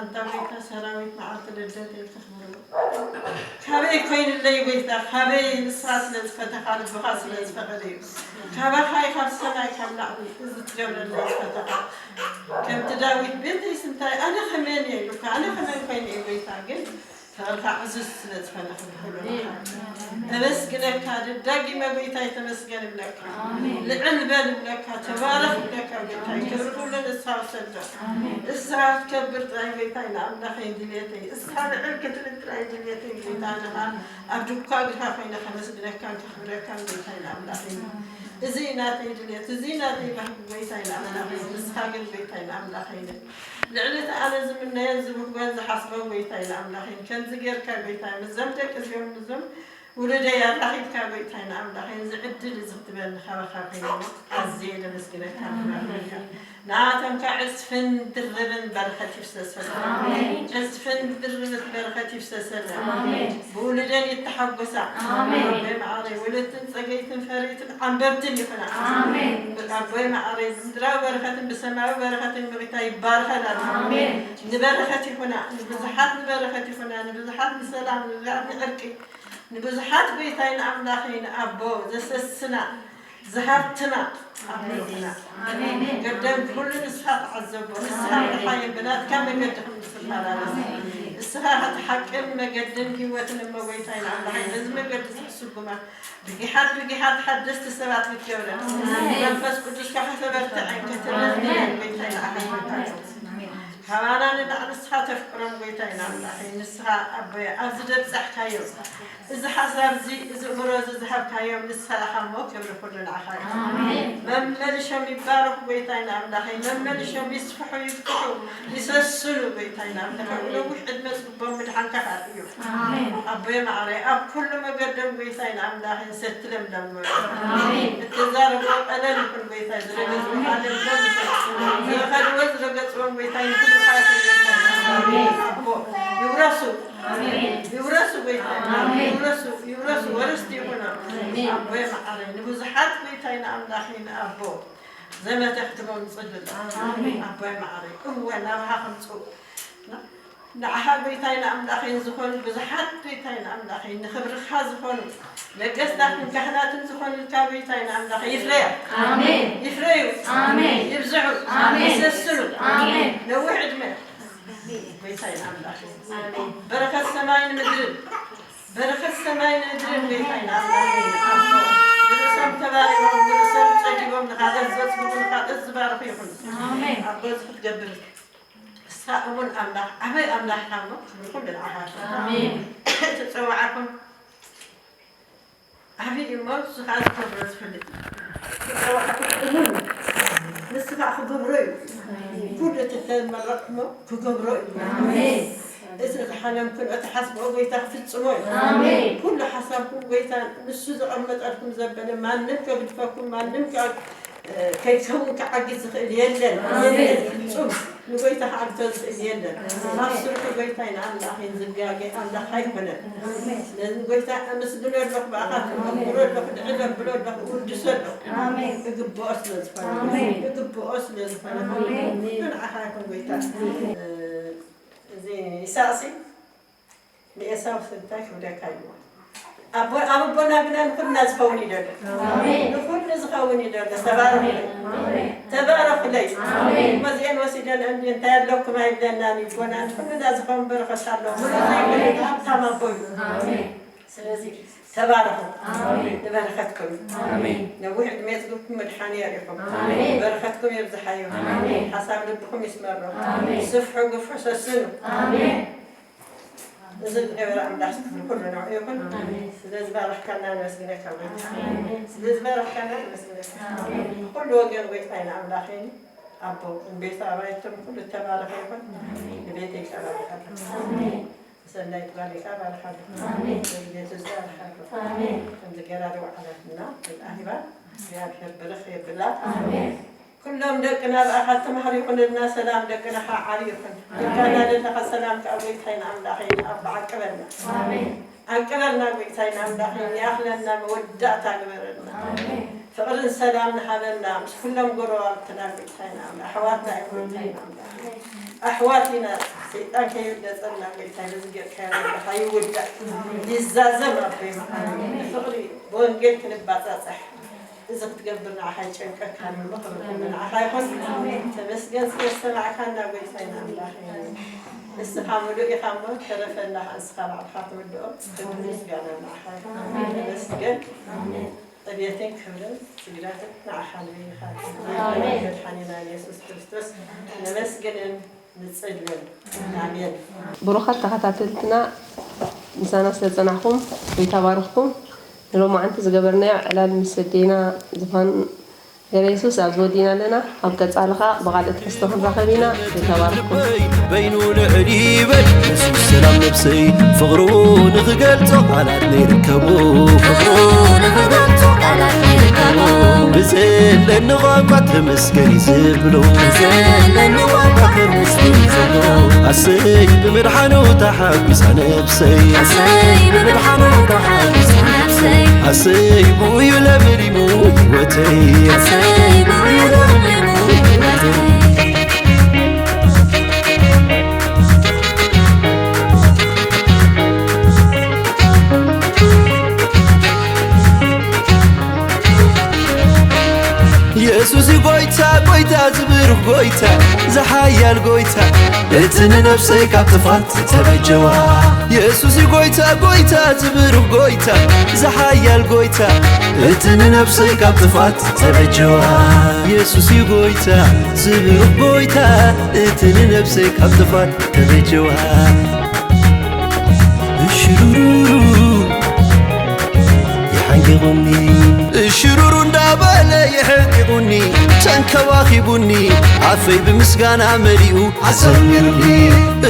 ኣንታ ጎይታ ሰራዊት መዓልቲ ልደተይ ከኽብሩ። ካበይ ኮይኑለይ ጎይታ፣ ካበይ ንስኻ ስለ ዝፈተኻ፣ ልብኻ ስለ ዝፈቐደ እዩ። ካባኻ እዩ፣ ካብ ሰማይ ካብ ላዕሊ እዚ ትገብረለይ ዝፈተኻ። ከምቲ ዳዊት ቤተይስ እንታይ ኣነ ከመን እየ ኢሉካ፣ ኣነ ከመን ኮይነ እየ ጎይታ፣ ግን ፍቕርካ ዕዙዝ ስለ ዝኾነ ክብሪ ኩሉ ንዓኻ። ኣመስግነካ፣ ደጋጊመ ጎይታይ ተመስገን እብለካ። ኣሜን። ልዕል በል እብለካ፣ ተባረኽ እብለካ ጎይታይ። ክብሪ ኩሉ ንስኻ ውሰዶ። ኣሜን። ንስኻ ክትከብር ጥራይ ጎይታይ ንኣምላኸይ ድልየተይ። ንስኻ ልዕል ክትብል ጥራይ ድልየተይ ጎይታ፣ ኣነ ኸኣ ኣብ ድኳ እግርኻ ኮይነ ከመስግነካን ከኽብረካን ጎይታይ ንኣምላኸይ። እዚ እዩ ናተይ ድልየት፣ እዚ እዩ ናተይ ባህጊ ጎይታይ ንኣምላኸይ። ንስኻ ግን ጎይታይ ንኣምላኸይ ልዕሊ እቲ ኣነ ዝምነዮን ዝብህጎን ዝሓስቦን ጎይታይ ንኣምላኸይን፣ ከምዚ ጌርካ ጎይታይ፣ ምስዞም ደቂ እዚኦም፣ ምስዞም ውሉደይ ኣራኺብካ ጎይታይ ንኣምላኸይን፣ እዚ ዕድል እዚ ክትበኒ ካባኻ ኮይኑ እሞ ኣዝየ ደመስግነካ፣ ክባርኸካ። ንኣቶም ከ ዕጽፍን ድርብን በረኸት ይፍሰሰሎም። ኣሜን። ዕጽፍን ድርብን በረኸት ይፍሰሰሎም። ኣሜን። ብውሉደን ይተሓጎሳ። ኣሜን። ኣቦይ መዓረይ፣ ውልድትን ጸገይትን ፈሪትን ዓንበብትን ይኹና። ኣሜን። ኣቦይ መዓረይ፣ ብምድራዊ በረኸትን ብሰማያዊ በረኸትን ብጌታ ይባርኸና። ኣሜን። ንበረኸት ይኹና፣ ንብዙሓት ንበረኸት ይኹና፣ ንብዙሓት ንሰላም፣ ንብዙሓት ንዕርቂ፣ ንብዙሓት ጎይታይ ንኣምላኸይ ንኣቦ ዘሰስና፣ ዝሃብትና ኣቦ ይኹና። ኣሜን። ገደም ኩሉ ንስኻ ተዓዘቦ፣ ንስኻ ተሓየን፣ ብናትካ መገዲ ክንምስል ተላበስ። ንስኻ እቲ ሓቅን መገድን ህይወትን እሞ ጎይታይ ንኣምላኸይ፣ በዚ መገዲ ዝሕስጉማ ብጊሓት ብጊሓት ሓደስቲ ሰባት ክትገብረን፣ ኣሜን። መንፈስ ቅዱስካ ከተበርትዐን፣ ከተለምዕን፣ ኣሜን። ጎይታይ ንዓኻ ይፈትወን። ኣሜን። ካባና ንላዕሊ ንስኻ ተፍቅሮም ጎይታይ ንኣምላኸይ፣ ንስኻ ኣቦየ ኣብዚ ደብጻሕካዮም፣ እዚ ሓሳብ እዚ፣ እዚ እምሮ እዚ ዝሃብካዮም ንስኻ ኢኻ እሞ ክብሪ ኩሉ ንዓኻ እዩ። ኣሜን። መመሊሾም ይባረኹ ጎይታይ ንኣምላኸይ፣ መመሊሾም ይስፍሑ፣ ይፍትሑ፣ ይሰስኑ ጎይታይ ንኣምላኸይ። ኣሜን። ነዊሕ ዕድመ ጽግቦም ምድሓንካ ከኣ እዩ። ኣሜን። ኣቦየ መዓረይ፣ ኣብ ኩሉ መገዶም ጎይታይ ንኣምላኸይ ሰትለምለም በሎ። ኣሜን። እተዛረብዎ ቀለል ይኹን ጎይታይ፣ ዝረገጽዎ ኣሜን። ቀለል ይኹን። ኣሜን። ዝኸድዎ ዝረገጽዎም ጎይታይ ንኹሉ ይኹን ጎይታይ። ኣሜን። ኣቦ ይውረሱ። ኣሜን። ይውረሱ ጎይታይ። ኣሜን። ይውረሱ፣ ይውረሱ፣ ወረስቲ ይኹኑ። ኣሜን። ኣቦየ መዓረይ፣ ንብዙሓት ጎይታይ ንኣምላኸይ ንኣቦ ዘመተ ክትቦም ጽልል። ኣሜን። ኣቦየ መዓረይ፣ እወ ናባኻ ከምጽኡ። ንዓኻ ጎይታይ ንኣምላኸይን ዝኾኑ ብዙሓት ጎይታይ ንኣምላኸይን ንኽብርኻ ዝኾኑ ነገስታትን ካህናትን ዝኾኑልካ ጎይታይ ንኣምላኸይ ይፍረያ። ኣሜን። ይፍረዩ። ኣሜን። ይብዝሑ። ኣሜን። ይሰስኑ። ኣሜን። ነዊሕ ዕድመ ጎይታይ ንኣምላኸይን። ኣሜን። በረኸት ሰማይን ምድርን፣ በረኸት ሰማይን ምድርን ጎይታይ ንኣምላኸይን። ንርእሶም ተባሪኾም፣ ንርእሶም ጸጊቦም፣ ንኻልኦት ዘጽግቡ፣ ንኻልኦት ዝባርኹ ይኹኑ። ኣሜን። ኣብ ገዝኡ ክትገብር ንስኻ እሙን ኣምላኽ፣ ዓቢ ኣምላኽ ኢኻ እሞ፣ ክብሪ ኩሉ ንዓኻ ይኹን። ኣሜን። እትጸውዓኩም ዓቢ እዩ እሞ፣ ንሱ ኸኣ ዝገብሮ ዝፈልጥ እዩ። ዝጸውዓኩም እሙን እዩ። ንሱ ኸኣ ክገብሮ እዩ። ኣሜን። ኩሉ እቲ እተመረቕኩሞ ክገብሮ እዩ። ኣሜን። እዚ ዝሓለምክን እትሓስብኦ ጎይታ ክፍጽሞ እዩ። ኣሜን። ኩሉ ሓሳብኩም ጎይታ ንሱ ዘቐመጠልኩም ዘበለ ማንም ከግድፈኩም፣ ማንም ከ-፣ ከይከውን ክዓግዝ ዝኽእል የለን። ኣሜን። የለን፣ ፍጹም ንጎይታ ክዓግዞ ዝኽእል የለን። ኣሜን። ኣብ ስርሑ ጎይታ ኢና ኣምላኽ እዩ፣ ዝጋገ ኣምላኽ ኣይኮነን። ኣሜን። ስለዚ ንጎይታ ኣመስግኖ ኣለኹ፣ ብኣኻ ክነብሮ ኣለኹ፣ ልዕል ኣብሎ ኣለኹ፣ እውድሶ ኣለኹ። ኣሜን። እግብኦ ስለ ዝኾነ፣ ኣሜን። እግብኦ ስለ ዝኾነ፣ ኣሜን። ኩሉ ንዓኻ ይኹን ጎይታ። ኣሜን። እ፣ እዚ ይስሐቅሲ ንኤሳው እንታይ ክብለካ እዩ? ኣቦ-፣ ኣብ ኣቦና ግና ንኹልና ዝኸውን እዩ ደሎ። ኣሜን። ንኹሉ ዝኸውን እዩ ደሎ። ተባረኹ። ኣሜን። ተባረኹለይ። ኣሜን። እሞ እዚአን ወሲደን እንዲ እንታይ ኣለኩም ኣይብለናን እዩ። ኣቦና ንኹልና ዝኸውን በረኸት ኣለዎ። ሙሉ ዘይኮነ ሃብታም ኣቦ እዩ። ኣሜን። ስለዚ ተባረኹ። ኣሜን። ንበረኸትኩም። ኣሜን። ነዊሕ ዕድመ የጽግብኩም መድሓኒ የሪኹም። ኣሜን። በረኸትኩም የብዝሓዮ። ኣሜን። ሓሳብ ልብኹም ይስመሮ። ኣሜን። ስፍሑ ግፍሑ ሰስኑ። ኣሜን። እዚ ዝገበረ ኣምላኽ ክብሪ ኩሉ ንዕኡ ይኹን። ኣሜን። ስለ ዝባረኽካና ነመስግነካ ጎይታ። ኣሜን። ስለ ዝባረኽካና ነመስግነካ። ኣሜን። ኩሉ ወገን ጎይታ ኢና ኣምላኽ እዩ። ኣቦ ቤት ኣባይቶም ኩሉ ተባረኸ ይኹን። ኣሜን። ንቤተይ ተባረኸ። ኣሜን። ሰናይት ባሪኻ ባርኻሉ። ኣሜን። ንቤት ባርኻሉ። ኣሜን። ከምዚ ገይራ ዝወዓለትና ኣሂባ እግዚኣብሔር ብርኽ የብላ። ኣሜን። ኩሎም ደቅና ብኣኻ ተማሃሩ ይኹንልና፣ ሰላም ደቅና ከዓ ዓቢ ይኹን። ኣሜን። ደቃና ዘለኻ ሰላም ከዓ ጎይታይና ኣምላኸይ ኣብ ዓቅበልና። ኣሜን። ዓቅበልና ጎይታይና ኣምላኸይ፣ ይኣኽለና መወዳእታ ግበረልና። ኣሜን። ፍቕርን ሰላም ንሃበና ምስ ኩሎም ጎረባብትና ጎይታይና ኣምላኽ፣ ኣሕዋትና እዮም ጎይታይና ኣምላኽ። ኣሕዋት ኢና፣ ሰይጣን ከይብለጸና ጎይታይ፣ በዚ ጌርካዮ ዘለኻ ይውዳእ። ይዛዘም ኣቦይ መሓሪ። ብፍቕሪ ብወንጌል ክንባጻጻሕ እዚ ክትገብር ንዓኻ ይጨንቀካ ኣሎ። ክብሪ ንዓኻ ይኹን። ተመስገን ስለ ዝሰማዕካና ጎይታይና ኣምላኽ። ንስኻ ምሉእ ኢኻ እሞ ተረፈና፣ ንስኻ ባዕልኻ ትምልኦ። ክብሪ ምስጋና ንዓኻ ይኹን። ተመስገን። ዕብየትን ክብርን ስግደትን ንዓኻ ንበይንኻ። ኣሜን። መድሓኒና ኢየሱስ ክርስቶስ ነመስግንን ንጽልን። ኣሜን። ብሩኻት ተኸታተልትና፣ ምሳና ስለ ዝጸናሕኩም ጎይታ ባርኽኩም። ንሎማዓንቲ ዝገበርናዮ ዕላል ምስ ኣዴና ዝፋን ገረ የሱስ ኣብዚ ወዲእና ኣለና። ኣብ ቀጻሊ ኸኣ ብኻልእ ትሕዝቶ ክንራኸብ ኢና። ጎይታ ባርኽኩም። በይኑ ልዕል ይበል ንሱ ሰላም ነብሰይ፣ ፍቕሩ ንኽገልጾ ቃላት ነይርከቦ። ፍቕሩ ንኽገልጾ ቃላት ነይርከቦ። ብዘለኒ ቋንቋ ተመስገን እዩ ዝብሎ። ብዘለኒ ቋንቋ ተመስገን እዩ ዝብሎ። ኣሰይ ብምድሓኑ ተሓጒሳ ነብሰይ። ኣሰይ ብምድሓኑ ተሓጒሳ ነብሰይ። ኣሰይ ብኡ እዩ ለምሊሙ ህይወተይ። ኣሰይ ብኡ እዩ ለምሊሙ ህይወተይ። የሱስ እዩ ጎይታ፣ ጎይታ፣ ዝብሩኽ ጎይታ፣ ዝሓያል ጎይታ፣ እቲ ንነፍሰይ ካብ ጥፋት ተበጀዋ። የሱስ እዩ ጎይታ፣ ጎይታ፣ ዝብሩኽ ጎይታ፣ ዝሓያል ጎይታ፣ እቲ ንነፍሰይ ካብ ጥፋት ተበጀዋ። የሱስ እዩ ጎይታ፣ ዝብሩኽ ጎይታ፣ እቲ ንነፍሰይ ካብ ጥፋት ተበጀዋ። እሽሩሩ ይሓንቂቑኒ፣ እሽሩሩ እንዳበለ ይሕንቂቑኒ፣ ተንከባኺቡኒ፣ ኣፈይ ብምስጋና መሊኡ ኣዘሚሩኒ።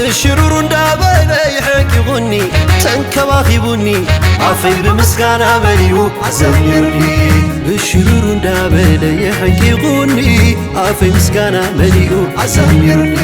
እሽሩሩ እንዳበለ ይሕንቂቑኒ፣ ተንከባኺቡኒ፣ ኣፈይ ብምስጋና መሊኡ ኣዘሚሩኒ። እሽሩሩ እንዳበለ ይሕንቂቑኒ፣ ኣፈይ ምስጋና መሊኡ ኣዘሚሩኒ።